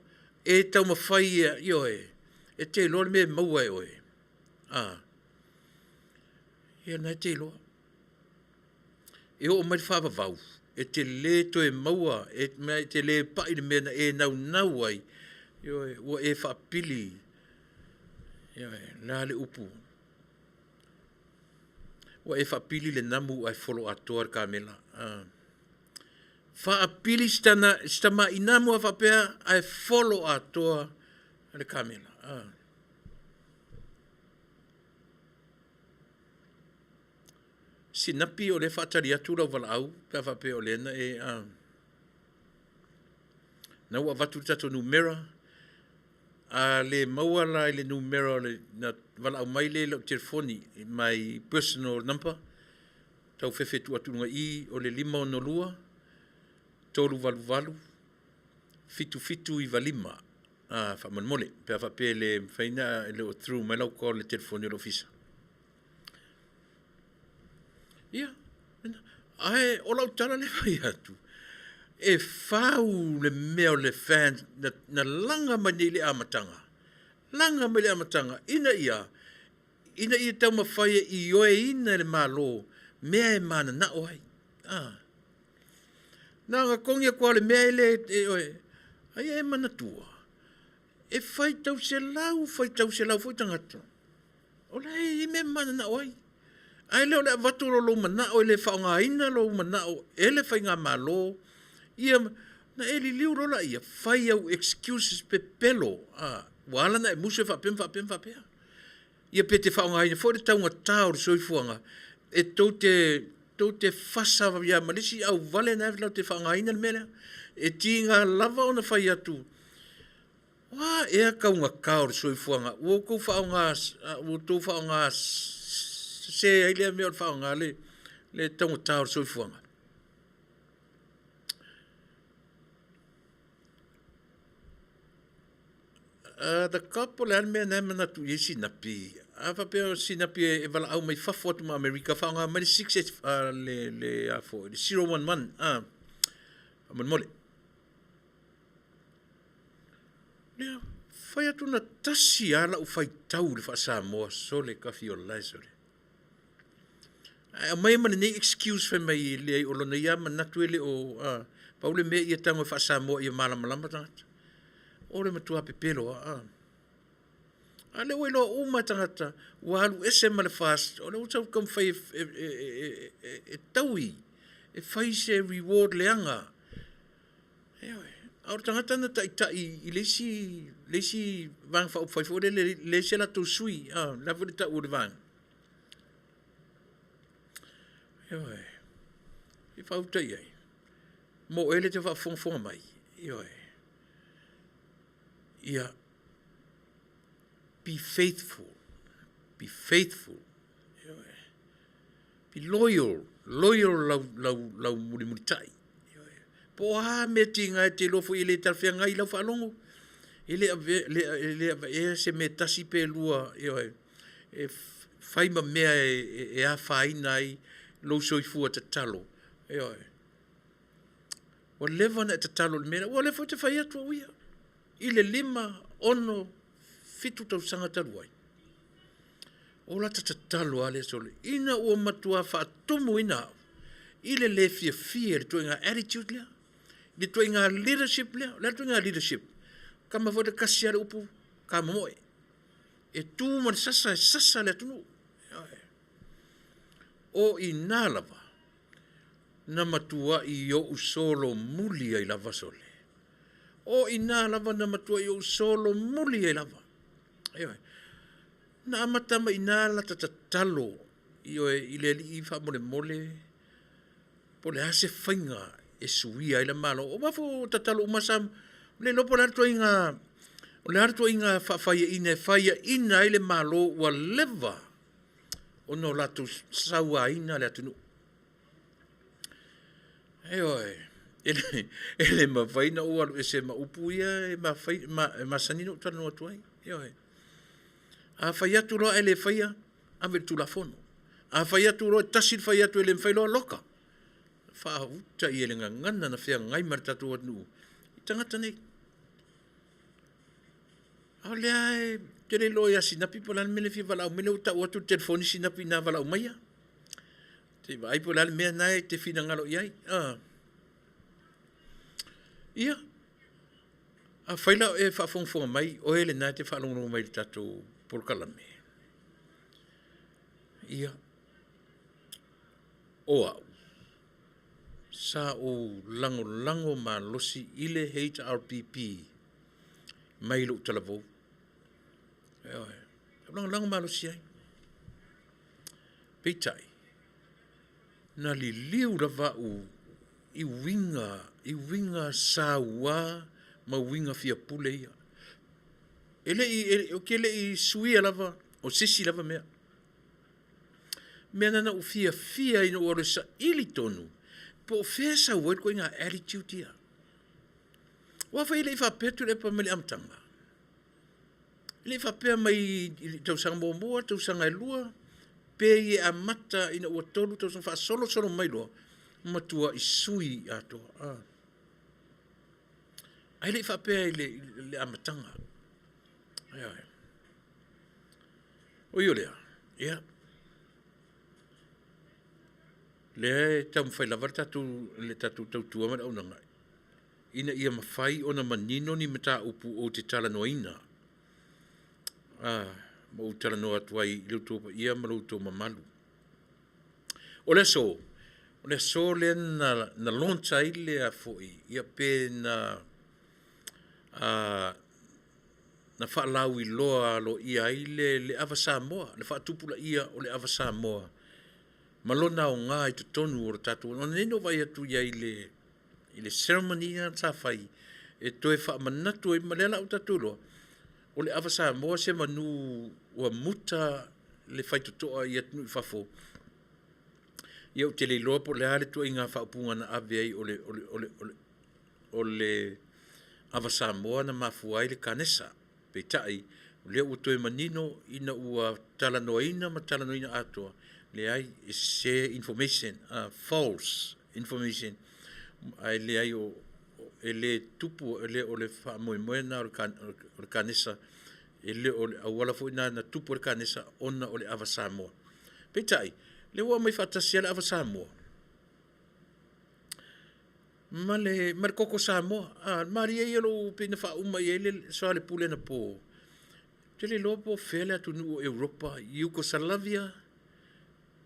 e taumafai e, ioe, e te iloa le mea e maua e oe. A, ia lena e te iloa. E oo mai le faavavau, e te le toe maua, ma e te le pai i le mea na e naunau ai, ioe, ua e faapili, ioe, o le a le upu? Ua e faapili le namu ae folo atoa le kamela. Faapili si tamai namu lava faapea ae folo atoa le kamela. Sinapi o lea e faatali atu lau valaau pe a faapea o lea na e... Na ua avatu le tatou numera, a le maua la i le numera na valaau mai lea i lau telefoni, my personal number, tau fefe tuu atu i luga i i, o le 562 388 7795. Ah, faamolemole, pe a faapea e le mafai ona, e le o through mai lau call i le telefoni o le ofisa. Ia, ae o lau tala lea e fai atu, e fau le mea o le fan na, na laga mai nei i le amataga, laga mai le amataga ina ia, ina ia taumafai e ioeina e le Malo mea e mananao ai. Ah. Na ona togi atu lava o le mea e le, e, oe, ai e manatua, e faitau selau, faitau selau foi tagata, o la e i ai mea e mananao ai. Ae le o le avatu o lou manao e le faaaogaina lou manao e le faigamalo, ia, na e liliu loa laia, fai au excuses pepelo, a, ua ala ona e musu e faapea ma faapea ma faapea. Ia pe te faaaogaina foi le taugata o le soifuaga e tou te, tou te fasa ia ma le isi auvale na latou te faaaogaina le mea lea. E tiga lava ona fai atu, o a ea taugata o le soifuaga ua outou faaaoga, ua outou faaaoga sese ai lea mea o le faaaoga le, le taugata o le soifuaga. The Cup o le a le mea na e manatu i ai Sinapi? A faapea o Sinapi e valaau mai fafo atu ma Amerika, faaaoga mai le 6 le le a foi le 011 a faamolemole. Lea fai atu na tasi lava lau faitau i le faa-Samoa sole tafiolae sole. Ae aumai ma lenei excuse fai mai e leai o lona ia manatu e le o a, pau le mea ia tago e faa-Samoa ia malamalama tagata. O le matua pepelo lava a. A o lea ua iloa uma e tagata ua alu ese ma le FAST, o lea ua tau taumafai e, e, e, e, e taui, e fai se reward leaga. Ioe. A o le tagata na taitai i le isi, le isi Vaega Faaupufai foi lele, leai se latou sui, a, le a foi le tau o le vaega. Ioe. E faauta i ai. Mo oe lea e te faafogafoga mai. Ioe. Ia, be faithful. Be faithful. Ioe. Be loyal. Loyal lau, lau, lau mulimulitai. Ioe. Po o a mea tiga e te iloa foi e le talafeagai i lau faalogo, e le ave, le, e le aveea se mea tasi pe lua, ioe, e fai ma mea e, e afaina ai lou soifua tatalo. Ioe. Ua leva ona e tatalo i le mea lea. Ua leva foi te fai atu au ia. I le 5, 6, 7 tausaga talu ai. O lata tatalo lava lea sole. Ina ua matua faatumuina au i le le fiafia i le ituaiga attitude lea, i le ituaiga leadership lea. O le a le ituaiga leadership? Kama foi le kasi lava le upu, kamomoe. E tu ma le sasa, e sasa le atunuu. O i ina lava na matuai ou solomuli ai lava sole. O i ina lava na matuai ou solomuli ai lava. Ioe. Na amata mai i ina lata tatalo, ioe, i le Alii faamolemole, po o le a se faiga e suia ai le Malo. Aua foi o tatalo uma sa, le iloa po o le a le ituaiga, o le a le ituaiga faafaiaina e faiaina ai le Malo ua leva ona o latou sauaina le atunuu. Ioe, e le, e le mafai ona ou alu ese ma upu ia e, mafai, ma, e masani ona ou talanoa atu ai. Ioe. A fai atu loa ae le faia, ave i le Tulafono. A fai atu loa e tasi le fai atu e le mafai loa, loka. Faauta i le gagana na feagai ma le tatou atunuu i tagata nei. A o lea e te le iloa ia Sinapi po o le a le mea lea e fia valaau mai, lea ua tau atu le telefoni Sinapi ina valaau maia. Se i vaai po o le a le mea lena e te finagalo i ai. Ah. Ia, afai la o e faafogafoga mai, oe lena e te faalogologo mai i le tatou polokalame. Ia, o au, sa ou lagolago malosi i le HRPP mai lou talavou. Ioe, lagolago malosi ai. Peitai, na liliu lava au i uiga, i uiga saua ma uiga fiapule ia. E le i, ou te le i suia lava. O se isi lava mea. Mea na na ou fiafia ina ua alu e saili tonu po o fea e sau ai le ituaiga attitude ia. Aua foi e le i faapea Tuilaepa mai le amataga. E le i faapea mai i le tausaga muamua, tausaga e lua, pe i e amata ina ua tolu tausaga faasolosolo mai loa, matuai sui atoa. Ah. Ae le i faapea i le amataga. Ioe. Ui o lea, ia, lea e taumafai lava le tatou, le tatou tautua ma le auaunaga ina ia mafai ona manino ni mataupu ou te talanoaina, ma ou talanoa atu ai i lo outou paia ma lo outou mamalu. O le aso, o le aso lea na, na launch ai le a foi, ia pe na na faalauiloa aloaia ai le, le ava Samoa, le faatupulaia o le ava Samoa ma lona aoga i totonu o le tatou. O nei na ou vaai atu i ai i le, i le ceremony lea sa fai e toe faamanatu ai, ma lea la ua tatou iloa, o le ava Samoa se manu ua muta le faitotoa i atunuu i fafo. Ia ou te le iloa po o le a le ituaiga faaupuga na ave ai o le, o le, o le, o le, o le ava Samoa na mafua ai le kanesa. Peitai, o lea ua toe manino ina ua talanoaina ma talanoaina atoa, leai, e sese information, false information, ae leai o, e le tupu, e le o le faamoemoe lena o le kanesa, e le o le auala foi lena na tupu ai le kanesa ona o le ava Samoa. Peitai, o lea ua aumai faatasi lava le ava Samoa ma le, ma le koko Samoa. A, malie ia lou, pei na faauma i ai le soalepule anapo. Ou te le iloa po o fea le atunuu o Europa, Yugoslavia,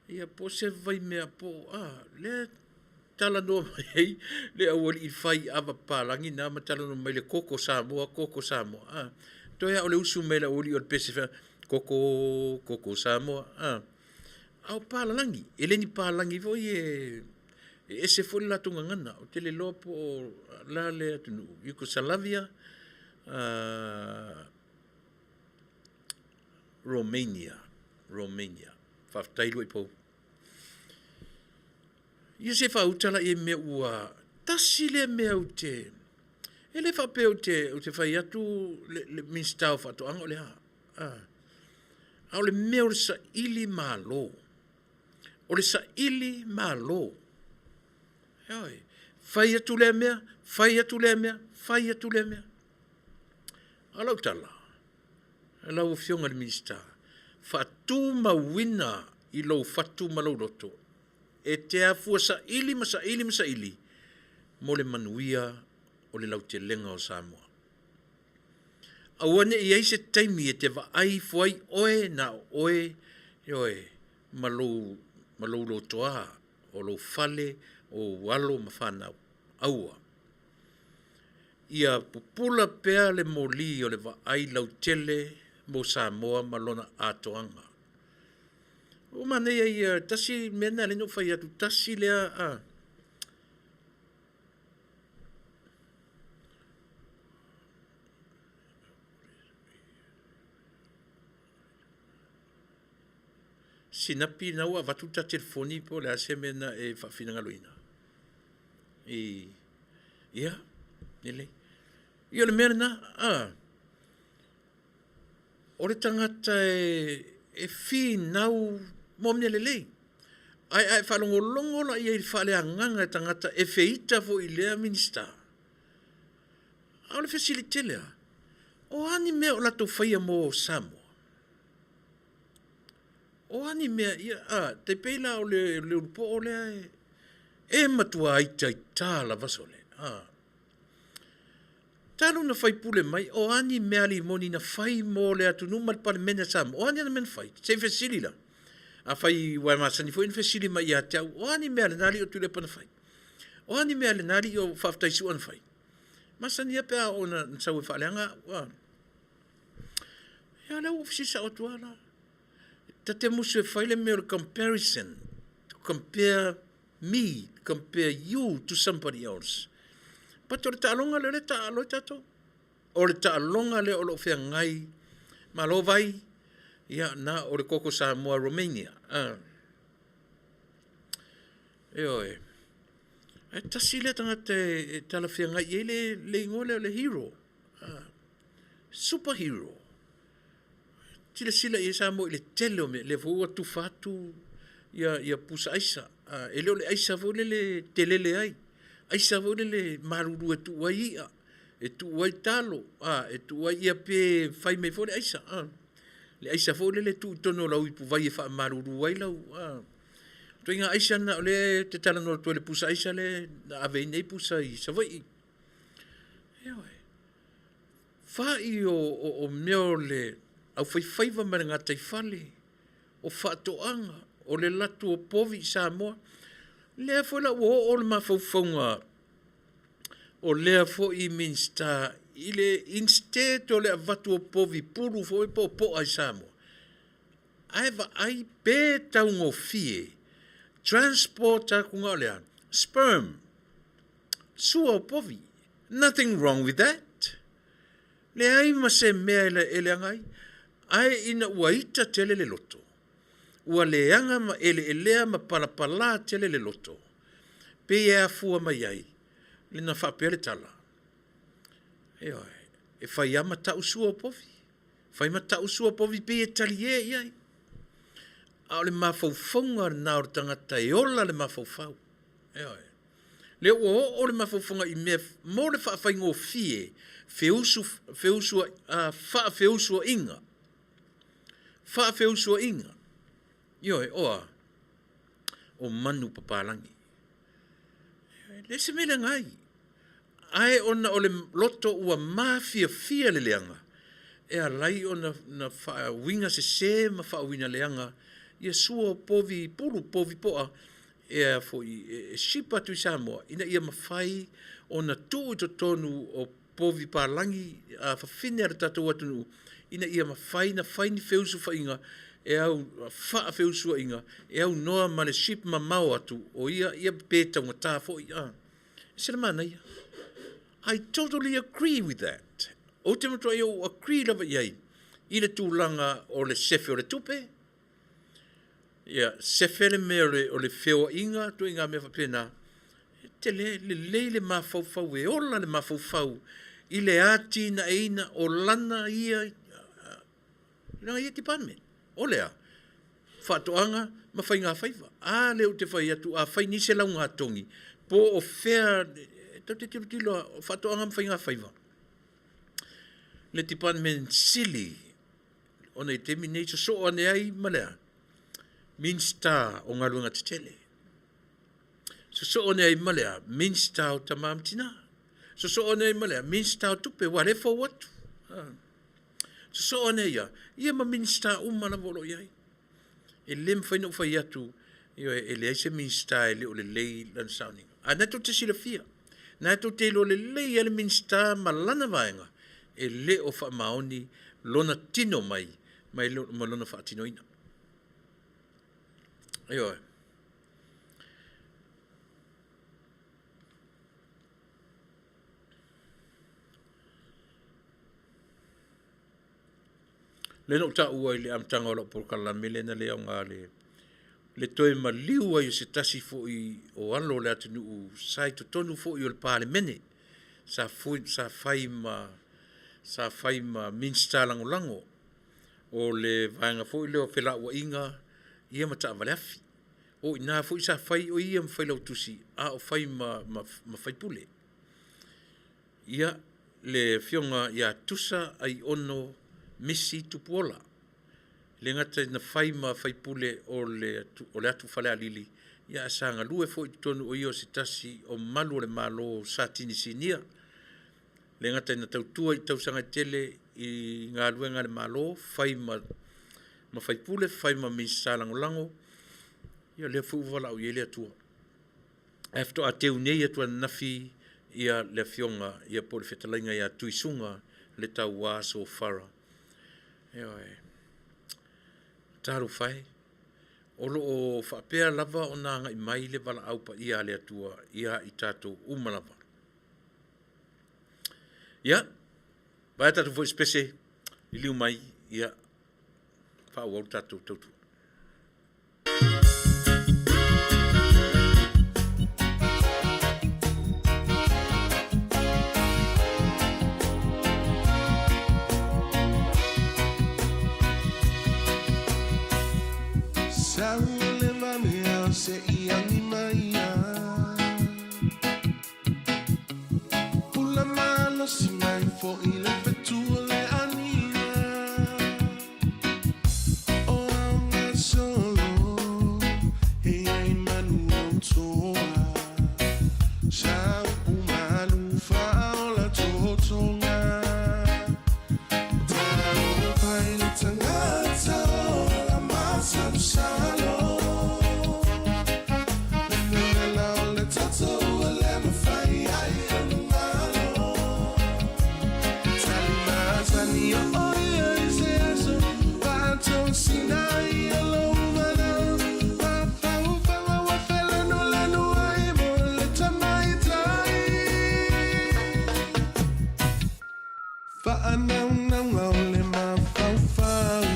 ia po o se vaimea po o, a, lea e talanoa mai ai le aualii fai ava papalagi na ma talanoa mai le koko Samoa, koko Samoa, a. Toe lava o le usu mai o le aualii o le pese, koko, koko Samoa, a. A o palalagi, e le ni palagi foi e, e ese foi le latou gagana. Ou te le iloa po o le a le atunuu, Yugoslavia, Romania, Romania. Faafetai Luaipou. Ia se i faauta la i mea ua tasi lea mea ou te e le faapea ou te, ou te fai atu le, le Minisita o Faatoaga o le a. A, a o le mea o le saili malo. O le saili malo. Ioe. Fai atu lea mea, fai atu lea mea, fai atu lea mea. A o lau tala, lau Afioga i le Minisita, faatumauina i lou fatu ma lou loto e te afua saili ma saili ma saili mo le manuia o le lautelega o Samoa. Aua ne i i ai se taimi e te vaai ifo ai oe na o oe, ioe, ma lou, ma lou lotoa, o lou fale, o ou alo ma fanau. Aua. Ia pupula pea le moli o le vaai lautele mo Samoa ma lona atoaga. Ua manaia ia, tasi mea lena lea na ou fai atu, tasi lea a, Sinapi lena ua avatu le ta telefoni po o le a se mea na e faafinagaloina. I, ia, lelei. Ia o le mea lena, a, o le tagata e, e finau mo mea lelei. Ae a e faalogologo la i ai i le faaleagaga e tagata e feita foi i lea Minisita, a o le fesili tele lava, o a ni mea o latou faia mo Samoa? O a ni mea, ia, a, tai pei la o le, le ulupoo lea e, e matua itaita lava sole, a. Talu na faipule mai, o a ni mea limoni na fai mo le atunuu ma le Palemene a Samoa? O a ni ana mea na fai? Se i fesili la. Afai ua e masani foi ona fesili mai ia te au, o a ni mea a lena alii o Tuilaepa na fai? O a ni mea a lena alii o Faafetai na fai? Masani lava pe a oo ina sau e faaleaga au. A. Ia o lea ua ou fesili sao atu lava la. Ta te musu e fai le mea o le comparison, to compare me, compare you to somebody else. But o le taaloga lea o lea e taaalo ai tatou. O le taaloga lea o lo o feagai, malo vai, Ia, na o le koko Samoa Romania. Ioe. Ae tasi lea tagata e talafeagai i ai le, le igoa lea o le hero. Super hero. Silasila i ai Samoa i le tele o mea, lea foi ua tufa atu ia, ia pusa aisa. E le o le aisa foi lele telele ai, aisa foi lele malulu e tuu ai i'a, e tuu ai talo, e tuu ai ia pe fai mai foi le aisa. Le aisa foi lele e tuu i totonu o lau ipuvai e faamalulu ai lau, ituaiga aisa lena o lea e te talanoa atu ai i le pusa aisa lea na ave ai nei pusa i Savaii. Ioe. Fai o, o, o mea o le aufaifaiva ma le gataifale, o faatoaga, o le latu o povi i Samoa. Lea foi la ua oo le mafaufauga o lea foi Minisita i le instead o le avatu o povi pulu foi po o poa i Samoa, ae vaai pe taugofie transport atu na o le a? Sperm, sua o povi. Nothing wrong with that. Leai ma se mea e leaga ai. Ae ina ua ita tele le loto, ua leaga ma eleelea ma palapala tele le loto, pei e afua mai ai na faapea le tala, ioe, e fai lava ma tau sua o povi, fai ma tau sua o povi pei e talie i ai. A o le mafaufauga lena o le tagata e ola le mafaufau. Ioe. Lea ua oo le mafaufauga i mea mo le faafaigofie feusu, feusu, faafeusuaiga. Faafeusuaiga. Ioe, o a? O manu papalagi. E leai se mea leaga ai. Ae ona o le loto ua mafiafia le leaga, e ala ai ona na faauiga sese ma faauiga leaga ia sua o povi pulu, povi poa e a foi e ship atu i Samoa ina ia mafai ona tuu i totonu o povi palagi a fafine a le tatou atunuu ina ia mafai ona fai ni feusufaiga e au faafeusuaiga e aunoa ma le ship mamao atu o ia ia pe taugata foi a. E ese le manaia. I totally agree with that. Ou te matuai ou agree lava i ai i le tulaga o le sefe o le tupe, ia sefe le mea o le, o le feoaiga, ituaiga mea faapena. E tele, lelei le mafaufau e ola le mafaufau i le atinaeina o lana ia, lana ia department. O le a? Faatoaga ma faigafaiva. A lea ou te fai atu, a fai nei se laugatogi, po o fea, e tou te tilotilo lava, o faatoaga ma faigafaiva, le department sili ona i taimi nei sosoo ane ai ma le a? Minisita o Galuega Tetele. Sosoo ane ai ma le a? Minisita o Tama ma Tina. Sosoo ane ai ma le a? Minisita o Tupe, ua le fou atu. Sosoo ane ai ia ma Minisita uma lava o lo o i ai. E le mafai ona ou fai atu, ioe, e leai se Minisita e le o lelei lana sauniga. Ae na tou te silafia, na tou te iloa lelei lava le Minisita ma lana vaega e le o faamaoni lona tino mai ma lona faatinoina. Ioe. Lea na ou taua i le amataga o lau polokalame lea na le aoga le, le toe maliu ai o se tasi foi o alo o le atunuu sa i totonu foi o le Palemene, sa, fui, sa fai ma sa fai ma Minisita Lagolago o le vaega foi lea o felauaiga ia ma taavale afi. O i ina foi sa fai o ia ma failautusi a o fai ma, ma, ma faipule. Ia, le Afioga ia Tusa Aiono Misi Tupuola, e le gata ina fai ma faipule o le, o le atu Falealili, ia ae sa galue foi i totonu o ia o se tasi o malu o le Malo sa tinisinia. E le gata ina tautua i tausaga e tele i galuega a le Malo, fai ma, ma faipule, fai ma Minisita Lagolago, ia lea foi ua valaau i ai le Atua. Ae faatoa teu nei atu ananafi ia le afioga ia po o le fetalaiga ia Tuisuga le Tauā Sofara. Ioe. Talofa e. O lo o faapea lava ona agai mai le valaau paia a le Atua ia i tatou uma lava. Ia, vaea tatou foi se pese, liliu mai, ia, faaauau le tatou tautua. Pula malosi mai foi le fetu o le aniga. O aoga solo e ai manu o toa. Sa upu malu faaola totoga. Talofa i le tagata ola masalosalo. Le vevela o le toto ua le mafai ai ona galo. Tali masani o oe i se aso faatosina ai lou valaau. Mafaufauga ua felanulanu ai mo le tamaitai. Faanaunauga o le mafaufau.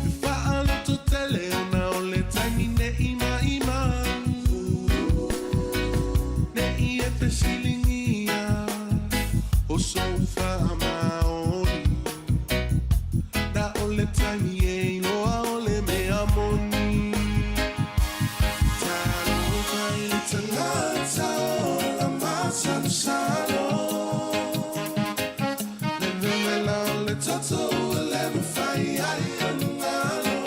E faalototele ona o le taimi nei maʻimau. Nei e fesiligia o sou faamaoni. Na o le taimi e iloa o le mea moni. Talofa i le tagata ola masalosalo. Le vevela o le toto ua le mafai ai ona galo.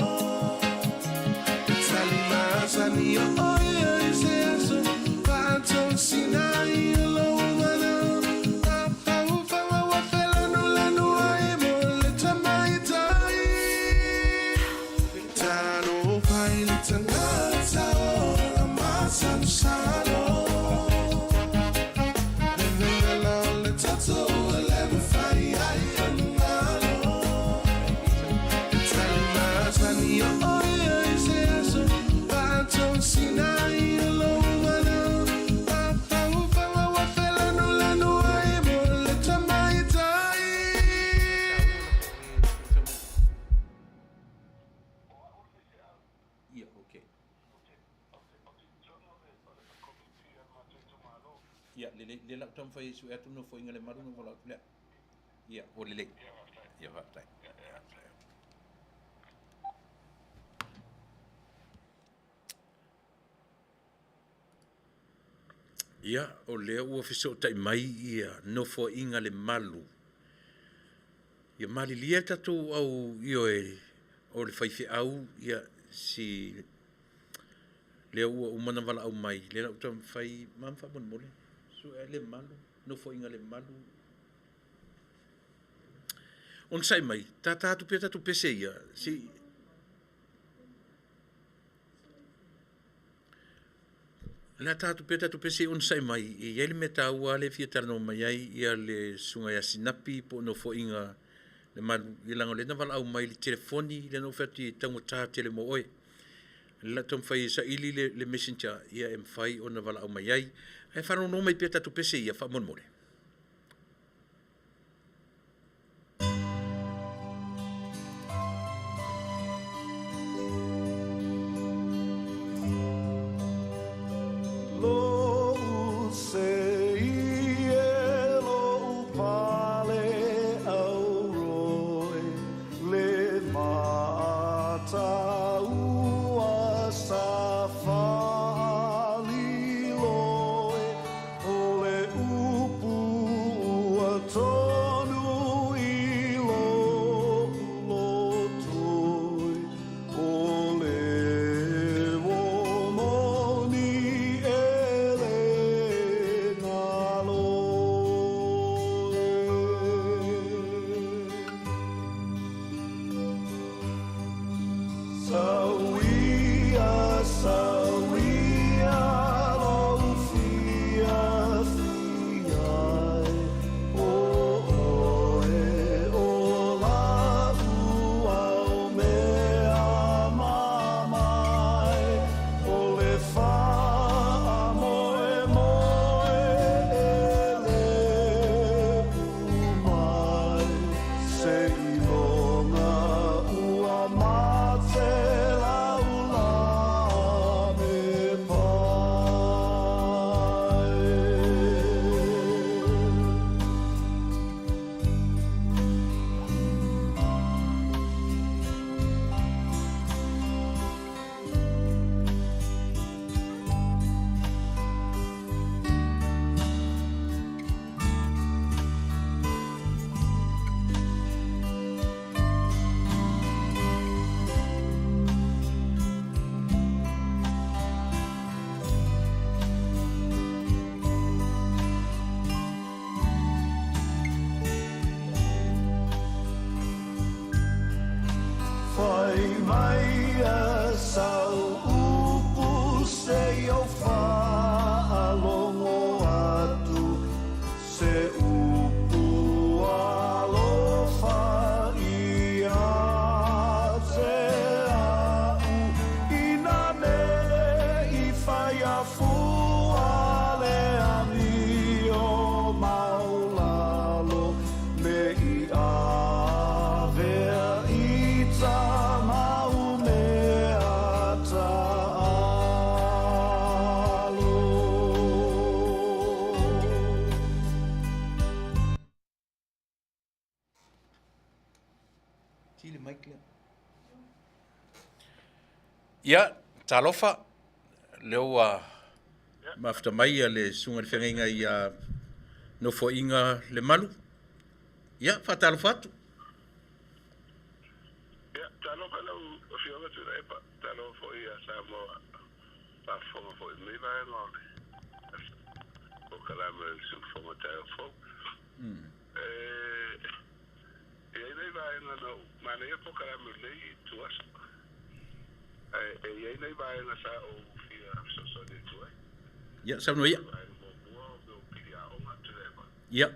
Tali masani o oe i se aso faatosina ai lou valaau. Mafaufauga ua felanulanu ai mo le tamaitai. Talofa i le tagata ola masalosalo. Le vevela o le toto ua le mafai ai ona galo. Tali masani o oe i se aso faatosina ai lou valaau. Mafaufauga ua felanulanu ai mo le tamaitai. Ia, okay. Ia, lelei, lea la ou taumafai e sue atu le Nofoaiga a Lemalu ona ou valaau atu lea. Ia, ua lelei. Ia, faafetai. Faafetai. Ia, o lea ua fesootai mai ia Nofoaiga Lemalu. Ia malilie tatou au ioe o le faifeau, ia si lea ua uma ona valaau mai, lea la ou taumafai ma faamolemole, sue Lemalu, Nofoaiga Lemalu. Onosai mai, tata atu pea tatou pese ia, si Le a ta atu pea tatou pese onosai mai, e i ai le mea taua lea e fia talanoa mai ai ia le susuga ia Sinapi po o Nofoaiga Lemalu, ia leaga o lea na valaau mai i le telefoni, lea na ou fai atu e taugata tele mo oe. O lea o le a taumafai e saili le messenger ia e mafai ona valaau mai ai. Ae faalogologo mai pea tatou pese ia faamolemole. Lou sei e lou pale auroe le mataua sa faliloe o le upu ua tonu i lou lotoi o le uo moni e le galo e. Sau ia, sau ia, lou fiafia e, o oe o la'u aumea mamae, o le faamoemoe e le mai, se maia sau upu se i ou faalogo atu se upu alofa ia te a'u ina ne i fai a fua le amio maulalo me i avea i ta mau mea taalo. Ia, talofa, lea ua mafuta mai le susuga i le feagaiga ia Nofoaiga Lemalu. Ia, faatalofa atu. Ia, talofa lau Afioga Tuilaepa, talofa foi ia Samoa faafofoga foi i lenei vaega o le polokalame o le Siufofoga Taeao Fou. E i ai nai vaega na ou manaia polokalame o lenei ituaso, ae e i ai nai vaega sa ou fia fesoasoani atu ai. Ia, saunoa ia. O le vaega muamua o mea o pili aoga Tuilaepa. Ia.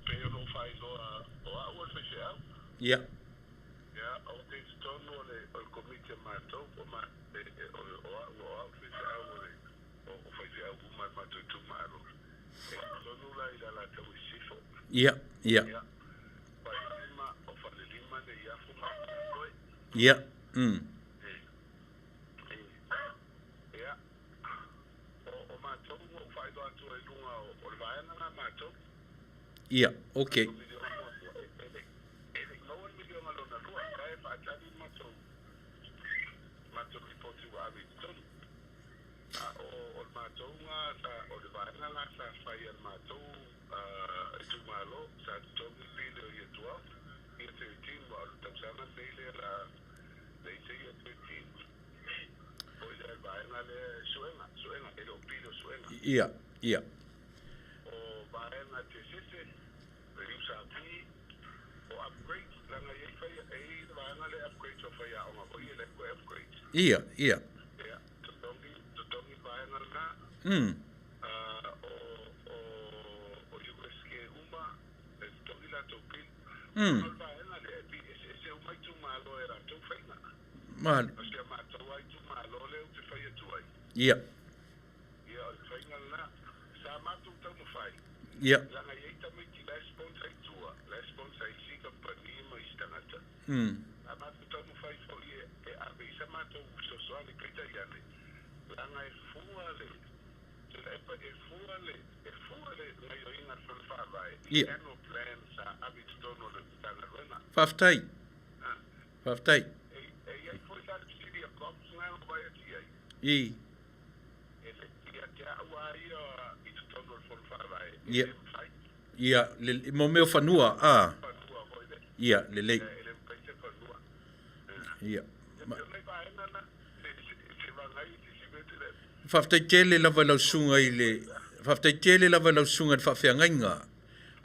Pei ona ou faailoa o au o le faifeau. Ia. Ia, ou te i totonu o le o le komiti a matou o ma e, e, o, o au o au le faifeau o le o, o faifeau uma a le matou itumalo. E totonu la i le Alataua i Sisifo. Ia, ia. Ia, Falelima, o Falelima, Neiafu ma Koe. Ia. E, e, ia, o, o matou ua ou faailoa atu ai i luga o, o le vaega lena a matou. Ia, okay. E le i maua le miliona lona lua, la e faatali le matou, matou lipoti ua ave i totonu. A o, o le matou na sa, o le vaega la sa fai a le matou itumalo, sa totogi le pili o Year 12, Year 13, aua o le tausaga lenei lea la leai se Year 13. Foi lea le vaega lea e suega, suega, e le o pili o suega. Ia, ia. O vaega tesese, USRP, o upgrades, leaga e i ai fai, e i ai le vaega lea e upgrades o faiaoga foi ia, le toe upgrades. Ia, ia. Ia, totogi, totogi le vaega lena. O, o, o USK uma, e totogi latou pili. Ona o le vaega lea, e pei eseese uma itumalo e latou faiga. Malu. O si a matou lava itumalo lea ou te fai atu ai. Ia. Ia, o le faiga lena. Sa matou taumafai. Ia. Leaga e i ai tamaiti la e sponsor i tua, la e sponsor e isi kamupani ma isi tagata. Sa matou taumafai foi e, e ave i sa matou fesoasoani, peitai ane, leaga e fua le, Tuilaepa, e fua le, e fua le gaioiga a le Fono Faavae i Ia. annual plan sa ave i totonu o le Matagaluega. Faafetai. Ah. Faafetai. E, e i ai foi la le fesili a Cox na ou vaai atu i ai. I. E le, ia te au lava ia i totonu o le Fono Faavae, e Ia. le mafai. Ia, le, mo mea o fanua, a. Fanua foi le. Ia, lelei. E le mafai se fanua. Ia. E Ma, pei o nai vaega na, se, se, se vagai i se isi mea te le. Faafetai tele lava i lau susuga i le, faafetai tele lava i lau susuga i le faafeagaiga,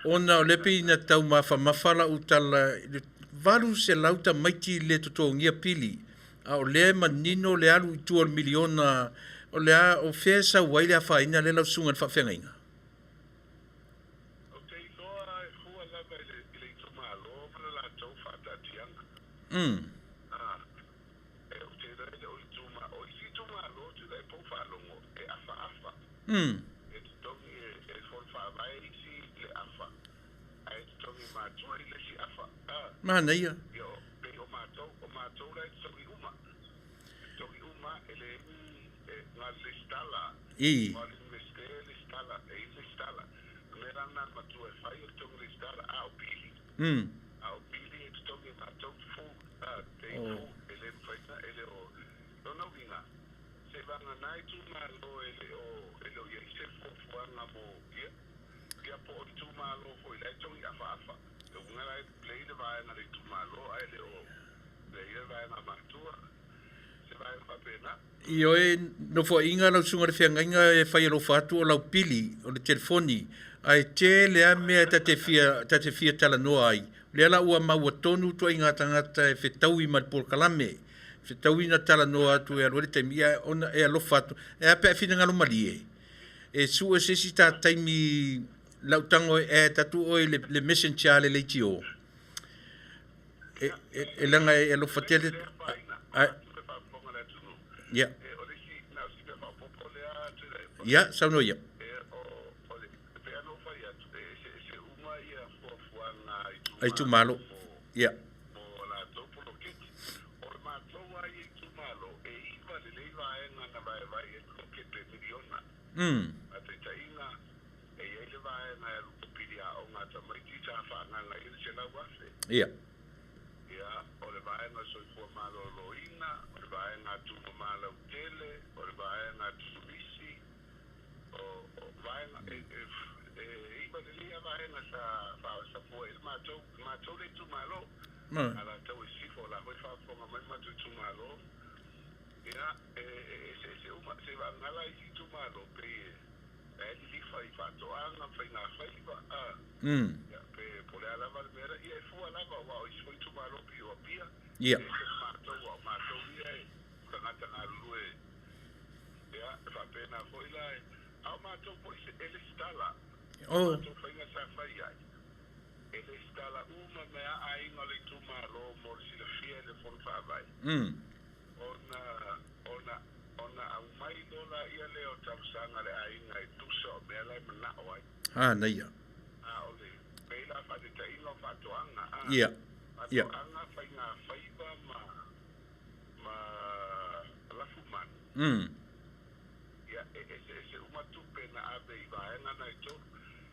ona o lea pei na tau mafamafa lau tala i le 800 tamaiti le totogia pili, a o lea e manino le alu i tua o le miliona, o le a, o fea e sau ai le afaina lea lau susuga i le faafeagaiga? Ou te iloa e fua lava i le, i le itumalo ma le latou faataatiaga. E ou te iloa e le o ituma, o isi itumalo ou te iloa e pou faalogo, e afaafa. E totogi e, e Fono Faavae isi le afa, ae totogi matua i le isi afa. Manaia. Ia, o, pei o matou, o matou la e totogi uma. E totogi uma, e le emi e, na le lesitala. I. O le Iunivesite e lesitala, e i le lesitala. O le mea la lena a le matua e fai o le totogi lesitala, a o pili. A o pili e totogi e matou te full, a, te i full, e le mafai na, e le o, lona uiga, se vagana itumalo e le o, e le o i ai se fuafuaga mo ia, ia po o itumalo foi la e togi afaafa. Le uiga la e play le vaega a le itumalo ae le o play le vaega a matua, se vaega faapena. Ioe, nofoaiga lau susuga i le feagaiga e fai alofa atu o lau pili o le telefoni. Ae tele a mea ta te fia, ta te fia talanoa ai. Lea la ua maua tonu ituaiga tagata e fetaui ma le polokalame. Fetaui na talanoa atu e alu ai le taimi, ia ona e alofa atu. E a pe a e finagalo malie, e sue se isi ta taimi lau tago e add atu oe i le, le messenger a le leitio. E, e, e leaga e alofa tele. A, ia. Ia, saunoa ia. A itumalo. Ia. Mm. Ia. Mm. Ia. Oh. Mm. Ah, na ia. Ia. Ia. Mm.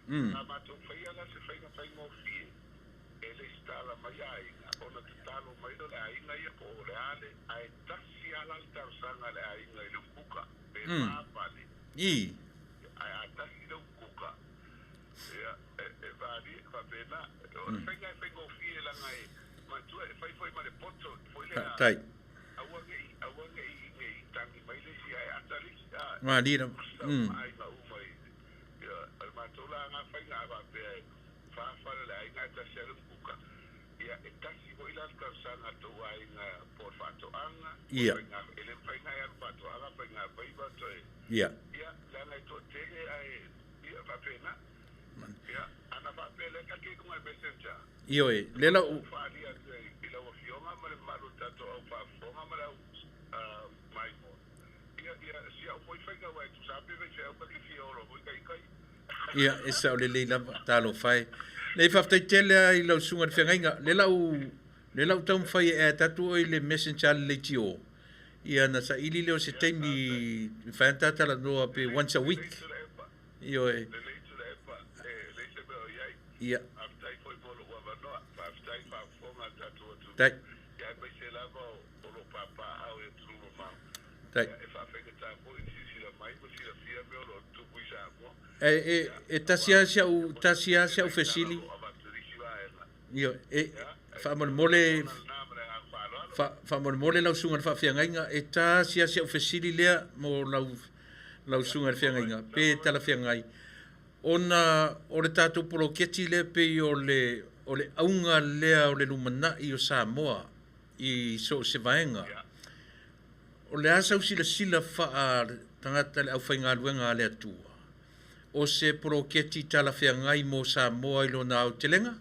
Mm. Mm. I. Tai. Malie lava. Mm. Ia. Ia. Ioe, lea la u... Ia, e sao lelei lava, talofa e. Nei, faafetai tele lava i lau susuga i le feagaiga. Lea la u, lea la u taumafai e add atu oe i le messenger a le leitio. Ia, ona saili lea o se taimi e mafai ona ta talanoa pe once a week. Ioe. Ia. Tai. Tai. E, e, e tasi lava si au, tasi lava si au fesili. Ioe, e, faamolemole, fa, faamolemole lau susuga i le faafeagaiga, e tasi lava si au fesili lea mo lau, lau susuga i le feagaiga, pe talafeagai. Ona o le tatou poloketi lea pei o le, o le auga lea o le lumanai o Samoa i so o se vaega. O le a sau silasila faa tagata le aufaigaluega a le Atua? O se poloketi talafeagai mo Samoa i lona aotelega?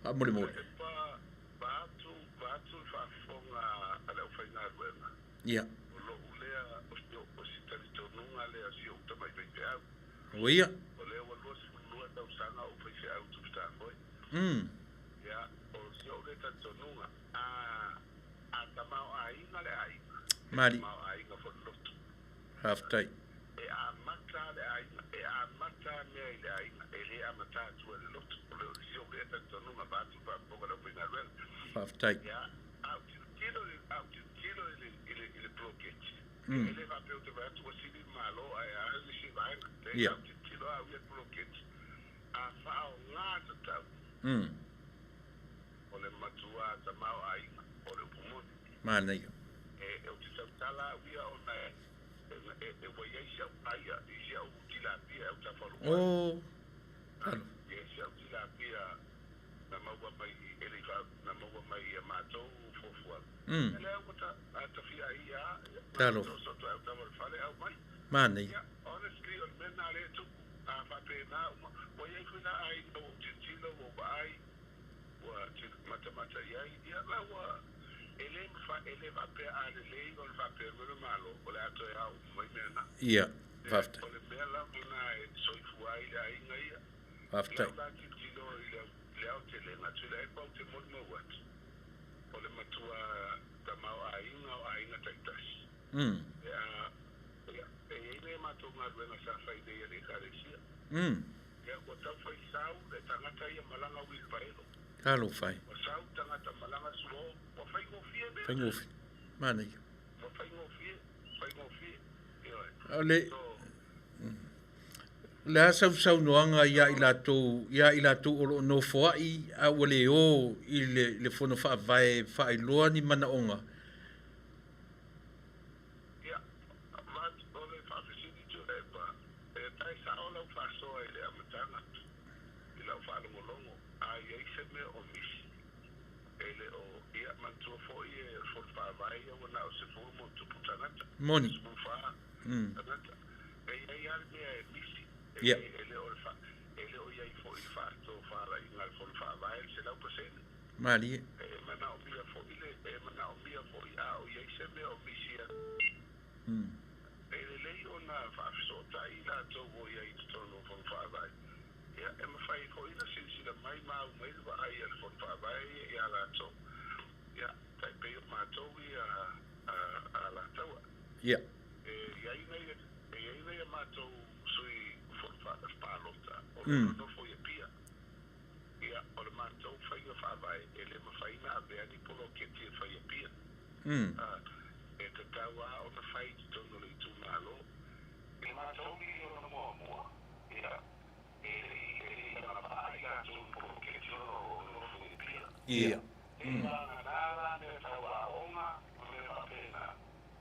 Faamolemole. Ia. O ia. Mm. Mali. Faafetai. Faafetai. Mm. Ia. Mm. Manaia. E ua i ai si au aia i si au tilapia e au tafalu. O talo. I ai si au tilapia na maua mai e le na maua mai ia matou fuafuaga. Lea ua ta atafia ai ia. Talo. So to au tafa fale au mai. Manaia. Ia, honestly, o le mea na lea e tupu, a faapena uma, ua i ai foi la aiga ua ou tilotilo ua ou vaai, ua matamata i ai, ia la ua, e le mafai, e le faapea a lelei ona faapea mai le Malo, o le a toe ao uma mai mea na. Ia, faafetai. O le mea lava lena e soifua ai le aiga ia. Faafetai. I lau la tilotilo i le aotelega, tuliaepa ou te molimau atu, o le matua tamaoaiga o aiga taitasi. Ia, e i ai le matou galuega sa fai nei a le Ekalesia. Ia, ua tau fai sau le tagata ia malaga uilipaelo. Talofa e. Ua sau tagata malaga suo, ua faigofie mea. Faigofie. Manaia. Ua faigofie, faigofie. Ioe. O le, So, o le a sausaunoaga ia i latou, ia i latou o lo o nofoai a ua le o i le fono faavae e faailoa ni manaoga. Ia, o le faafesili Tuilaepa, e tae sao lau faasoa i le amataga i lau faalogologo, a i ai se mea o misi, e le o, ia, manatua foi e fono faavae ia ua na o 10+ tagata. Moni. 14 tagata. E i ai lava le mea e misi, e e le o le fa, e le o i ai foi le faatofalaiga a le fono faavae le 100%. Malie. E manaomia foi le, e manaomia foi a o i ai se mea o misi a. E lelei ona faafesootai i latou o i ai i totonu o fono faavae. Ia, e mafai foi ona silasila mai ma au mai le vaai a le fono faavae ia ia latou. Ia, tai pei o matou ia a Alataua. E i ai nei, e i ai nei a matou sui fono palota o lo o nofo i Apia. Ia, o le matou faiga faavae e le mafai ona avea ni poloketi e fai i Apia. E tatau lava ona fai i totonu o le itumalo. I le matou miliona muamua, ia, e le i, e le i agavaa i latou i poloketi o lo o nofo i Apia. E vagana la mea tau aoga ma mea faapena.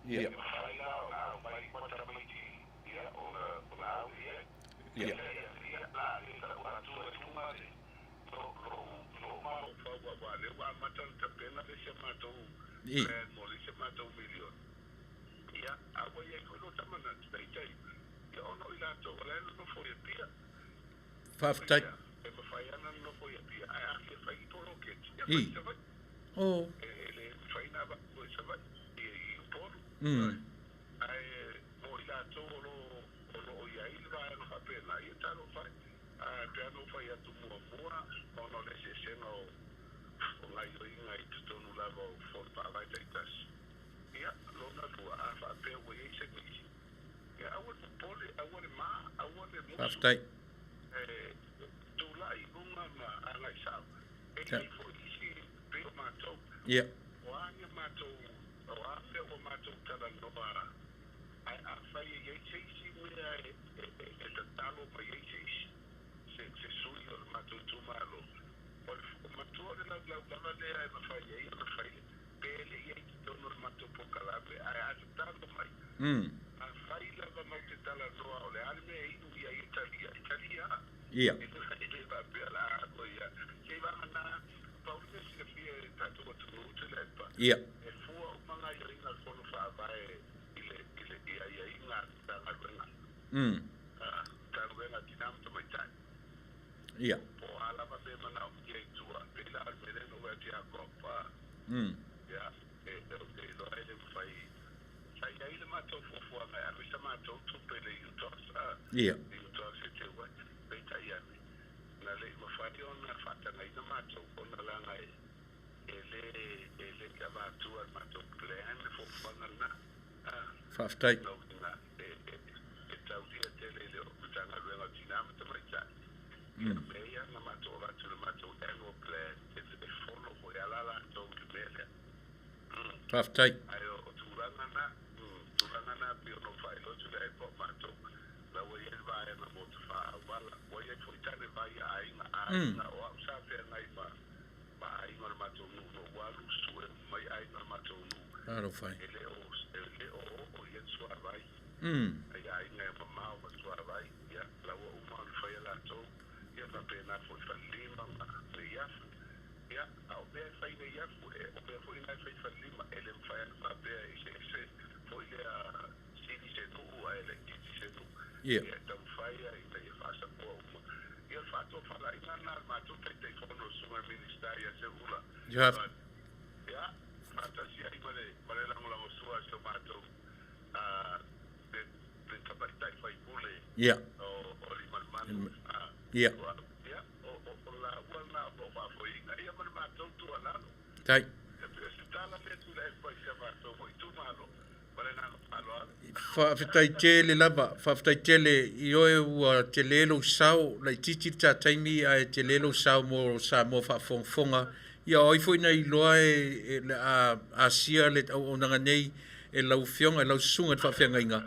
E mafai la ona aumai ma tamaiti, ia, ona au i ai. Ia, la le tau atua i luga le lou mafaufau aua o lea ua amata ona tapena le isi a matou plan mo le isi a matou miliona. Ia, a ua i ai foi lo ta manatu, peitai, ia ona o i latou o la e nonofo i Apia. Faafetai. Ia, e mafai lava ona nonofo i Apia, ae a fia fai ni poloketi, ia fai i Savaii. E le mafai ona avatu i Savaii, i Upolu. Ae mo i latou o lo o i ai le vaega faapena, ia talofa e. Ae pe a na ou fai atu muamua, ona o le eseesega o gaioiga i totonu lava o fono faavae taitasi. Ia, lona lua, a faapea ua i ai se misi, ia aua le popole, aua le ma, aua le musu. Faafetai. E tulai i luga ma agai sao. E i ai foi isi pei o matou. O a ni matou, o a mea ua matou talanoa, ae afai e i ai se isi mea e tatalo mai ai se isi, se sui o le matou itumalo, o le matua o le laulau lava lea e mafai ai ona fai pe le i ai totonu o le matou polokalame, ae a tatalo mai, afai lava mau te talanoa o le a le mea e inu i ai e talia, e talia. E le faapea la a ia. Se i vagana, pau le mea silafia e tatou atunuu Tuilaepa. E fua uma gaioiga a le fono faavae i le i le i aiaiga a le Matagaluega. Matagaluega a Tina ma Tamaitai. Po o a lava mea e manaomia i tua, pei la o le mea lea na ou vaai atu ia Kopa. Ia, e ou te iloa e le mafai. Sa i ai le matou fuafuaga e ave sa matou tupe i le UTOS, i UTOS e teu ai. Peitai ane, na le i mafai ona faatagaina matou ona leaga e le e le i avatua i le matou plan le fuafuaga lena. Faafetai. Lona uiga, e taulia tele i le Matagaluega o Tina ma Tamaitai. Ia, mea ia na matou avatu i le matou annual plan, e fono foi lava latou i le mea lea. Faafetai. Ae o tulaga na, tulaga na pei ona ou faailoa atu le po o matou, la ua i ai le vaega mo tafā auala, ua i ai foi tane vai a aiga, aiga o au sa feagai ma aiga o le matou nuu, na ou alu sue uma mai aiga o le matou nuu. Talofa e. E le o oo i ai le suavai. Ai aiga e mamao ma suavai, ia, la ua uma ona faia latou, ia faapena foi Falelima ma Neiafu. Ia, a o mea e fai i Neiafu, e, o mea foi na e fai i Falelima, e le mafai ona faapea e eseese foi lea sili se nuu ae laitiiti se nuu. Ia. Ia, e taumafai lava ina ia faasapoa uma. Ia, o le faatofalaiga lena a le matou Taitaifono, le Susuga i le Minisita ia Seuula. You have. Ia, faatasi ai ma le, ma le lagolagosua a si o matou, a, le, le tamaitai faipule o, o Aliimalemanu, a, Ia. Ia, o, o, o laua lena o lo o faafoeina, ia ma le matou tuualalo. Tai. E pei o se tala lea e tulai atu ai i si a matou foi itumalo, ma le agaga faaaloalo. Faafetai tele lava, faafetai tele i oe ua tele lou sao, laitiiti le ta taimi ae tele lou sao mo Samoa faafogafoga. Ia o ai foi na iloa e le a asia le auaunaga nei e lau afioga, e lau susuga i le faafeagaiga.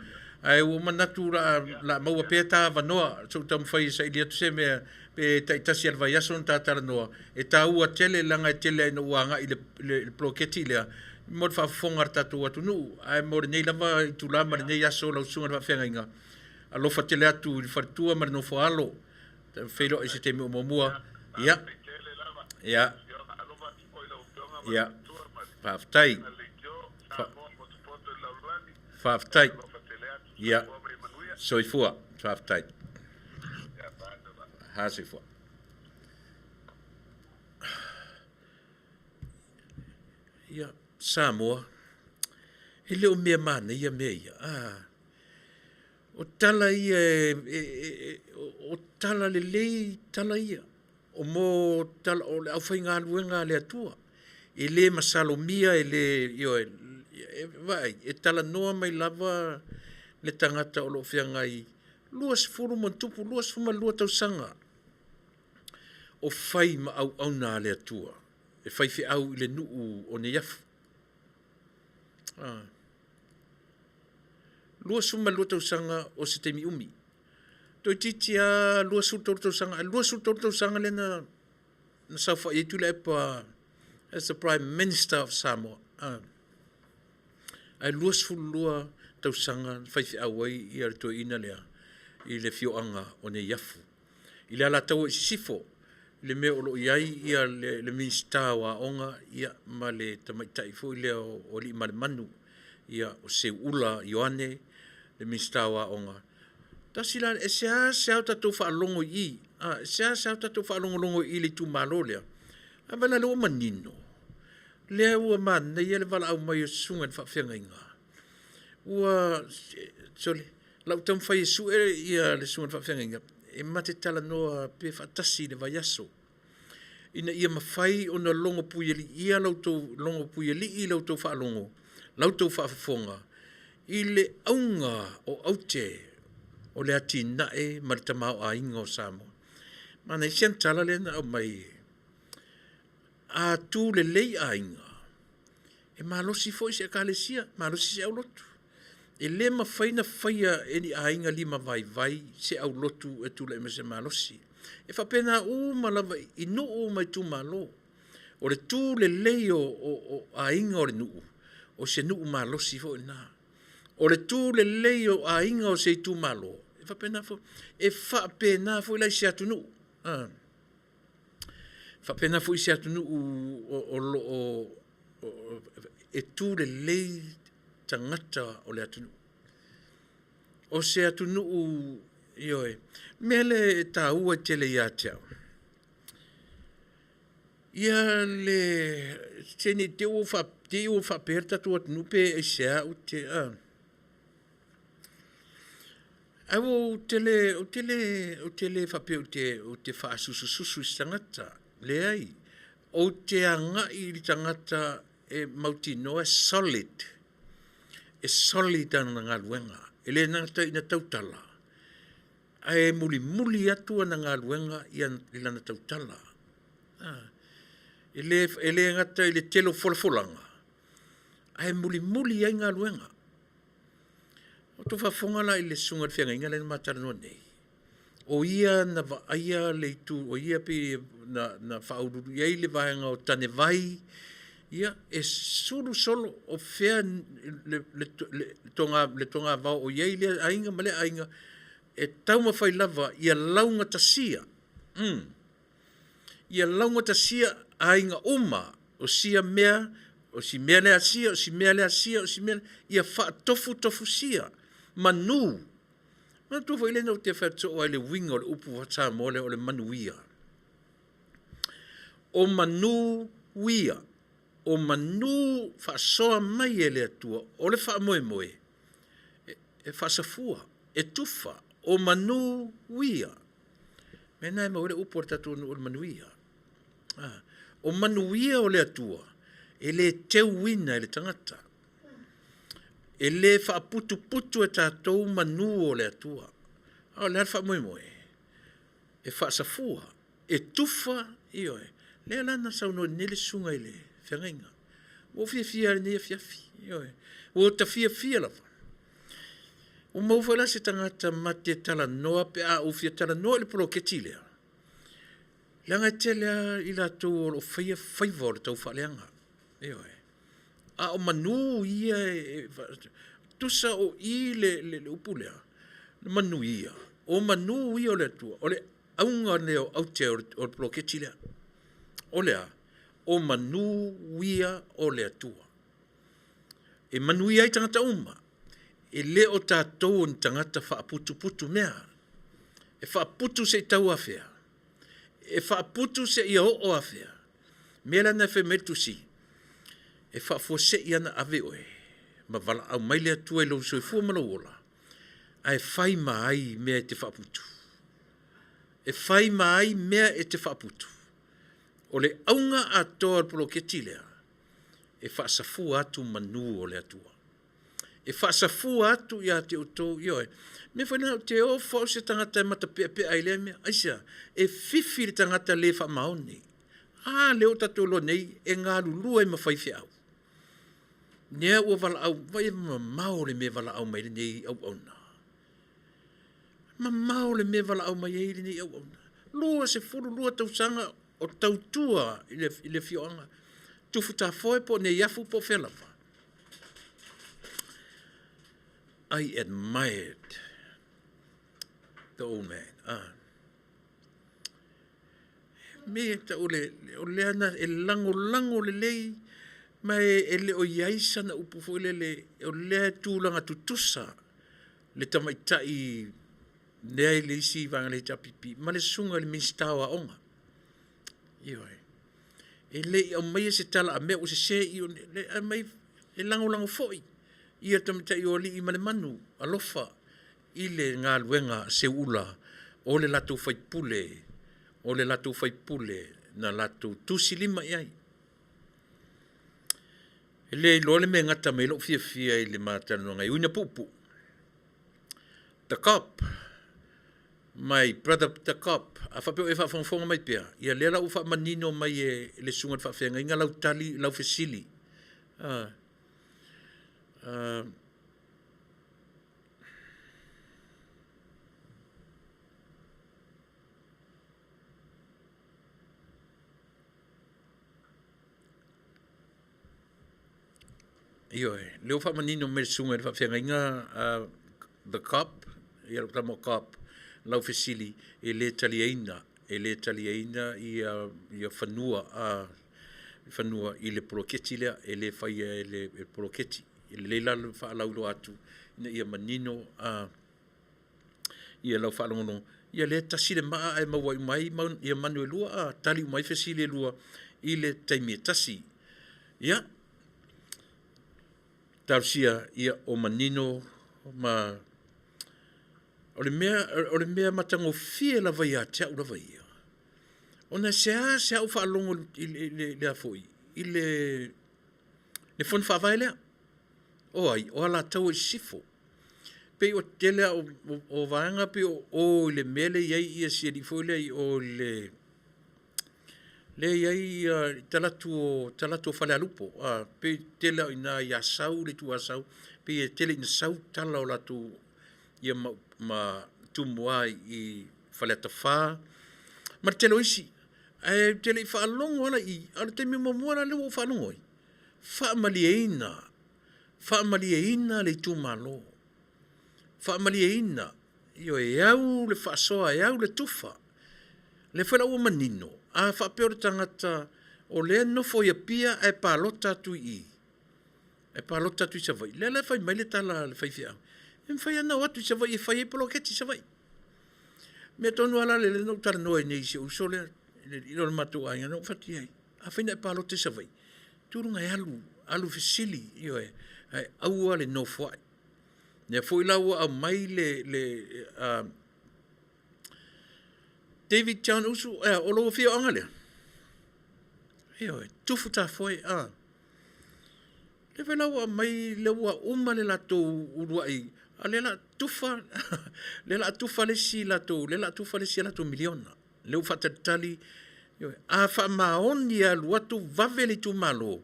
Ae ua ou manatu o le a maua pea ta avanoa, se i ou taumafai e saili atu se mea pe taitasi lava i le vaiaso ona ta talanoa. E taua tele leaga e tele lava ina ou agai i le poloketi lea mo le faafofoga a le tatou atunuu. Ae mo lenei lava itula ma lenei aso lau susuga i le faafeagaiga, alofa tele atu i le faletua ma le nofo a alo. Feiloai i se taimi o muamua. Ia, ia, ia, faafetai. Faafetai. Ia, soifua. Faafetai. Ha, soifua. Ia, Samoa, e le o mea manaia mea ia. Ah, o tala ia e, e, e, o tala lelei tala ia. O mo tala o le aufaigaluega a le Atua. E le masalomia, e le, ioe, e, vaai, e talanoa mai lava le tagata o lo o feagai 20 ma tupu, 22 tausaga o fai ma auauna a le Atua, e faifeau i le nuu o Neiafu. Ah. 22 tausaga o se taimi umi. Toeitiiti lava 23 tausaga, ae 23 tausaga lea na na saofai ai Tuilaepa as the Prime Minister of Samoa. Ah. Ae 22 tausaga na faifeau ai ia le toeaina lea i le afioaga o Neiafu. I le Alataua i Sisifo, le mea o lo o i ai ia le, le Minisita o Aoga ia, ma le tamaitai foi lea o Aliimalemanu, ia, o Seuula Ioane, le Minisita o Aoga. Tasi la, e seasea o tatou faalogo i i, a, e seasea o tatou faalogologo i i le itumalo lea, ae vaai la lea ua manino, lea ua manaia le valaau mai o susuga i le faafeagaiga. Ua, sole, lau taumafai e sue ia le susuga i le faafeagaiga, e ma te talanoa pe faatasi i le vaiaso, ina ia mafai ona logo puialiia la outou, logo puialii la outou faalogo, la outou faafofoga i le auga o aute o le atinae ma le tamaoaiga o Samoa. Manaia si ana tala lea na aumai, a tu lelei aiga, e malosi foi se ekalesia, malosi se aulotu. E le mafai ona faia e ni aiga lima vaivai se aulotu e tulai mai se malosi. E faapena uma lava i nuu ma itumalo. O le tu lelei o, o, o aiga o le nuu, o se nuu malosi foi lena. O le tu lelei o aiga o se itumalo, e faapena foi, e faapena foi la i se atunuu. Ah. Faapena foi i se atunuu o, o lo o e tu lelei tagata o le atunuu. O se atunuu, ioe, mea lea e taua tele ia te au, ia le, se ne i te i ua faapea le tatou atunuu pe aisea ou te, a. Ae ua ou te le, ou te le, ou te le faapea ou te, ou te faasusususu i se tagata. Leai. Ou te agai i le tagata e mautinoa e solid. E solid ana galuega. E le gata ina tautala, ae mulimuli atu ana galuega i lana tautala. E le, e le gata i le tele o folafolaga, ae mulimuli ai galuega. Ua outou faafofoga la i le susuga i le feagaiga lea na ma talanoa nei, o ia na vaaia le itu, o ia pei na, na faauluulu i ai le vaega o tanevai, Ia, e sulu solo o fea le, le, le, toga, le togavao o i ai lea aiga ma lea aiga, e taumafai lava ia laugatasia. Ia laugatasia aiga uma o sia mea, o si mea lea sia, o si mea lea sia, o si mea, ia faatofutofusia manu. Manatua foi lea na ou te fai atu soo ai le uiga o le upu Samoa lea o le manuia. O manu ia, o manu faasoa mai e le Atua, o le faamoemoe e faasafua, e tufa, o manu ia. Mea na e maua ai le upu a le tatou nuu o le manuia. Ah, o manuia o le Atua, e le teuina e le tagata. E le faaputuputu e tatou manu o le Atua. A o le a le faamoemoe? E faasafua, e tufa, ioe. Lea la na saunoa nei le susuga i le feagaiga. Ua ou fiafia i lenei afiafi, ioe. Ua ta fiafia lava. Ua maua foi la se tagata ma te talanoa pe a ou fia talanoa i le poloketi lea, leaga e tele lava i latou o lo o faia faiva o le taufaaleaga. Ioe. A o manu ia e, tusa o i le, le, le upu lea, le manu ia, o manu ia o le Atua, o le auga lea o aute o le, o le poloketi lea. O le a? O manu ia o le Atua. E manuia ai tagata uma. E le o tatou o ni tagata faaputuputu mea. E faaputu se i tau afea. E faaputu se ia oo afea. Mea la na e fai mai le tusi, e faafuasei ana ave oe, ma valaau mai le Atua i lou soifua ma lou ola, ae fai ma ai mea e te faaputu. E fai ma ai mea e te faaputu. O le auga atoa o le poloketi lea, e faasafua atu manu o le Atua. E faasafua atu ia te outou, ioe. Mea foi lena, ou te ofo au se tagata e matapeapea i lea mea. Aisea? E fifi le tagata le faamaoni. A lea ua tatou iloa nei, e galulue ai ma faifeau. Lea ua valaau, vai e mamao le mea e valaau mai ai lenei auauna. Mamao le mea e valaau mai ai lenei auauna. 22 tausaga o tautua i le, i le afioaga. Tufutafoe po o Neiafu po o fea lava. I admired the old man. Ah. Me tau le, o lea na e lagolago lelei ma e, e le o i ai sana upu foi lele, o lea e tulaga tutusa le tamaitai lea i le isi vaega le HRPP ma le susuga i le Minisita o Aoga. Ioe. E le i aumaia se tala a mea ua sese i o le aumai e lagolago foi ia tamaitai o alii ma le manu alofa i le galuega a Seuula o le latou faipule o le latou faipule na latou tusilima i ai. E le iloa le mea e gata mai ai lou fiafia i le ma talanoaga e ui ina puupuu. The Cop, my brother The Cop, a faapea o e faafogafoga mai pea, ia lea la ua faamanino mai e le susuga i le faafeagaiga lau tali, lau fesili. Ioe, lea ua faamanino mai le susuga i le faafeagaiga The Cop, ia lou tama o Cop, lau fesili, e le taliaina, e le taliaina ia, ia fanua, fanua i le poloketi lea, e le faia e le, e poloketi. E lelei la le faalauiloa atu ina ia manino ia lau faalogologo, ia lea e tasi le maa ae maua uma ai ia manu e lua, a tali uma ai fesili e lua i le taimi e tasi. Ia, talosia ia o manino ma o le mea, o le mea matagofie lava ia te au lava ia, ona e seasea ou faalogo i le, i le, foi, i le, le fono faavae lea. O ai? O Alataua i Sisifo. Pei o tele o, o, o vaega pei o o i le mea lea i ai ia si alii foi lea i o i le lea i ai ia talaatu o talaatu o Falealupo. A, pei tele o ina i Asau le itu Asau, pei e tele ina sau tala o latou ia ma, ma Tumua i Faleata 4 ma le tele o isi. Ae ou te le i faalogo lava la i i, a o le taimi muamua la lea ua ou faalogo ai. Faamalieina, faamalieina le itumalo. Faamalieina, ioe, e au le faasoa, e au le tufa. Lea foi la ua manino, a faapea o le tagata o lea e nofo i Apia ae palota atu i i, e palota atu i Savaii, lea la e fai mai le tala a le faifeau, e mafai lava ona o atu i Savaii e fai ai poloketi i Savaii. O le mea tonu lava la lea na ou talanoa ai nei i si ou uso lea, le alii lea o le matou aiga, na ou fai atu i ai, afai na e palota i Savaii, tu i luga e alu, alu e fesili, ioe, ae aua le nofoai. O lea foi la ua aumai le David John Usu, o lou afioaga lea? Ioe, Tufutafoe, a. Lea foi la ua aumai, lea ua uma le latou uluai, a o lea o le a tufa, lea o le a tufa le isi latou, lea o le a tufa le isi a latou miliona. Lea ua faatalitali, ioe. A faamaoni e alu atu vave le itumalo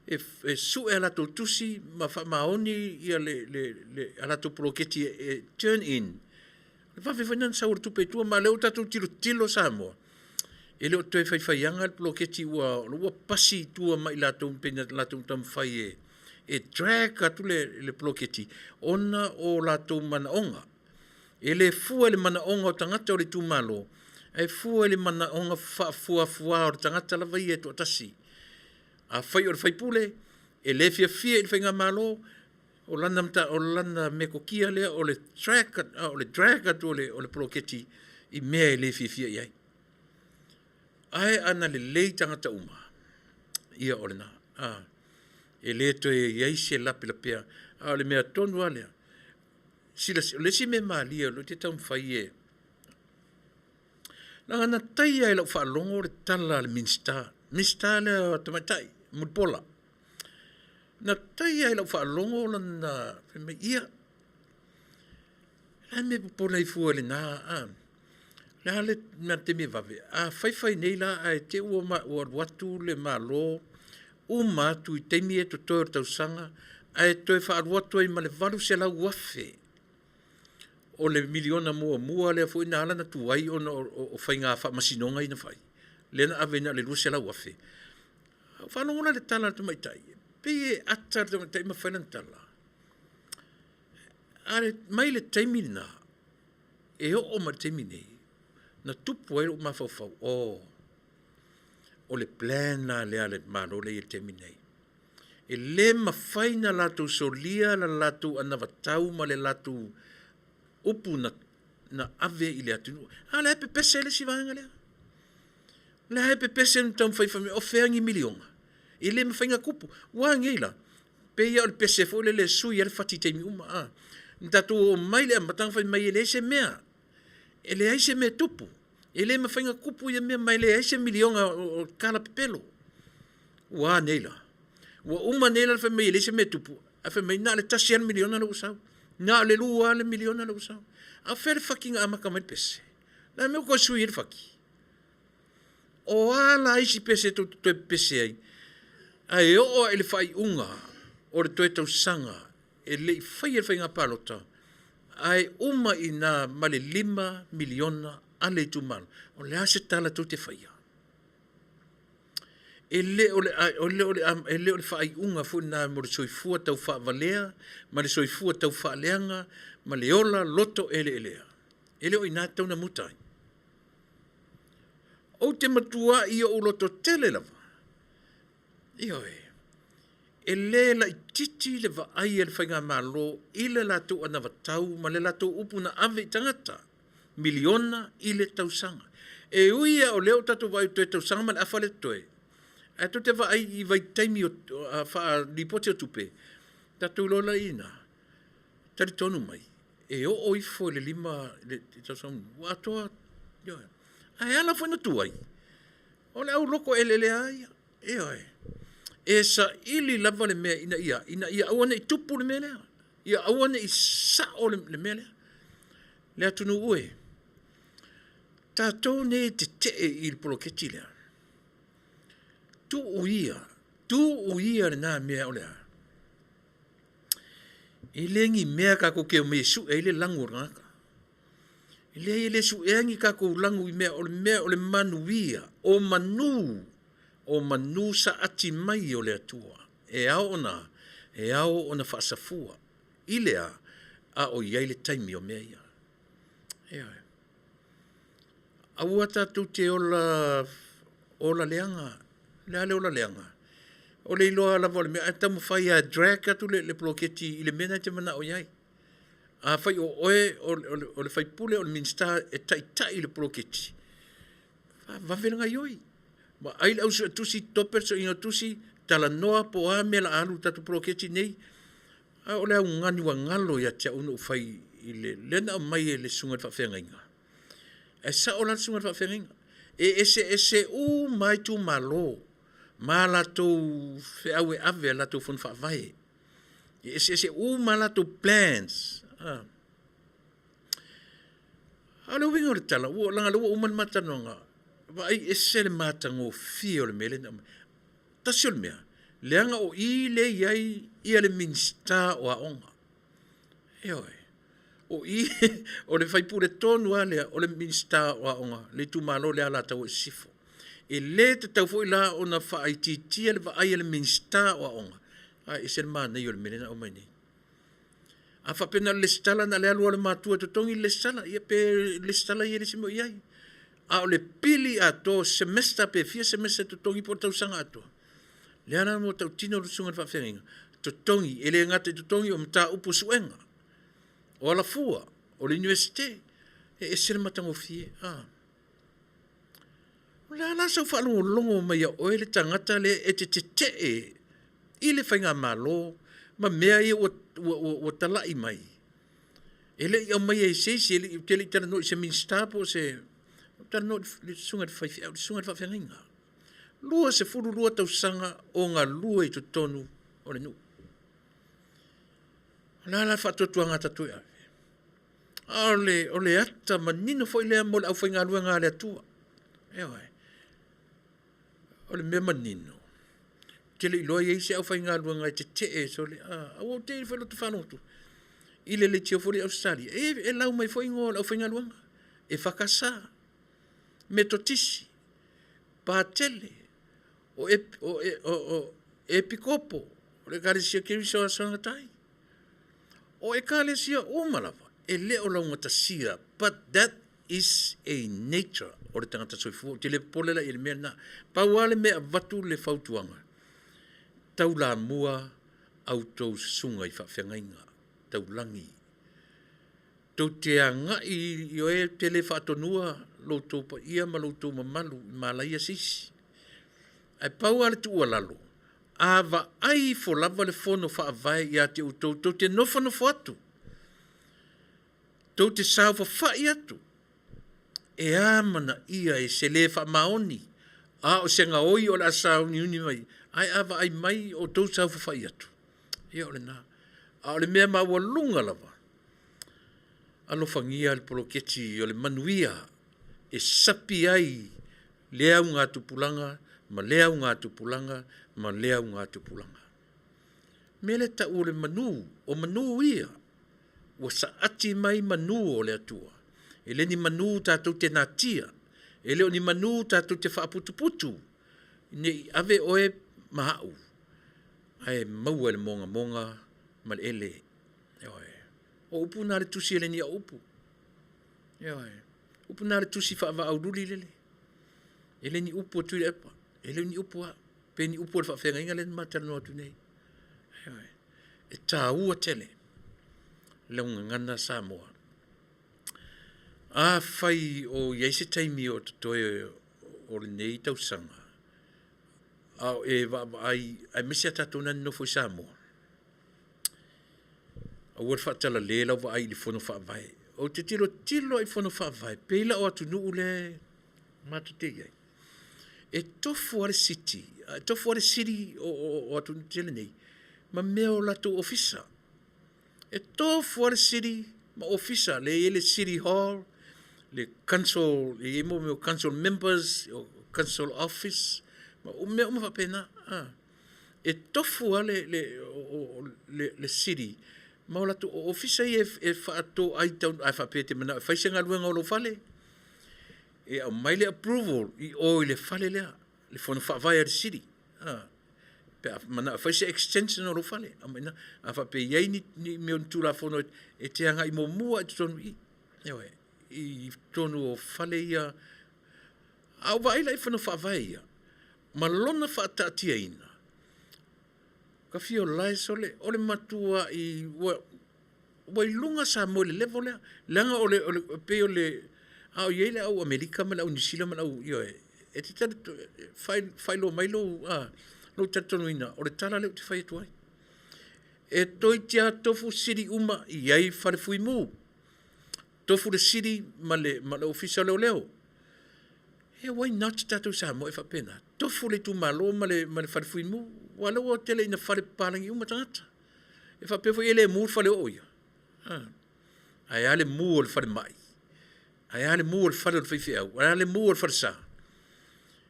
e sue a latou tusi ma faamaoni a latou poloketi e turn in, e vave foi ona sau o le tupe i tua, ma o lea ua tatou tilotilo Samoa, e le o toe faifaiaga le poloketi ua pasi i tua ma i latou pei ona latou taumafai e drag atu le poloketi ona o latou manaoga. E le fua i le manaoga o tagata o le itumalo, ae fua i le manaoga faafuafua o le tagata lava ia e toatasi. Afai o le faipule, e le fiafia i le faigamalo, o lana, o lana metotia lea o le drag, o le drag atu o le poloketi i mea e le fiafia i ai. Ae ana lelei tagata uma, ia o lena. A, e le toe i ai se lapelapea. A o le mea tonu lava lea, silasila, o le isi mea malie o lea ou te taumafai e, leaga na taia i lau faalogo le tala a le Minisita, Minisita lea Tamaitai Mulipola. Na taia i lau faalogo lana fai mai, ia, o le a le mea e popole ai fua i lena, a? O le a le mea taimi e vave? A fai fai nei la ae te i ua alu atu le Malo uma atu i taimi ia e totoe o le tausaga ae toe faaalu atu ai ma le $800,000 o le miliona muamua lea foi na ala ona tuai ona o faiga faamasinoga ia na fai, lea na ave ai na o le $200,000. Ou faalogo la i le tala a le tamaitai, pei e ata le tamaitai ma fai lana tala. A mai le taimi lena, e oo mai le taimi nei, na tupu ai lou mafaufau, oh, o le plan la lea a le Malo lea e i ai i le taimi nei. E le mafai ona latou solia la latou anavatau ma le latou upu na ave i le atunuu. A o la e pepese le isi vaega lea. O la e pepese ma taumafai fai mai, o fea ni miliona? E le mafai ona tupu. Ua a nei la? Pei lava o le pese foi lele e sui ai le fati i taimi uma. A. Na tatou omai i le amataga fai mai e leai se mea. E leai se mea e tupu. E le mafai ona tupu ia mea ma e leai se miliona o tala pepelo. Ua a nei la? Ua uma nei la le fai mai e leai se mea e tupu, ae fai mai na o le tasi lava le miliona lea ua sau. Na o le lua lava le miliona lea ua sau. A o fea le fati na amata mai le pese? O le a le mea ua toe sui ai le fati? O a la isi pese tou te toe pepese ai? Ae oo lava i le faaiuga o le toe tausaga e le i faia le faiga palota, ae uma i ina ma le $5 miliona a le itumalo. O le a se tala tou te faia? E le o le, e le o le, e le o le faaiuga foi lena mo le soifua tau faavalea ma le soifua tau faaleaga ma le ola loto eleelea. E le o i ina e tatau ona muta ai. Ou te matuai i ou lototele lava. Ioe. E le laitiiti le vaai a le faigamalo i le latou anavatau ma le latou upu na ave i tagata miliona i le tausaga. E ui lava o lea ua tatou vaai i toe tausaga ma le afa lea e totoe, ae tou te vaai i vaitaimi o faa-lipoti o tupe, tatou iloa lea i ina, talitonu mai, e oo ifo i le 5 i le tausaga mulimuli, ua atoa, ioe. Ae ala foi ona tuai, o le auloto eleelea lava ia, ioe. E saili lava le mea ina ia, ina ia aua ne i tupu le mea lea, ia aua ne i sao le mea lea. Le atunuu e, tatou nei e tetee i le poloketi lea, tuu ia, tuu ia lena mea o le a? E le ni mea tatou te omai e sue ai le lanu o le tagata. E leai, e le suea ni tatou lanu i mea, o le mea o le manuia, o manu, o manu saati mai o le Atua. E ao ona, e ao ona faasafua i le a, a o i ai le taimi o mea ia. Ioe. Aua tatou te ola, ola leaga. O le a le ola leaga? O le iloa lava o le mea, ae taumafai lava e drag atu le, le poloketi i le mea lena e te manao i ai. Afai o oe o le, o le faipule o le Minisita e taitai le poloketi, faavave le gaioi. Vaai le au suetusi, tope le sueina tusi, talanoa po o a mea o le a alu i le tatou poloketi nei. A o le augani ua galo ia te au na ou fai i le lea na aumai e le susuga i le faafeagaiga. Ae sao la le susuga i le faafeagaiga. E eseese uma lava itumalo ma latou feau e ave a latou fono faavae. E eseese uma lava latou plans. A o le uiga o le tala, ua, leaga o lea ua uma le ma talanoaga, vaai ese le matagofie o le mea lea na aumai. Tasi o le mea, leaga o i lea e i ai ia le Minisita o Aoga. Ioe. O i, o le faipule tonu lava lea o le Minisita o Aoga, le itumalo lea Alataua i Sisifo. E le tatau foi la ona faaitiitia le vaai a le Minisita o Aoga, ae ese le manaia o le mea lea na aumai nei. A faapea na o le lesitala, na o le alu lava o le matua e totogi le lesitala, ia pe lesitala ia i le isi mea o i ai. A o le pili atoa o semester pe fia semester e totogi po o le tausaga atoa, lea la ua tautino le susuga i le faafeagaiga, totogi, e le gata i totogi o mataupu o suega, o alafua, o le Iunivesite, e ese le matagofie. A. O le a la sau faalogologo mai ia oe le tagata lea e te tetee i le faigamalo ma mea ia ua, ua, ua, ua talai mai? E le i aumaia e se isi, e le i, ou te le i talanoa i se Minisita po o se, ou te talanoa i le susuga i le faifeau, le susuga i le faafeagaiga. 22 tausaga o galue i totonu o le nuu. O le a la le faatuatuaga a tatou e ave? A o le, o le ata manino foi lea mo le aufaigaluega a le Atua. Ioe. O le mea manino, ou te le iloa i ai se aufaigaluega e tetee sole, a, aua ou te i foi loto faalogo i le leitio foi lea i Ausetalia, e, e lau mai foi igoa o le aufaigaluega, EFKS, Metotisi, Patele, o, e, o, e, o, o Epikopo, o le Ekalesia Keriso o Aso Gatae. O ekalesia uma lava e le o laugatasia, but that is a nature o le tagata soifua. Ou te le popole la i le mea lena. Pau lava le mea e avatu le fautuaga, taulamua a outou susuga i faafeagaiga taulagi. Tou te agai i oe ou te le faatonua lo outou paia ma lo outou mamalu i malaia se isi. Ae pau lava le tuualalo, a vaai ifo lava le fono faavae ia te outou, tou te nofonofo atu, tou te saofafai atu, e amanaia e se le faamaoni, a o se gaoi o le a sauniuni mai, ae a vaai mai o outou saofafai atu, ia o lena. A o le mea maualuga lava, alofagia le poloketi o le manuia e sapi ai lea augatupulaga ma lea augatupulaga ma lea augatupulaga. Mea lea tau o le manu, o manu ia, ua saati mai manu o le Atua. E le ni manu tatou te natia, e le o ni manu tatou te faaputuputu, ne i ave oe ma au, ae maua i le mogamoga ma le ele. Ioe. O upu na a le tusi e le ni au upu. Ioe. Upu na a le tusi faavaaululi lele. E le ni upu a Tuilaepa, e le ni upu a, pe ni upu a le faafeagaiga lea na ma talanoa atu nei. Ioe. E taua tele lau gagana Samoa. Afai o i ai se taimi o totoe o lenei tausaga, a o e vaavaai, aemaise a tatou na nonofo i Samoa, Aua le faatalale lau vaai i le fono faavae. Ou te tilotilo i fono faavae, pei la o atunuu lea matou te i ai. E tofu lava le city, e tofu lava le city o, o, o atunuu tele nei, ma mea o latou ofisa. E tofu lava le city ma ofisa, lea e i ai le city hall, le council, e i ai mo mea o council members, o council office, ma mea uma faapena. Ah. E tofu lava le, le, le, le city ma o latou ofisa ia e faatoai tau, a faapea e te manao e fai se galuega o lou fale, e aumai le approval i o i le fale lea, le fono faavae a le city. Pe a manao e fai se extension o lou fale, aumai i ina. A faapea e i ai ni, ni mea o ni Tulafono e te agai muamua i totonu i i, ioe, i totonu o fale ia. A ou vaai la i fono faavae ia, ma lona faataatiaina, ka fia o lae sole, o le matuai, ua, ua i luga Samoa i le level lea, leaga o le, o le, pei o le, a o i ai le au Amerika ma le au Niu Sila ma le au, ioe, e te faailoa mai lou, a, lou talitonuina, o le tala lea ou te fai atu ai. E toeitiiti lava tofu sili uma i ai fale fuimu, tofu le sili ma le, ma le ofisa o leoleo. E why not tatou Samoa e faapena? Tofu le itumalo ma le, ma le fale fuimu, aua o lea ua tele ina fale papalagi uma tagata. E faapea foi e le mu le faleoo ia. Ae a le mu o le falemai? Ae a le mu o le fale o le faifeau? Ae a le mu o le falesa?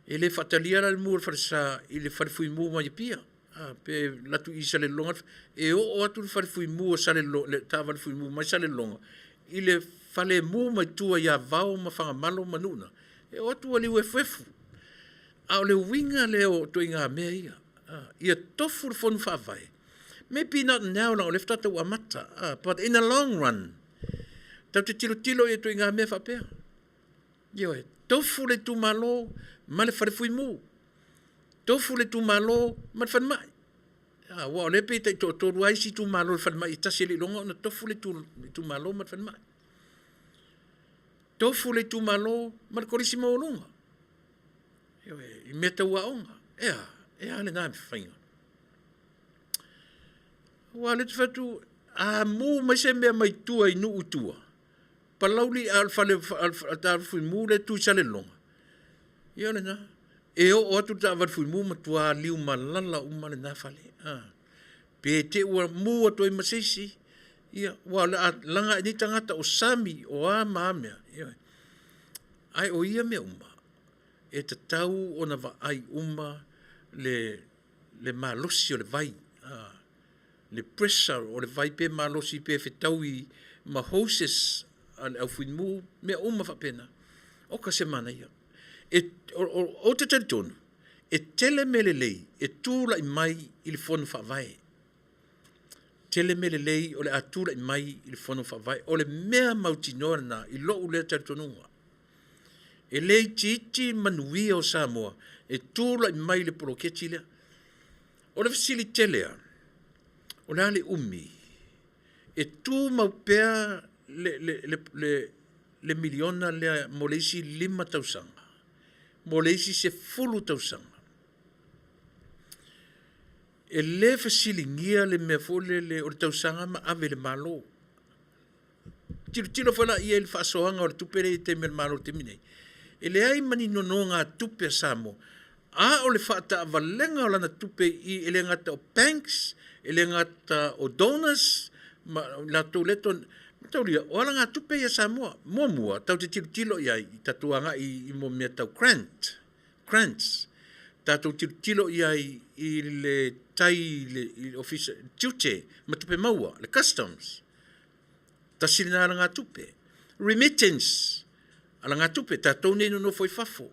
E le faatalia la le mu o le falesa i le fale fuimu mai Apia. A, pe alu atu i Salelologa, e oo atu le fale fuimu o Salelologa, le taavale fuimu mai Salelologa i le fale mu mai tua i Avao ma Fagamalo ma nuu na, e oo atu ua liu efuefu. A o le uiga lea o ituaiga mea ia, ia tofu le fono faavae. Maybe not now leaga o lea faatoa tau amata, but in the long run, tatou te tilotilo i ituaiga mea faapea. Ioe, tofu le itumalo ma le fale fuimu, tofu le itumalo ma le falemai. Aua o lea e pei e tai toatolu lava isi itumalo i le falemai e tasi e le i iloga ona tofu le itumalo ma le falemai. Tofu le itumalo ma le kolisi maualuga. Ioe, i mea tau aoga. E a? E a lena faiga? Aua o lea ou te fai atu, a mu mai se mea mai tua i nuu i tua, Palauli a o le fale a le taavale fuimu lea e tu i Salelologa, ia o lena. E oo atu le taavale fuimu matua liu malala uma lena fale. A. Pe te i ua mu atu ai ma se isi, ia, aua o le a laga ae nei tagata o sami, o a ma a mea, ioe. Ae o ia mea uma, e tatau ona vaai uma le, le malosi o le vai. A. Le pressure o le vai pe malosi pe fetaui ma hoses a le au fuimu, mea uma faapena. Oka se manaia. E, o, o, ou te talitonu, e tele mea lelei e tulai mai i le Fono Faavae. Tele mea lelei o le a tulai mai i le Fono Faavae. O le mea mautinoa lena i lou lea talitonuga. E le itiiti manuia o Samoa e tulai mai i le poloketi lea. O le fesili tele lava, o le a le umi e tumau pea le, le, le, le, le miliona lea mo le isi 5 tausaga, mo le isi 10 tausaga? E le fesiligia le mea foi lele o le tausaga ma ave i le Malo. Tilotilo foi la i ai i le faasoaga o le tupe lea i le taimi a le Malo i le taimi nei. E leai ma ni nonogatupe a Samoa, a o le faataavalega o lana tupe i, e le gata o banks, e le gata o donors, ma latou lea e mataulia, o alagatupe ia a Samoa. Muamua, tatou te tilotilo i ai, tatou agai i mea tau grant, grants, tatou tilotilo i ai i le tai i le ofisa tiute ma tupe maua, le customs, Tasi lena alagatupe. Remittance, alagatupe, tatou nei nonofo i fafo.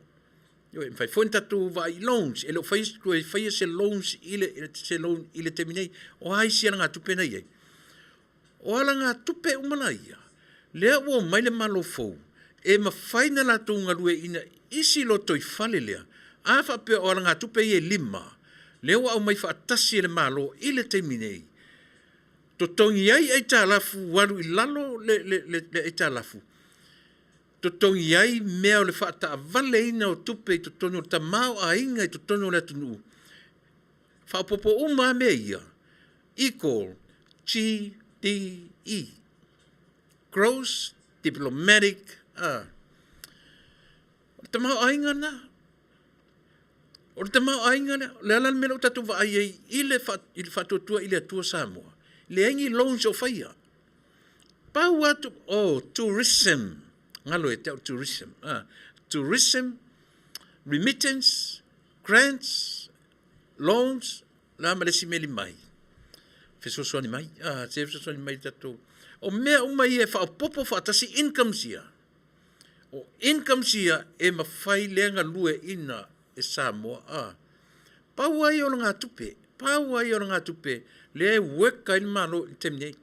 Ioe, e mafai foi ona tatou vaai i loans, e le o faia, toe faia se loans i le, se loan i le taimi nei. O a isi alagatupe na i ai? O alagatupe uma la ia, lea ua omai le Malo fou, e mafai ona latou galueaiina isi lotoifale lea, a faapea o alagatupe ia e 5, lea ua aumai faatasi e le Malo i le taimi nei, Totogi ai aitalafu ua alu i lalo le aitalafu, totogi ai mea o le faataavaleina o tupe i totonu o le tamaoaiga i totonu o le atunuu, faaopoopo uma lava mea ia, equal GDE, Gross Diplomatic, a, o le tamaoaiga lena. O le tamaoaiga lea, o le a la le mea lea ua tatou vaai ai i le faatuatua i le Atua Samoa? Leai ni loans o faia. Pau lava tu, oh, tourism, galo ia te au tourism, ah, tourism, remittance, grants, loans, la ma le isi mea limai, fesoasoani mai, ah, se fesoasoani mai tatou. O mea uma ia e faaopoopo faatasi incomes ia. O incomes ia e mafai lea galueaiina e Samoa a. Pau lava ia o lagatupe. Pau lava ia o alagatupe lea e work ai le Malo i le taimi nei.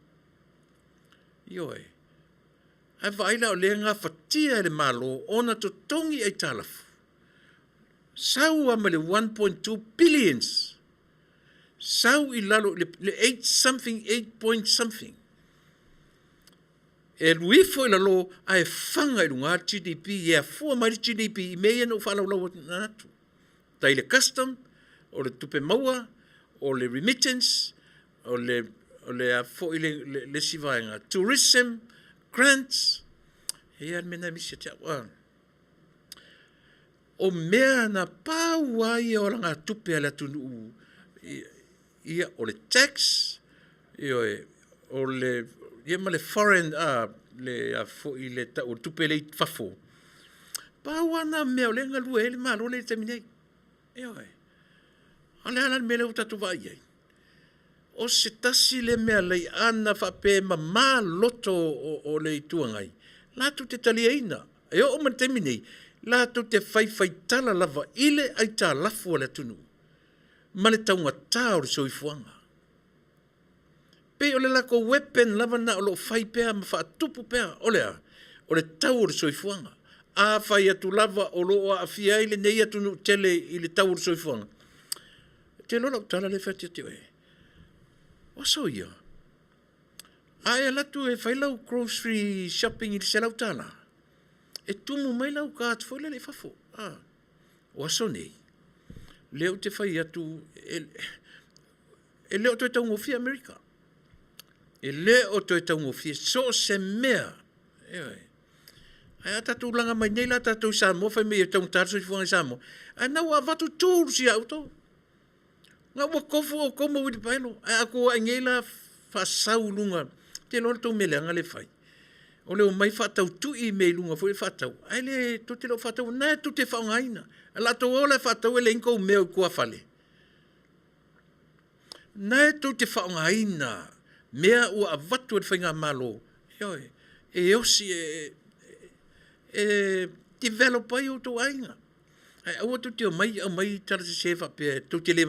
Ioe. Ae vaai la o lea e gafatia e le Malo ona totogi aitalafu. Sau lava mai le 1.2 billions sau i lalo i le 8 something, 8 point something. E alu ifo i lalo ae faga i luga le GDP, e afua mai le GDP i mea ia na ou faalaulau atu. Tai le custom, o le tupe maua, o le remittance, o le, o le a foi le, le, le isi vaega, tourism, grants, e i ai le mea lena e misi ia te au. Ah. O mea na pau lava ia o alagatupe a le atunuu, ia, o le tax, ioe, o le, ia ma le foreign, a, le, a foi le tau o le tupe lea i fafo. Pau lava na mea o lea e galue ai le Malo lea i le taimi nei. Ioe. A o le a la le mea lea ua tatou vaai i ai? O se tasi lea mea leiana faapea e mama loto o, o le Itu Agai, latou te taliaina. E oo mai le taimi nei, latou te faifaitala lava i le aitalafu a le atunuu ma le taugata o le soifuaga. Pei o le latou weapon lava lena o lo o fai pea ma faatupu pea, o le a? O le tau o le soifuaga. A fai atu lava o lo o aafia ai lenei atunuu tele i le tau o le soifuaga, E te iloa lau tala lea e fai atu ia te oe. O aso ia, a e alu atu e fai lau grocery shopping i le $100, e tumu mai lau card foi lele i fafo. Ah, o aso nei, lea ou te fai atu, e, e le o toe taugofie Amerika. E le o toe taugofie so o se mea. Ioe. Ae a tatou laga mai nei la tatou i Samoa fai mai e taugata le soifuaga i Samoa. Ae na ua avatu tools ia outou. Na ua tofu outou ma uilipaelo. Ae a tou ae nei la faasau i luga, te iloa le tou mea leaga le fai. O le omai faatau tui mea i luga foi e faatau. Ae le tou te le o faatau, na e tou te faaaogaina. A latou o la e faatau e leai ni tou mea i tuafale. Na e tou te faaaogaina mea ua avatu e le Faigamalo, ioe, e osi, e, e develop ai outou aiga. Ae aua tou te omai aumai tala sese faapea tou te le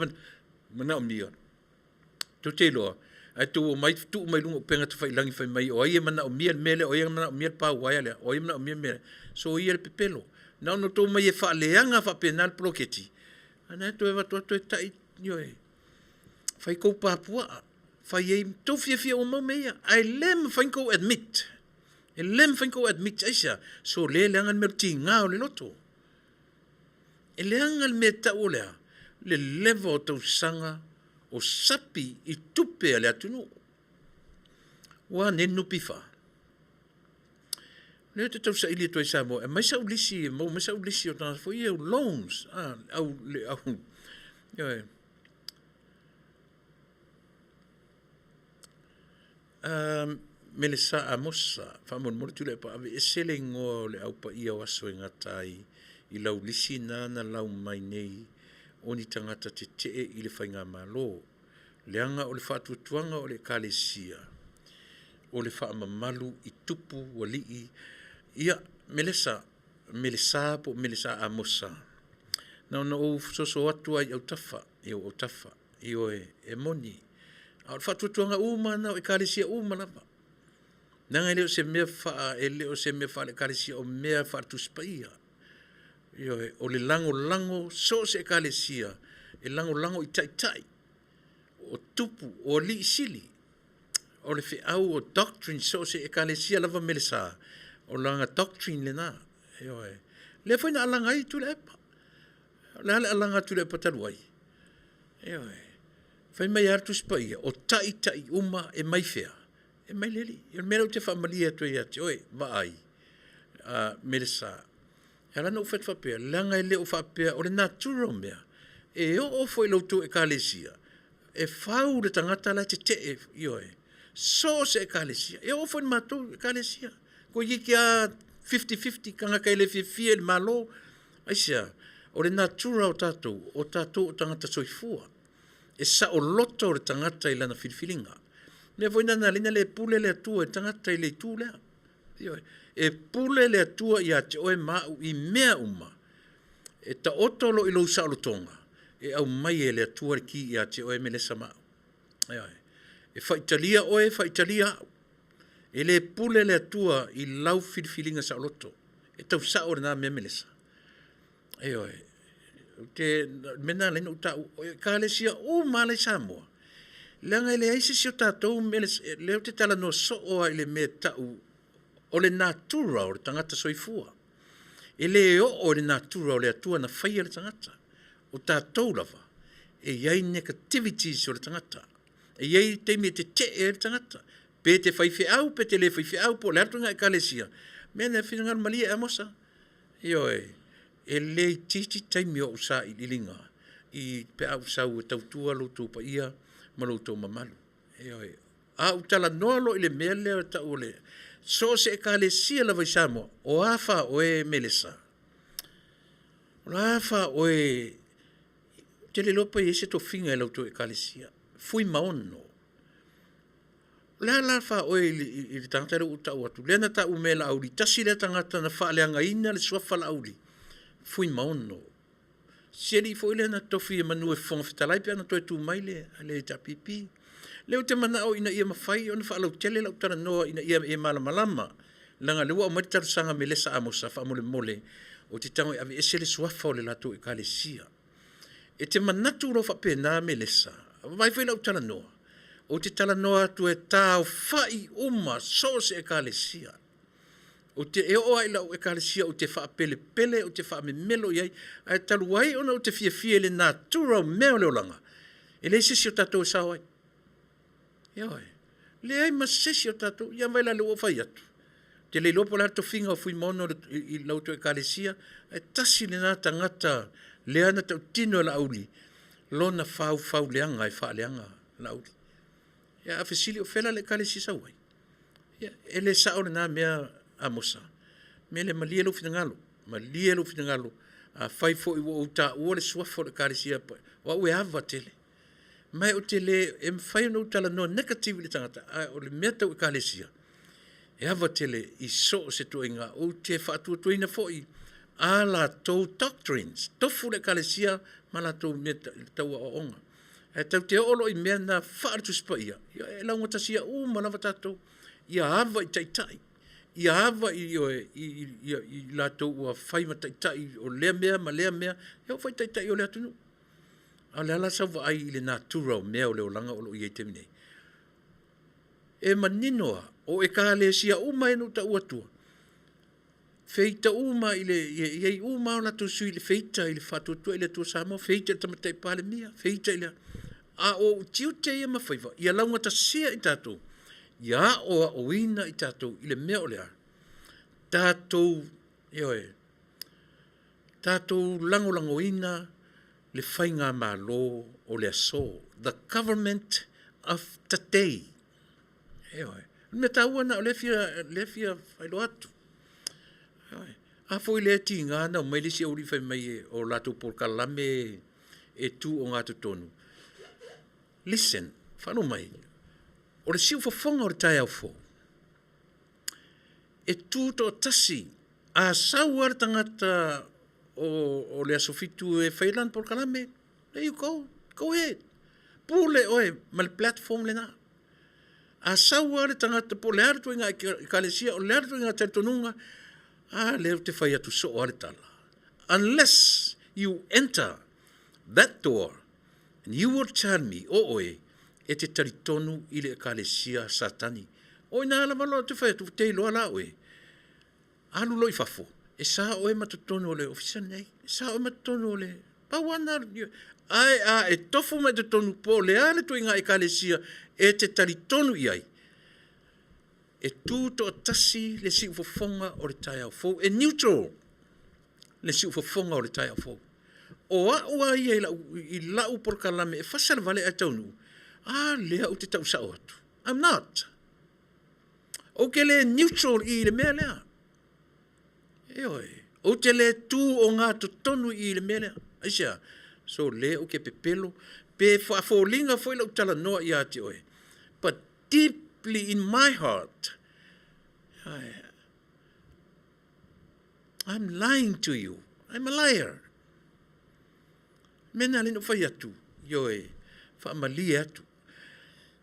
manaomia. Tou te iloa, ae tou omai tuu mai luga o upega tafailagi fai mai o ai e manaomia le mea lea, o ai e manaomia le pa uaea lea, o ai e manaomia le mea lea. Soia le pepelo. Na ona outou omai e faaleaga faapena le poloketi, a na e toe avatu lava toe tai, ioe, fai tou pa puaa, fai ai tou fiafia ua mau mea ia, ae le mafai ona tou admit. E le mafai ona tou admit, aisea? Sole leaga le mea o le tiga o le loto. E leaga le mea e tau o le a? Le leva o tausaga o sapi i tupe a le atunuu. Ua a nei le NPF? Lea ou te tausaili atu ai i Samoa, e aumai sau lisi, e maua mai sau lisi o tagata foi ia loans, a, au, le au, ioe. Um, Melesa Amosa, faamolemole Tuilaepa, aveese le igoa o le Au Paia o Aso e Gata ai i lau lisi na na lau mai nei o ni tagata tetee i le Faigamalo. Leaga o le faatuatuaga o le Ekalesia o le faamamalu i tupu alii. Ia, Melesa, Melesa po o Melesa Amosa, na ona ou soso atu lava i autafa, i ou autafa, ioe, e moni. A o le faatuatuaga uma lena o Ekalesia uma lava. Leaga e le o se mea faa, e le o se mea faale-Ekalesia, o mea faale-Tusi Paia. Ioe, o le lagolago so o se Ekalesia e lagolago i taitai, o tupu, o alii sili, o le feau o doctrine so o se Ekalesia lava Melesa, o lana doctrine lena. Ioe. Lea foi na alaga ai Tuilaepa. O le a le alaga a Tuilaepa talu ai? Ioe. Fai mai lava le Tusi Paia, o taitai uma e mai fea? E mai le Alii. O le mea lea ou te faamalie atu ai ia te oe, vaai, a Melesa, e ala ona ou fai atu faapea, leaga e le o faapea o le natura o mea, e oo foi i la outou ekalesia, e fau le tagata la e tetee, ioe, so o se ekalesia, e oo foi i le matou ekalesia, toeitiiti lava 50-50 tagata e le fiafia i le Malo, aisea? O le natura o tatou, o tatou o tagata soifua. E saoloto le tagata i lana filifiliga. Mea foi na na ala ai ona le pule le Atua i le tagata i le itu lea. Ioe. E pule le Atua ia te oe ma au i mea uma. E taoto loa i lou saolotoga. E aumai e le Atua le ki ia te oe Melesa ma au. Ioe. E faitalia oe, e faitalia au. E le pule le Atua i lau filifiliga saoloto. E tau sao lena mea Melesa. Ioe. Te mea na ala ai ona ou taua, o ekalesia uma lava la i Samoa, leaga e leai se isi o tatou lea ou te talanoa soo lava i le mea e tau o le natura o le tagata soifua. E le oo i le natura o le Atua na faia le tagata. O tatou lava, e i ai negativities o le tagata. E i ai taimi e tetee ai le tagata. Pe te faifeau, pe te le faifeau, po o le a le ituaiga ekalesia, mea na e finagalo malie Amosa. Ioe, e le itiiti taimi o au sailiiliga i pe a ou sau e tautua lo outou paia ma lo outou mamalu. Ioe, a ou talanoa loa i le mea lea e tau o le so o se ekalesia lava i Samoa, o a fa oe Melesa? O a fa oe ou te le iloa pe i ai se tofiga i la outou ekalesia. Fuimaono. O le a la fa oe i le tagata lea ua ou tau atu, lea na tau mai e Laauli, tasi lea tagata na faaleagaina le suafa Laauli, Fuimaono. Si alii foi lea na tofi manu e Fofoga Fetalai pe ana toe tu mai le HRPP. Lea ou te manao ina ia mafai ona faalautele lau talanoa ina ia e malamalama, leaga o lea ua aumai le talosaga a Melesa Amosa, faamolemole ou te tago e aveese le suafa o le latou Ekalesia. E te manatu loa faapena Melesa, vaai foi lau talanoa, ou te talanoa atu e taaofai uma so o se Ekalesia. Ou te, e oo lava i lau Ekalesia ou te faapelepele, ou te faamemelo i ai, ae talu ai ona ou te fiafia i le natura o mea o le olaga, e leai se isi o tatou e sao ai. Ioe. Leai ma se isi o tatou. Ia vaai la lea ua ou fai atu. Ou te le iloa po o le a le tofiga o Fuimaono i la outou Ekalesia, ae tasi lena tagata lea na tautino e Laauli lona faufauleaga e faaleaga Laauli. Ia a fesili o fea la le Ekalesia e sau ai? Ia, e le sao lena mea Amosa. Mea lea malie lou finagalo, malie lou finagalo. Afai foi ua ou taua le suafa o le Ekalesia, o au e ava tele. Ma ou te le, e mafai ona ou talanoa negative i le tagata, ae o le mea tau Ekalesia, e ava tele i so o se ituaiga. Ou te faatuatuaina foi a latou doctrines, tofu le Ekalesia ma latou mea tau aoaoga. Ae tatou te oo loa i mea na faale-Tusi Paia, ia e laugatasia uma lava tatou. Ia ava i taitai, ia ava i, i, i, i latou ua fai ma taitai o lea mea ma lea mea, e oo foi i taitai o le atunuu. A o le a la sau vaai i le natura o mea o le olaga o lo o i ai i le taimi nei? E manino lava, o Ekalesia uma ia na ou taua atua, feita uma i le, e i ai uma lava o latou sui i le feita i le Faatuatua i le Atua Samoa, feita i le Tamaitai Palemia, feita i le a. A o ou tiute ia ma faiva, ia laugatasia i tatou, ia aoaoina i tatou i le mea o le a? Tatou, ioe, tatou lagolagoina le faigamalo o le aso, the government of the day. Ioe. O le mea taua lena o lea e fia, fia faailoa atu. Ioe. A foi lea e tiga ona omai le isi aualii fai mai o latou polokalame e tu ogatotonu. Listen, faalogo mai, o le siufofoga o le taeao fou, e tu toatasi, a sau lava le tagata o le aso Fitu e fai lana polokalame, there you go, go ahead. Pule oe ma le platform lena. A sau lava le tagata po o le a le ituaiga ekalesia, o le a le ituaiga talitonuga, a lea ou te fai atu soo lava le tala. Unless you enter that door and you will tell me, o oe, e te talitonu i le ekalesia a Satani. O ina lava loa ou te fai atu, te iloa la oe, alu loa i fafo, e sa oe ma totonu o le ofisa lenei, e sa oe ma totonu o le, pau lava lena, ae a e tofu mai totonu po o le a le ituaiga ekalesia e te talitonu i ai, e tu toatasi le siufofoga o le taeao fou, e neutral le siufofoga o le taeao fou. O au lava ia i lau, i lau polokalame e fasa le vale ae taunuu, a lea ou te tau sao atu. I'm not. Ou te le neutral i le mea lea. Ioe. Ou te le tu ogatotonu i le mea lea. Aisea? So le ou te pepelo, pe faafoliga foi lau talanoa ia te oe. But deeply in my heart, I'm lying to you. I'm a liar. Mea na lena fai atu, ioe, faamalie atu.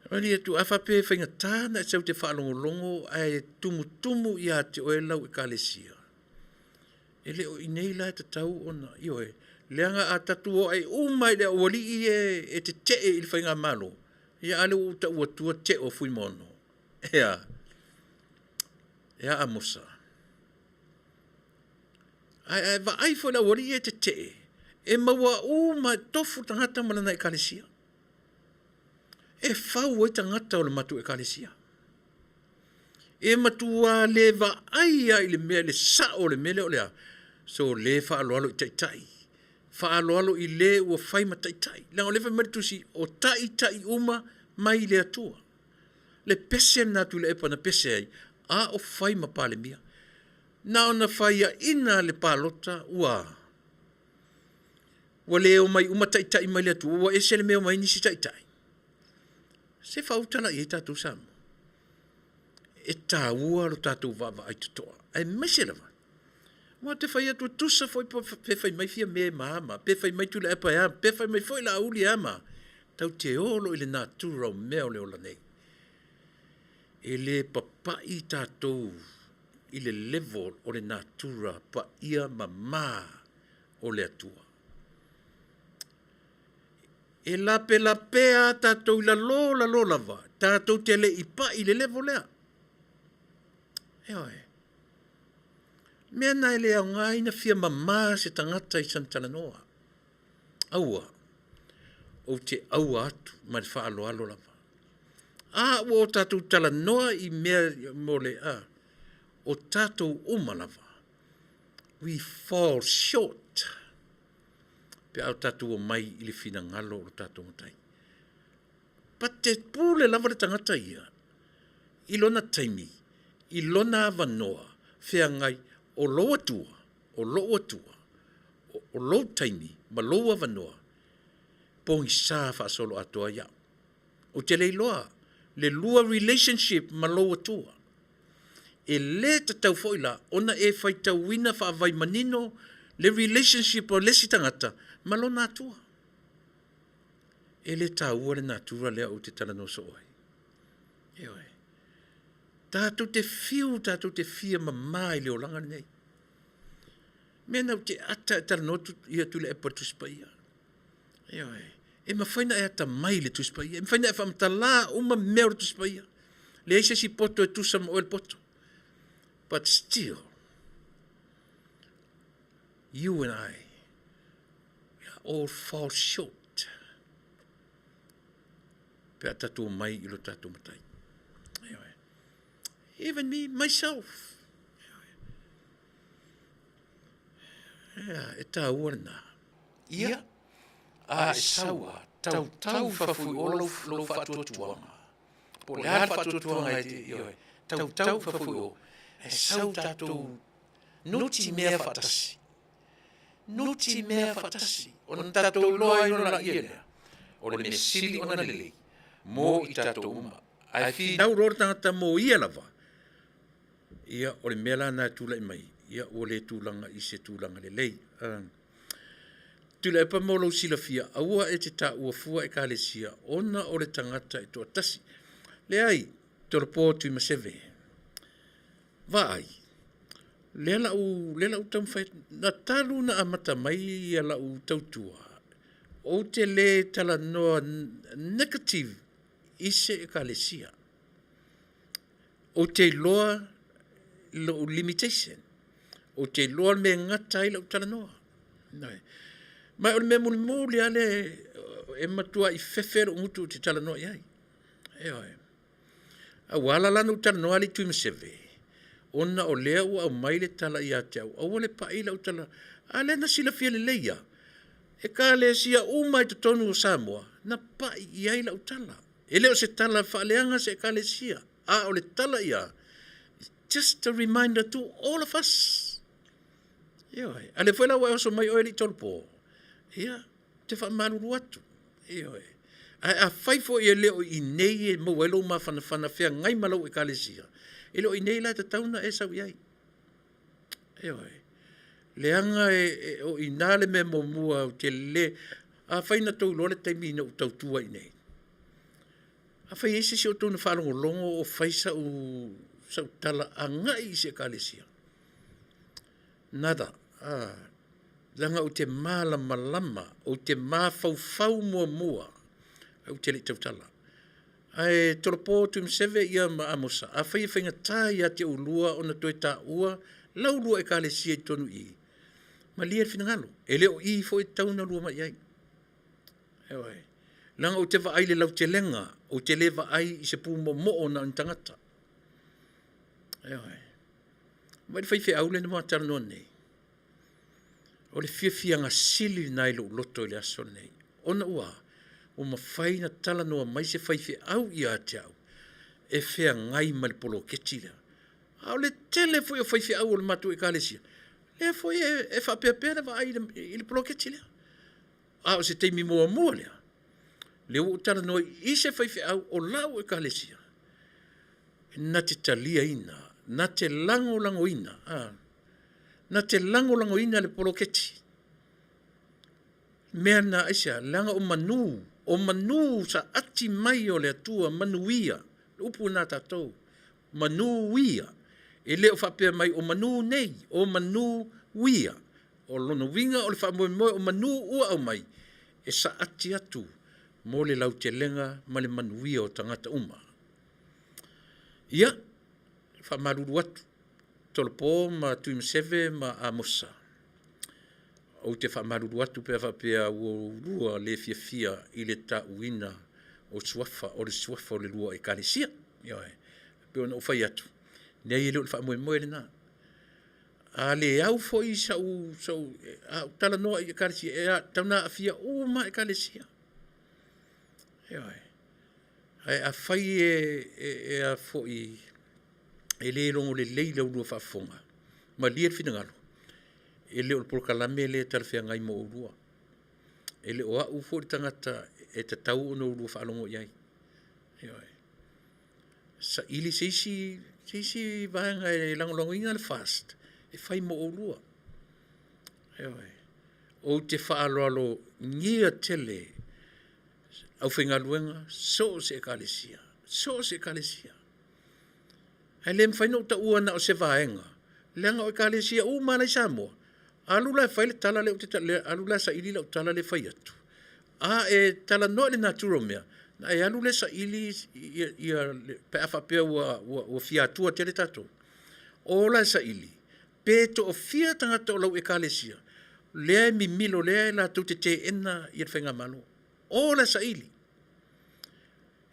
Faamalie atu, a faapea e faigata ona e sau e te faalogologo ae tumutumu ia te oe lau ekalesia, e le o i inei la e tatau ona, ioe, leaga a tatou o ae uma i le aualii ia e tetee i le faigamalo, ia a lea ua ou tau atua teo o Fuimaono? E a? E a Amosa? Ae a e vaai foi i le aualii ia e tetee, e maua uma, e tofu le tagata ma lana ekalesia. E fau ai tagata o le matou ekalesia. E matua le vaai lava i le mea, le sao o le mea lea o le a? So le faaaloalo i taitai, faaaloalo i le ua fai ma taitai. Leaga o lea e fai mai le tusi, o taitai uma mai le Atua. Le pese lena a Tuilaepa na pese ai, a o fai ma Palemia. Na ona faiaina le palota ua ua le omai uma taitai mai le Atua, ua ese le mea e omai ai nisi taitai. Se faauta la i ai tatou Samoa. E taua lo tatou vaavaai totoa, aemaise lava aua ou te fai atu e tusa foi pe fai mai Fiame ma a ma a, pe fai mai Tuilaepa e a, pe fai mai foi Laauli e a ma a, tatou te o loa i le natura o mea o le ola nei. E le papai tatou i le level o le natura paia mama o le Atua. E lapelapea lava tatou i lalo lalo lava, tatou te le i pai i le level lea. Ioe. Mea na e le aoga ai na fia mama se tagata i sana talanoa. Aua, ou te aua atu ma le faaaloalo lava. A ua o tatou talanoa i mea mo le, a, o tatou uma lava, we fall short pe a o tatou omai i le finagalo o lo tatou Matai. But te pule lava le tagata ia i lona taimi, i lona avanoa, feagai, o lou Atua, o lou Atua, o lou taimi ma lou avanoa, pogisa faasoloatoa ai au. Ou te le iloa le lua relationship ma lou Atua. E le tatau foi la ona e faitauina faavaimanino le relationship o le isi tagata ma lona Atua. E le taua le natura lea ou te talanoa soo ai. Ioe. Tatou te fiu, tatou te fia mama i le olaga lenei. Mea na ou te ata e talanoa atu ia Tuilaepa i le Tusi Paia. Ioe. E mafai ona e atamai i le Tusi Paia. E mafai ona e faamatala uma mea o le Tusi Paia. Leai se isi poto e tusa ma oe le poto. But still, you and I, we are all fall short. Pe a tatou mai i lo tatou matai. Ioe. Even me, myself. Ioe. E tāua lena. Ia, a e sau a, tautau i fafo i o lou, lou faatuatuaga. Po o le a le faatuatuaga e te, ioe, tautau i fafo i o, e sau tatou nutimea faatasi. Nutimea faatasi. Ona tatou iloa ai loa laia lea, o le mea sili ona lelei mo i tatou uma. Ae finau loa le tagata mo ia lava, ia o le mea la lena e tulai mai, ia ua le tulaga i se tulaga lelei. Tuilaepa mo lou silafia, aua e te taua fua Ekalesia ona o le tagata e toatasi. Leai, Tolopo Tuimaseve. Vaai, lea la u, lea la u taumafai atu, na talu ona amata mai ia lau tautua, ou te le talanoa negative i se Ekalesia. Ou te iloa lou limitation. Ou te iloa le mea e gata ai lau talanoa. Ma o le mea mulimuli lava lea e matuai fefe lou gutu ou te talanoa i ai. Ioe. A ua ala la ona ou talanoa alii Tuimaseve, ona o lea ua aumai le tala ia te au, aua le pai lau tala, a lea na silafia lelei lava, Ekalesia uma i totonu o Samoa na pai i ai lau tala. E le o se tala faaleaga se Ekalesia, a o le tala ia, just a reminder to all of us. Ioe. A lea foi la ua e oso mai oe alii Tolopo, ia, ou te faamalulu atu. Ioe. Ae afai foi e le o i inei e maua ai lou mafanafana feagai ma lau Ekalesia, e le o i inei la e tatau ona e sau i ai. Ioe. Leaga e, o i ina le mea muamua ou te le... Afai na tou iloa le taimi na ou tautu ai i inei, afai e i ai se isi o outou na faalogologo o fai sau, sau tala agai i se ekalesia, nada, ah, leaga ou te malamalama, ou te mafaufau muamua, ae ou te le i tautala. Ae tolopo Tuimaseve ia ma Amosa, afai e faigata ia te oulua ona toe taua la ulua ekalesia i totonu i i, malie le finagalo, e le o i foi e tatau ona lua mai ai. Ioe. Leaga ou te vaai i le lautelega, ou te le vaai i se pumoomoo na o ni tagata. Ioe. Vaai le faifeau lea na ma talanoa nei. O le fiafiaga sili lena i lou loto i le aso lenei. Ona ua, ua mafai ona talanoa mai se faifeau ia te au e feagai ma le poloketi lea. A o le tele foi o faifeau o le matou ekalesia, lea foi e faapeapea le vaai i le poloketi lea. A o se taimi muamua lea, lea ua ou talanoa i se faifeau o lau ekalesia, na te taliaina, na te lagolagoina, a, na te lagolagoina le poloketi. Mea na aisea, leaga o manu, o manu saati mai o le Atua, manuia, le upu lena a tatou, manu ia, e le o faapea mai o manu nei, o manu ia. O lona uiga o le faamoemoe o manu ua aumai, e saati atu mo le lautelega ma le manuia o tagata uma. Ia, faamalulu atu, Tolopo ma Tuimaseve ma Amosa, ou te faamalulu atu pe a faapea ua oulua le fiafia i le tauina o suafa, o le suafa o le lua ekalesia. Ioe, e pei ona ou fai atu, leai e le o le faamoemoe lena. A le au foi sau, sau, a ou talanoa i ekalesia, e tatau ona aafia uma lava ekalesia. Ioe. Ae afai e, e, e a foi, e le logo lelei i la ulua faafofoga, malie le finagalo, e le o le polokalame lea e talafeagai mo oulua. E le o au foi le tagata e tatau ona ulua faalogo i ai. Ioe. Saili se isi, se isi vaega e lagolagoina le FAST e fai mo oulua. Ioe. Ou te faaaloalogia tele aufaigaluega so o se ekalesia, so o se ekalesia. Ae le mafai ona ou taua na o se vaega, leaga o ekalesia uma lava la i Samoa, alu la e fai le tala lea ou te, alu la e saili lau tala lea e fai atu, a e talanoa i le natura o mea, ona e alu lea saili ia, ia, pe a faapea ua, ua, ua fia atua tele tatou. O la e saili, pe toafia tagata o lau ekalesia, lea e mimilo, lea e latou te teena ia le faigamalo. O la e saili.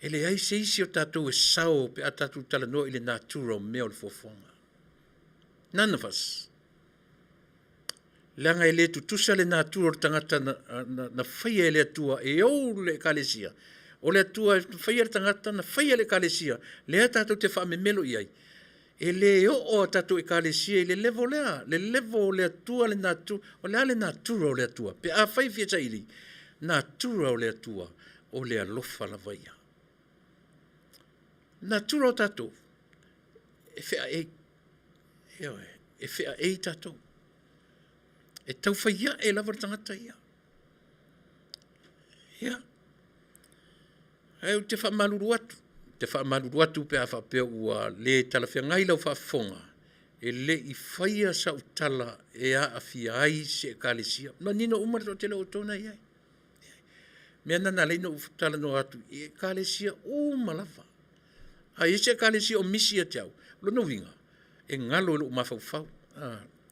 E leai se isi o tatou e sao pe a tatou talanoa i le natura o mea o le fuafuaga. None of us. Leaga e le tutusa le natura o le tagata na, na, na faia e le Atua e ou le ekalesia. O le Atua e faia le tagata na faia le ekalesia. Lea tatou te faamemelo i ai. E le oo a tatou ekalesia i le level lea, le level o le Atua le natura, o le a le natura o le Atua. Pe afai e fia saili, natura o le Atua, o le alofa lava ia. Natura o tatou, e feaei. Ioe, e feaei tatou. E tau fai ae lava le tagata ia. Ia. Ae ou te faamalulu atu, te faamalulu atu pe a faapea ua le talafeagai lau faafofoga, e le i faia sau tala e aafia ai se ekalesia. Manino uma le toatele o outou na i ai. Mea na na ala ai ona ou talanoa atu i ekalesia uma lava. A i ai se ekalesia o misi ia te au, o lona uiga, e galo i lou mafaufau,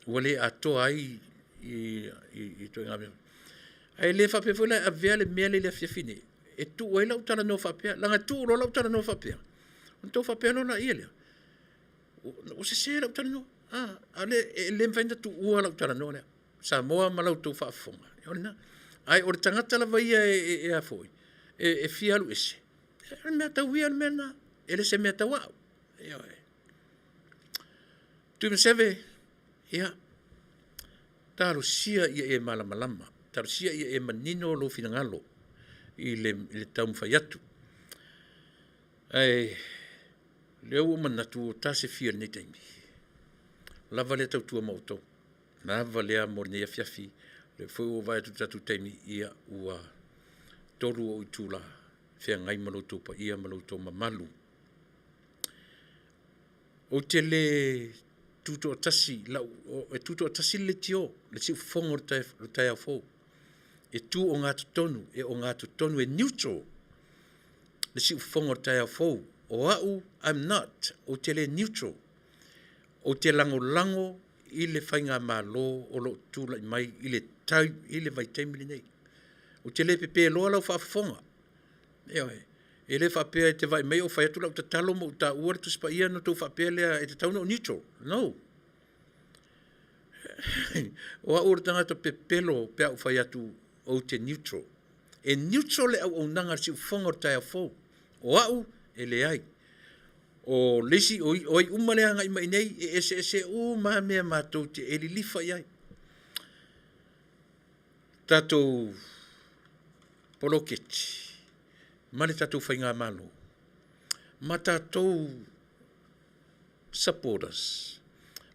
ua le atoa ai i, i, i ituaiga mea. Ae le faapea foi la e avea le mea lea i le afiafi nei, e tuu ai lau talanoa faapea, leaga e tuu loa lau talanoa faapea, ona tou faapea loa laia lea, ua sese lau talanoa. Ah, a le, e le mafai ona tuua lau talanoa lea. Samoa ma la outou faafofoga, o lena. Ae o le tagata lava ia e, e, e a foi, e, e fia alu ese, o le mea tau ia le mea lena, e le se mea tau au. Ioe. Tuimaseve, ia, talosia ia e malamalama, talosia ia e manino lou finagalo i le, i le taumafai atu. Ae lea ua ou manatu ua tasefia i lenei taimi. Lava lea tautua ma outou. Lava lea mo lenei afiafi. Lea foi ua vaai atu i le tatou taimi, ia ua 3 ou itula feagai ma lo outou paia ma lo outou mamalu. Ou te le tutoatasi, lau, e tutoatasi le leitio, le siufofoga o le taeao fou. E tu ogatotonu, e ogatotonu, e neutral le siufofoga o le taeao fou. O au, I'm not, ou te le neutral. Ou te lagolago i le faigamalo o lo o tulai mai i le, tai, i le vaitaimi lenei. Ou te le pepe loa lau faafofoga. Ioe. E le faapea e te vaai mai o fai atu lau tatalo ma ou taua le Tusi Paia ona outou faapea lea e tatau ona ou neutral. No. O au o le tagata pepelo pe a ou fai atu ou te neutral. E neutral le auaunaga a le siufofoga o le taeao fou. O au, e leai. O le isi, o ai uma lea agai mai nei, e eseese uma lava mea matou te e lilifa i ai. Tatou poloketi ma le tatou faigamalo ma tatou supporters,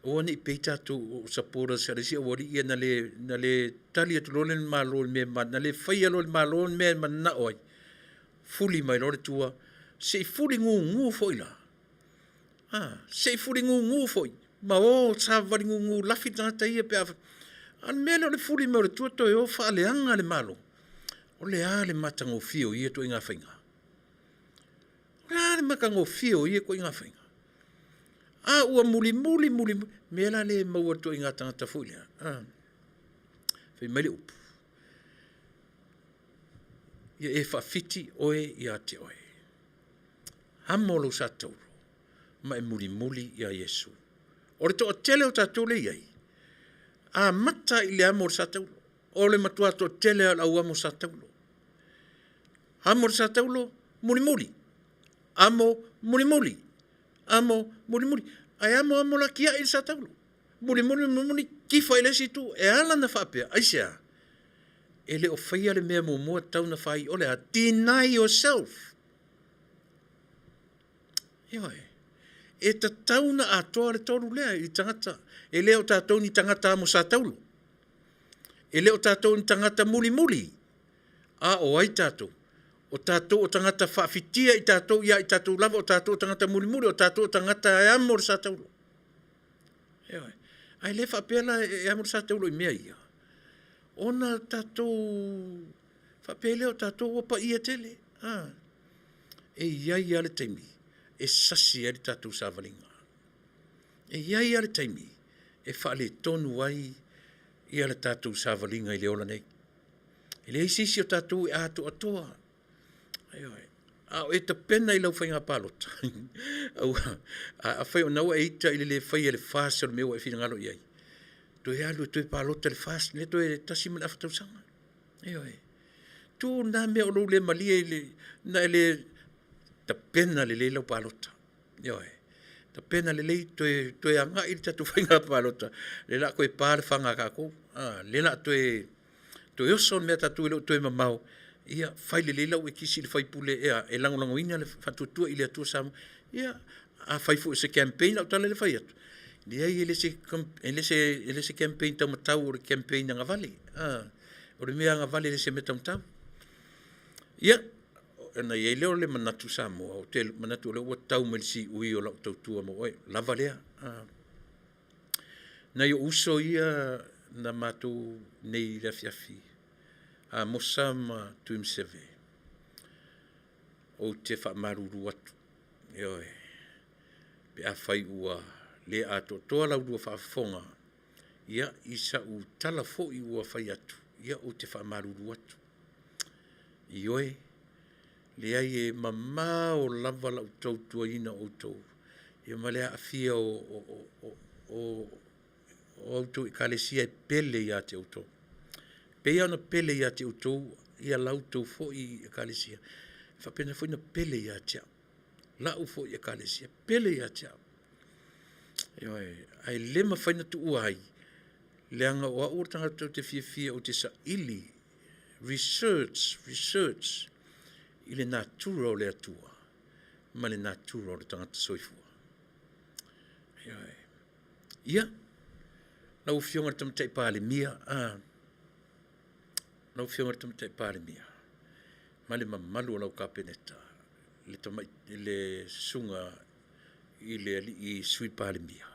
aua ne i pei tatou o supporters a le isi aualii ia na le, na le tali atu loa le Malo i le mea, na le faia loa e le Malo le mea e mananao ai, fuli mai loa le tua, se i fuli gugu foi la. A, se i fuli gugu foi, ma o savavali gugu lafi le tagata ia pe a... A o le mea lea o le fuli mai o le tua toe o faaleaga le Malo. O le a le matagofie o ia ituaiga faiga? O le a le matagofie o ia ituaiga faiga? A ua mulimuli mulimuli, mea la lea e maua i le ituaiga tagata foi lea, a, fai mai le upu, ia e faafiti oe ia te oe. Amo lou sa tauro ma e mulimuli ia Iesu. O le toatele o tatou lea e i ai, amata i le amo o le sa tauro. O le matua toatele o le au amo sa tauro. Amo le sa taulo, mulimuli. Amo, mulimuli. Amo, mulimuli. Ae amo amo la tiai le sa taulo. Mulimuli, mulimuli, tifa i le isi itu. E ala na faapea, aisea? E le o faia le mea muamua tatau na fai, o le a? Deny yourself. Ioe. E tatau na atoa le tolu lea i tagata. E le o tatou ni tagata amo sa taulo. E le o tatou ni tagata mulimuli. A o ai tatou? O tatou o tagata faafitia i tatou ia i tatou lava, o tatou o tagata mulimuli, o tatou o tagata e amo le sa taulo. Ioe. Ae le faapea la e amo le sa taulo i mea ia. Ona tatou faapea lea o tatou ua paia tele. A. E i ai lava le taimi e sasi ai le tatou savaliga. E i ai lava le taimi e faaletonu ai ia le tatou savaliga i le ola nei. E leai se isi o tatou e atoatoa. Ioe. A o e tapena i lau faiga palota, aua, afai o na ua e ita i le le faia e le FAST o le mea ua e finagalo i ai, toe alu e toe palota i le FAST lea toe 1.5 tausaga. Ioe. Tuu na mea o lou le malie i le, na e le tapena lelei lau palota. Ioe. Tapena lelei toe, toe agai i le tatou faiga palota, le la toe pa le faga a tatou. Ah, le la toe toe oso le mea tatou e le o toe mamao, ia fai lelei lau ekisi i le faipule ea e lagolagoina le faatuatua i le Atua Samoa. Ia, a fai foi o se campaign lau tala le fai atu, leai e le se, e le se, e le se campaign taumatau o le campaign agavale. Ah, o le mea agavale e le se mea taumatau. Ia, ona i ai lea o le manatu Samoa, ou te manatu o lea ua tau mai le siui o lau tautua mo oe, lava lea. Ah. Nai ou uso ia na matou nei i le afiafi, Amosa ma Tuimaseve, ou te faamalulu atu, ioe, pe afai ua le atoatoa la ulua faafofoga, ia, i sau tala foi ua fai atu, ia, ou te faamalulu atu. Ioe, leai e mamao lava lau tautuaina o outou, ia ma le aafia o, o, o, o, o outou ekalesia e pele ia te outou. Pei ona pele ia te outou ia la outou foi ekalesia, e faapena foi ona pele ia te au. Lau foi ekalesia, pele ia te au. Ioe, ae le mafai ona tuua ai, leaga o au o le tagata ou te fiafia ou te saili, research, research i le natura o le Atua ma le natura o le tagata soifua. Ioe. Ia, lau Afioga i le Tamaitai Palemia, a, Lau Afioga i le Tamaitai Palemia ma le mamalu o lau Kapeneta, le tamai, le susuga i le alii Sui Palemia,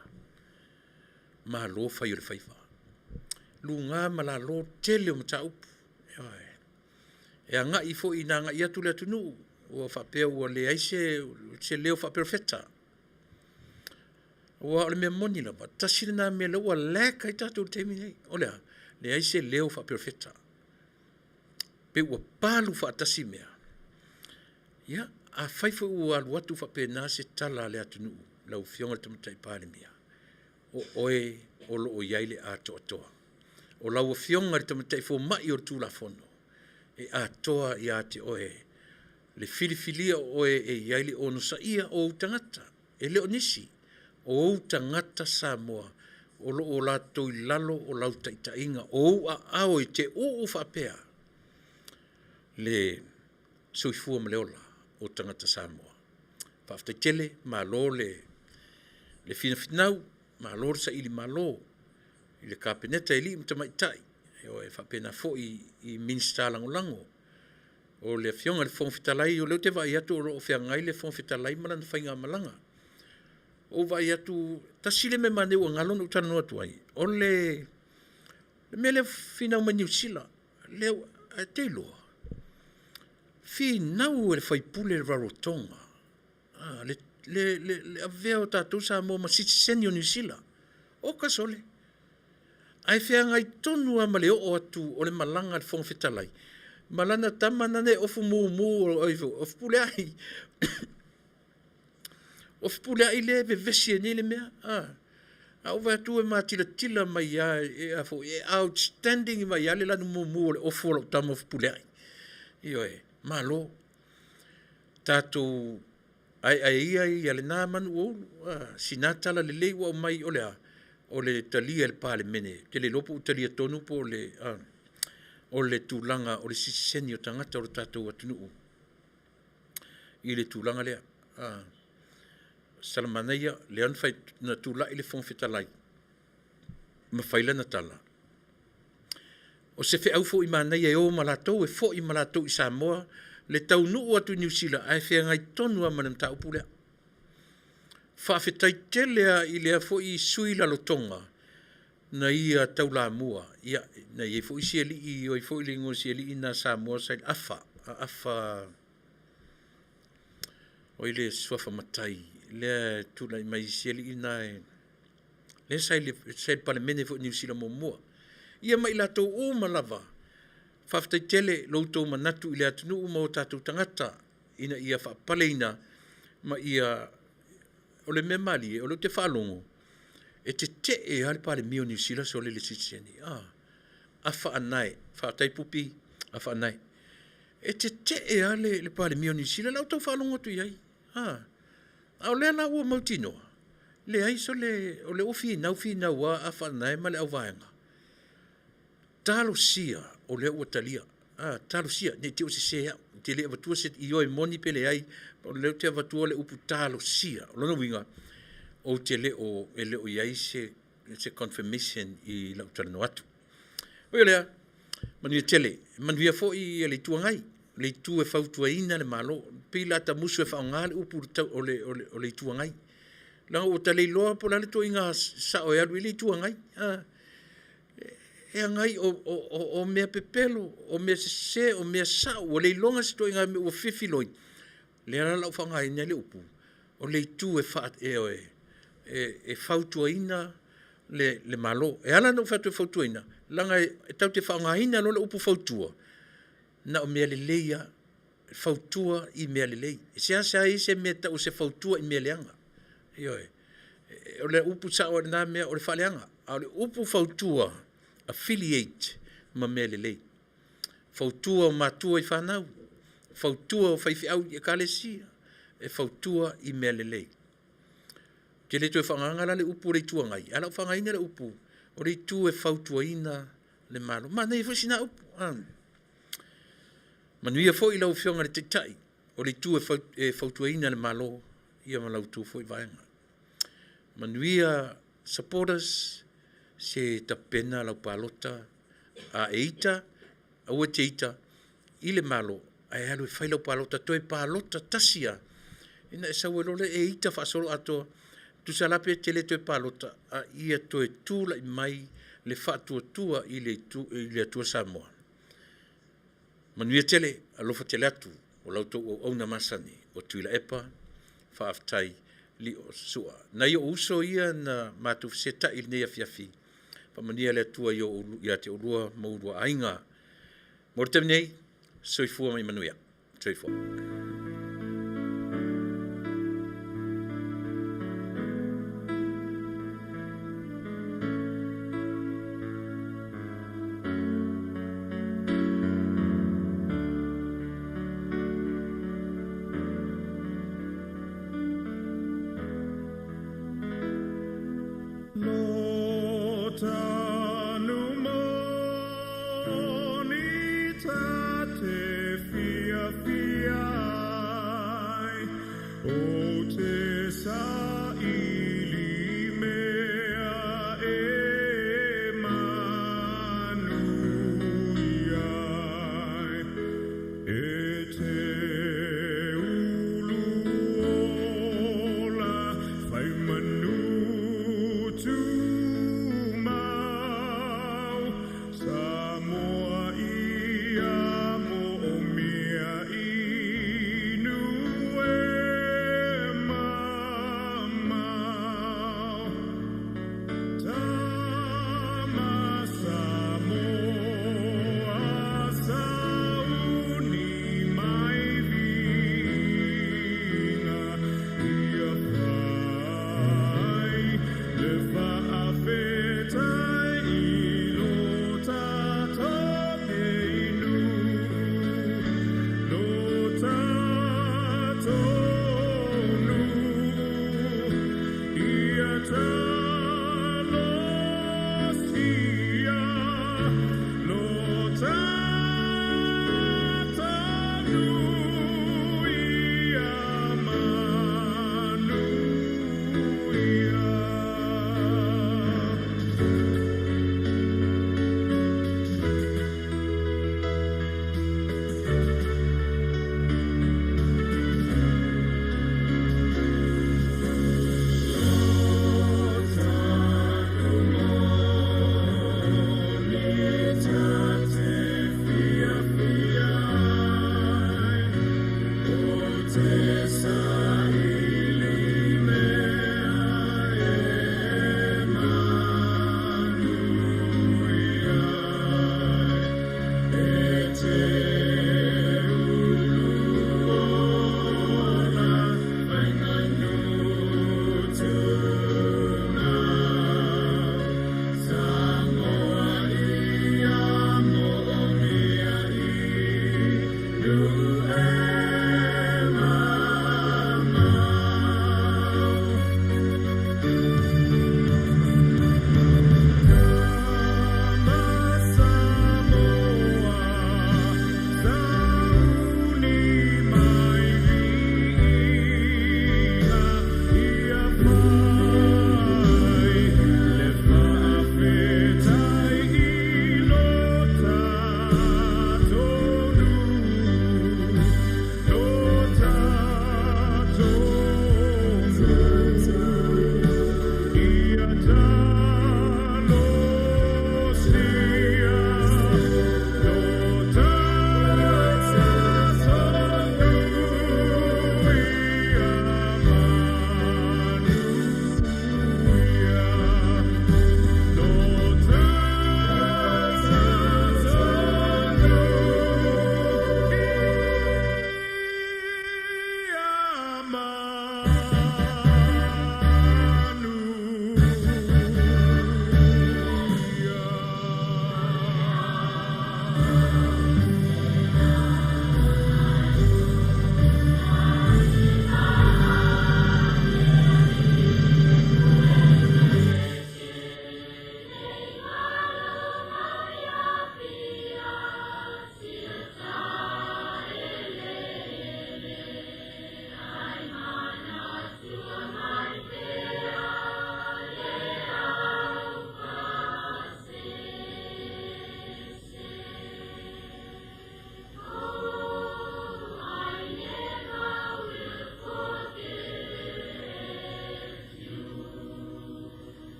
malo fai o le faiva. Luga ma lalo tele o mataupu. Ioe. E agai foi ina agai atu le atunuu ua faapea ua leai se, se leo faaperofeta. Aua o le mea moni lava, tasi lena mea lea ua lack ai tatou i le taimi lenei. O le a? Leai se leo faaperofeta. Pei ua palu faatasi mea. Ia, afai foi ua alu atu faapena se tala a le atunuu, lau Afioga i le Tamaitai Palemia, o oe o lo o i ai le atoatoa. O lau Afioga i le Tamaitai Fomai o le Tulafono, e atoa ia te oe le filifilia o oe e i ai le onosaia o ou tagata, e le o nisi, o ou tagata Samoa o lo o latou i lalo o lau taitaiga, o ou aao e te uu faapea le soifua ma le ola o tagata Samoa. Faafetai tele, malo le finafinau, malo le saili malo i le Kapeneta i alii ma tamaitai, e faapena foi i Minisita Lagolago. O le Afioga i le Fofoga Fetalai, o lea ou te vaai atu o lo o feagai le Fofoga Fetalai ma lana faigamalaga. Ua ou vaai atu, tasi le mea manaia ua galo ona ou talanoa atu ai, o le mea lea e finau mai Niu Sila, lea e te iloa, finau e le faipule le Rarotonga le, le, le, le avea o tatou Samoa ma sitiseni o Niu Sila. Oka sole! Ae feagai tonu lava ma le oo atu o le malaga a le Fofoga Fetalai ma lana tama nana e ofu mumu o Fepuleai. O Fepuleai lea e vevesi ai nei le mea. A ou vaai atu e matilatila mai lava e, a foi, e outstanding mai lava le lanu mumu o le ofu o lau tama o Fepuleai. Ioe, malo. Tatou aeae ia ia lena manu ua ulu. Sina tala lelei ua aumai o le a? O le talia e le Palemene. Ou te le iloa po ua talia tonu po o le, o le tulaga o le sitiseni o tagata o le tatou atunuu i le tulaga lea. Salamanaia, lea na, fai, na tulai le Fofoga Fetalai ma fai lana tala. O se feau foi manaia e o ma latou, e foi ma latou i Samoa, le taunuu atu i Niu Sila ae feagai tonu lava ma le mataupu lea. Faafetai tele lava i lea foi sui Lalotonga na ia taulamua, ia, na i ai foi si alii, o ai foi le igoa o si alii na Samoa sa i le Afa, Afa, o ai le suafa matai lea e tulai mai si alii na e lea sa i le, sa i le Palemene foi o Niu Sila muamua. Ia ma i latou uma lava, faafetai tele lo outou manatu i le atunuu ma o tatou tagata ina ia faapaleina ma ia o le mea malie o lea ou te faalogo e tetee lava le Palemia o Niu Sila sole le sitiseni. Ah, afa anae, faafetai Pupi, afa anae. E tetee lava le, le Palemia o Niu Sila, la outou faalogo atu i ai. Ah, a o lea la ua mautinoa, leai sole, o lea ua finau finau lava afa anae ma le auvaega. Talosia o lea ua talia. Ah, talosia, ne i te i ua sese au. Ou te le avatua se ioe moni pe leai, o lea ou te avatua le upu talosia. O lona uiga, ou te le o, e le o i ai se, se confirmation i lau talanoa atu. Ui o lea, manuia tele. Manuia foi le Itu Agai, le itu e fautuaina le Malo. Pei la tamusu e faaaoga le upu o le, o le, o le Itu Agai. Leaga ua ta le iloa po o le a le ituaiga sao e alu i ai le Itu Agai. Ah, e agai o, o, o, o mea pepelo, o mea sese, o mea sao, ua le iloga se ituaiga mea ua fefiloi. Lea la lau faaaogaina le upu, o le itu e, fa, e, e, e fautuaina le, le Malo. E ala ona ou fai atu e fautuaina, leaga e, e tatou te faaaogaina loa le upu fautua, na o mea lelei lava. Fautua i mea lelei. E seasea ai se mea e tau o se fautua i mea leaga. Ioe. O le upu sao o lena mea o le faaleaga. A o le upu fautua, affiliate ma mea lelei. Fautua o matua i fanau, fautua o faifeau i ekalesia, e fautua i mea lelei. Ou te le toe faagaga la le upu o le Itu Agai, ae o le a ou faagaina le upu o le itu e fautuaina le Malo. Manaia foi sina upu. Ah. Manuia foi lau Afioga i le Taitai o le itu e fautuaina le Malo ia ma la outou foi vaega. Manuia supporters, se tapena lau palota a e ita. Aua e te ita i le Malo, ae alu e fai lau palota, toe palota tasi lava, ina e sau ai loa lea e ita faasoloatoa. Tusa la pe te le toe palota, a ia toe tulai mai le faatuatua i le, itu, i le Atua Samoa. Manuia tele, alofa tele atu o la outou auauna masani o Tuilaepa, faafetai Lio Sua. Nai ou uso ia na matou fesetai i lenei afiafi, faamanuia le Atua ia te oulua ma oulua aiga. Mo le taimi nei, soifua ma ia manuia. Soifua. O te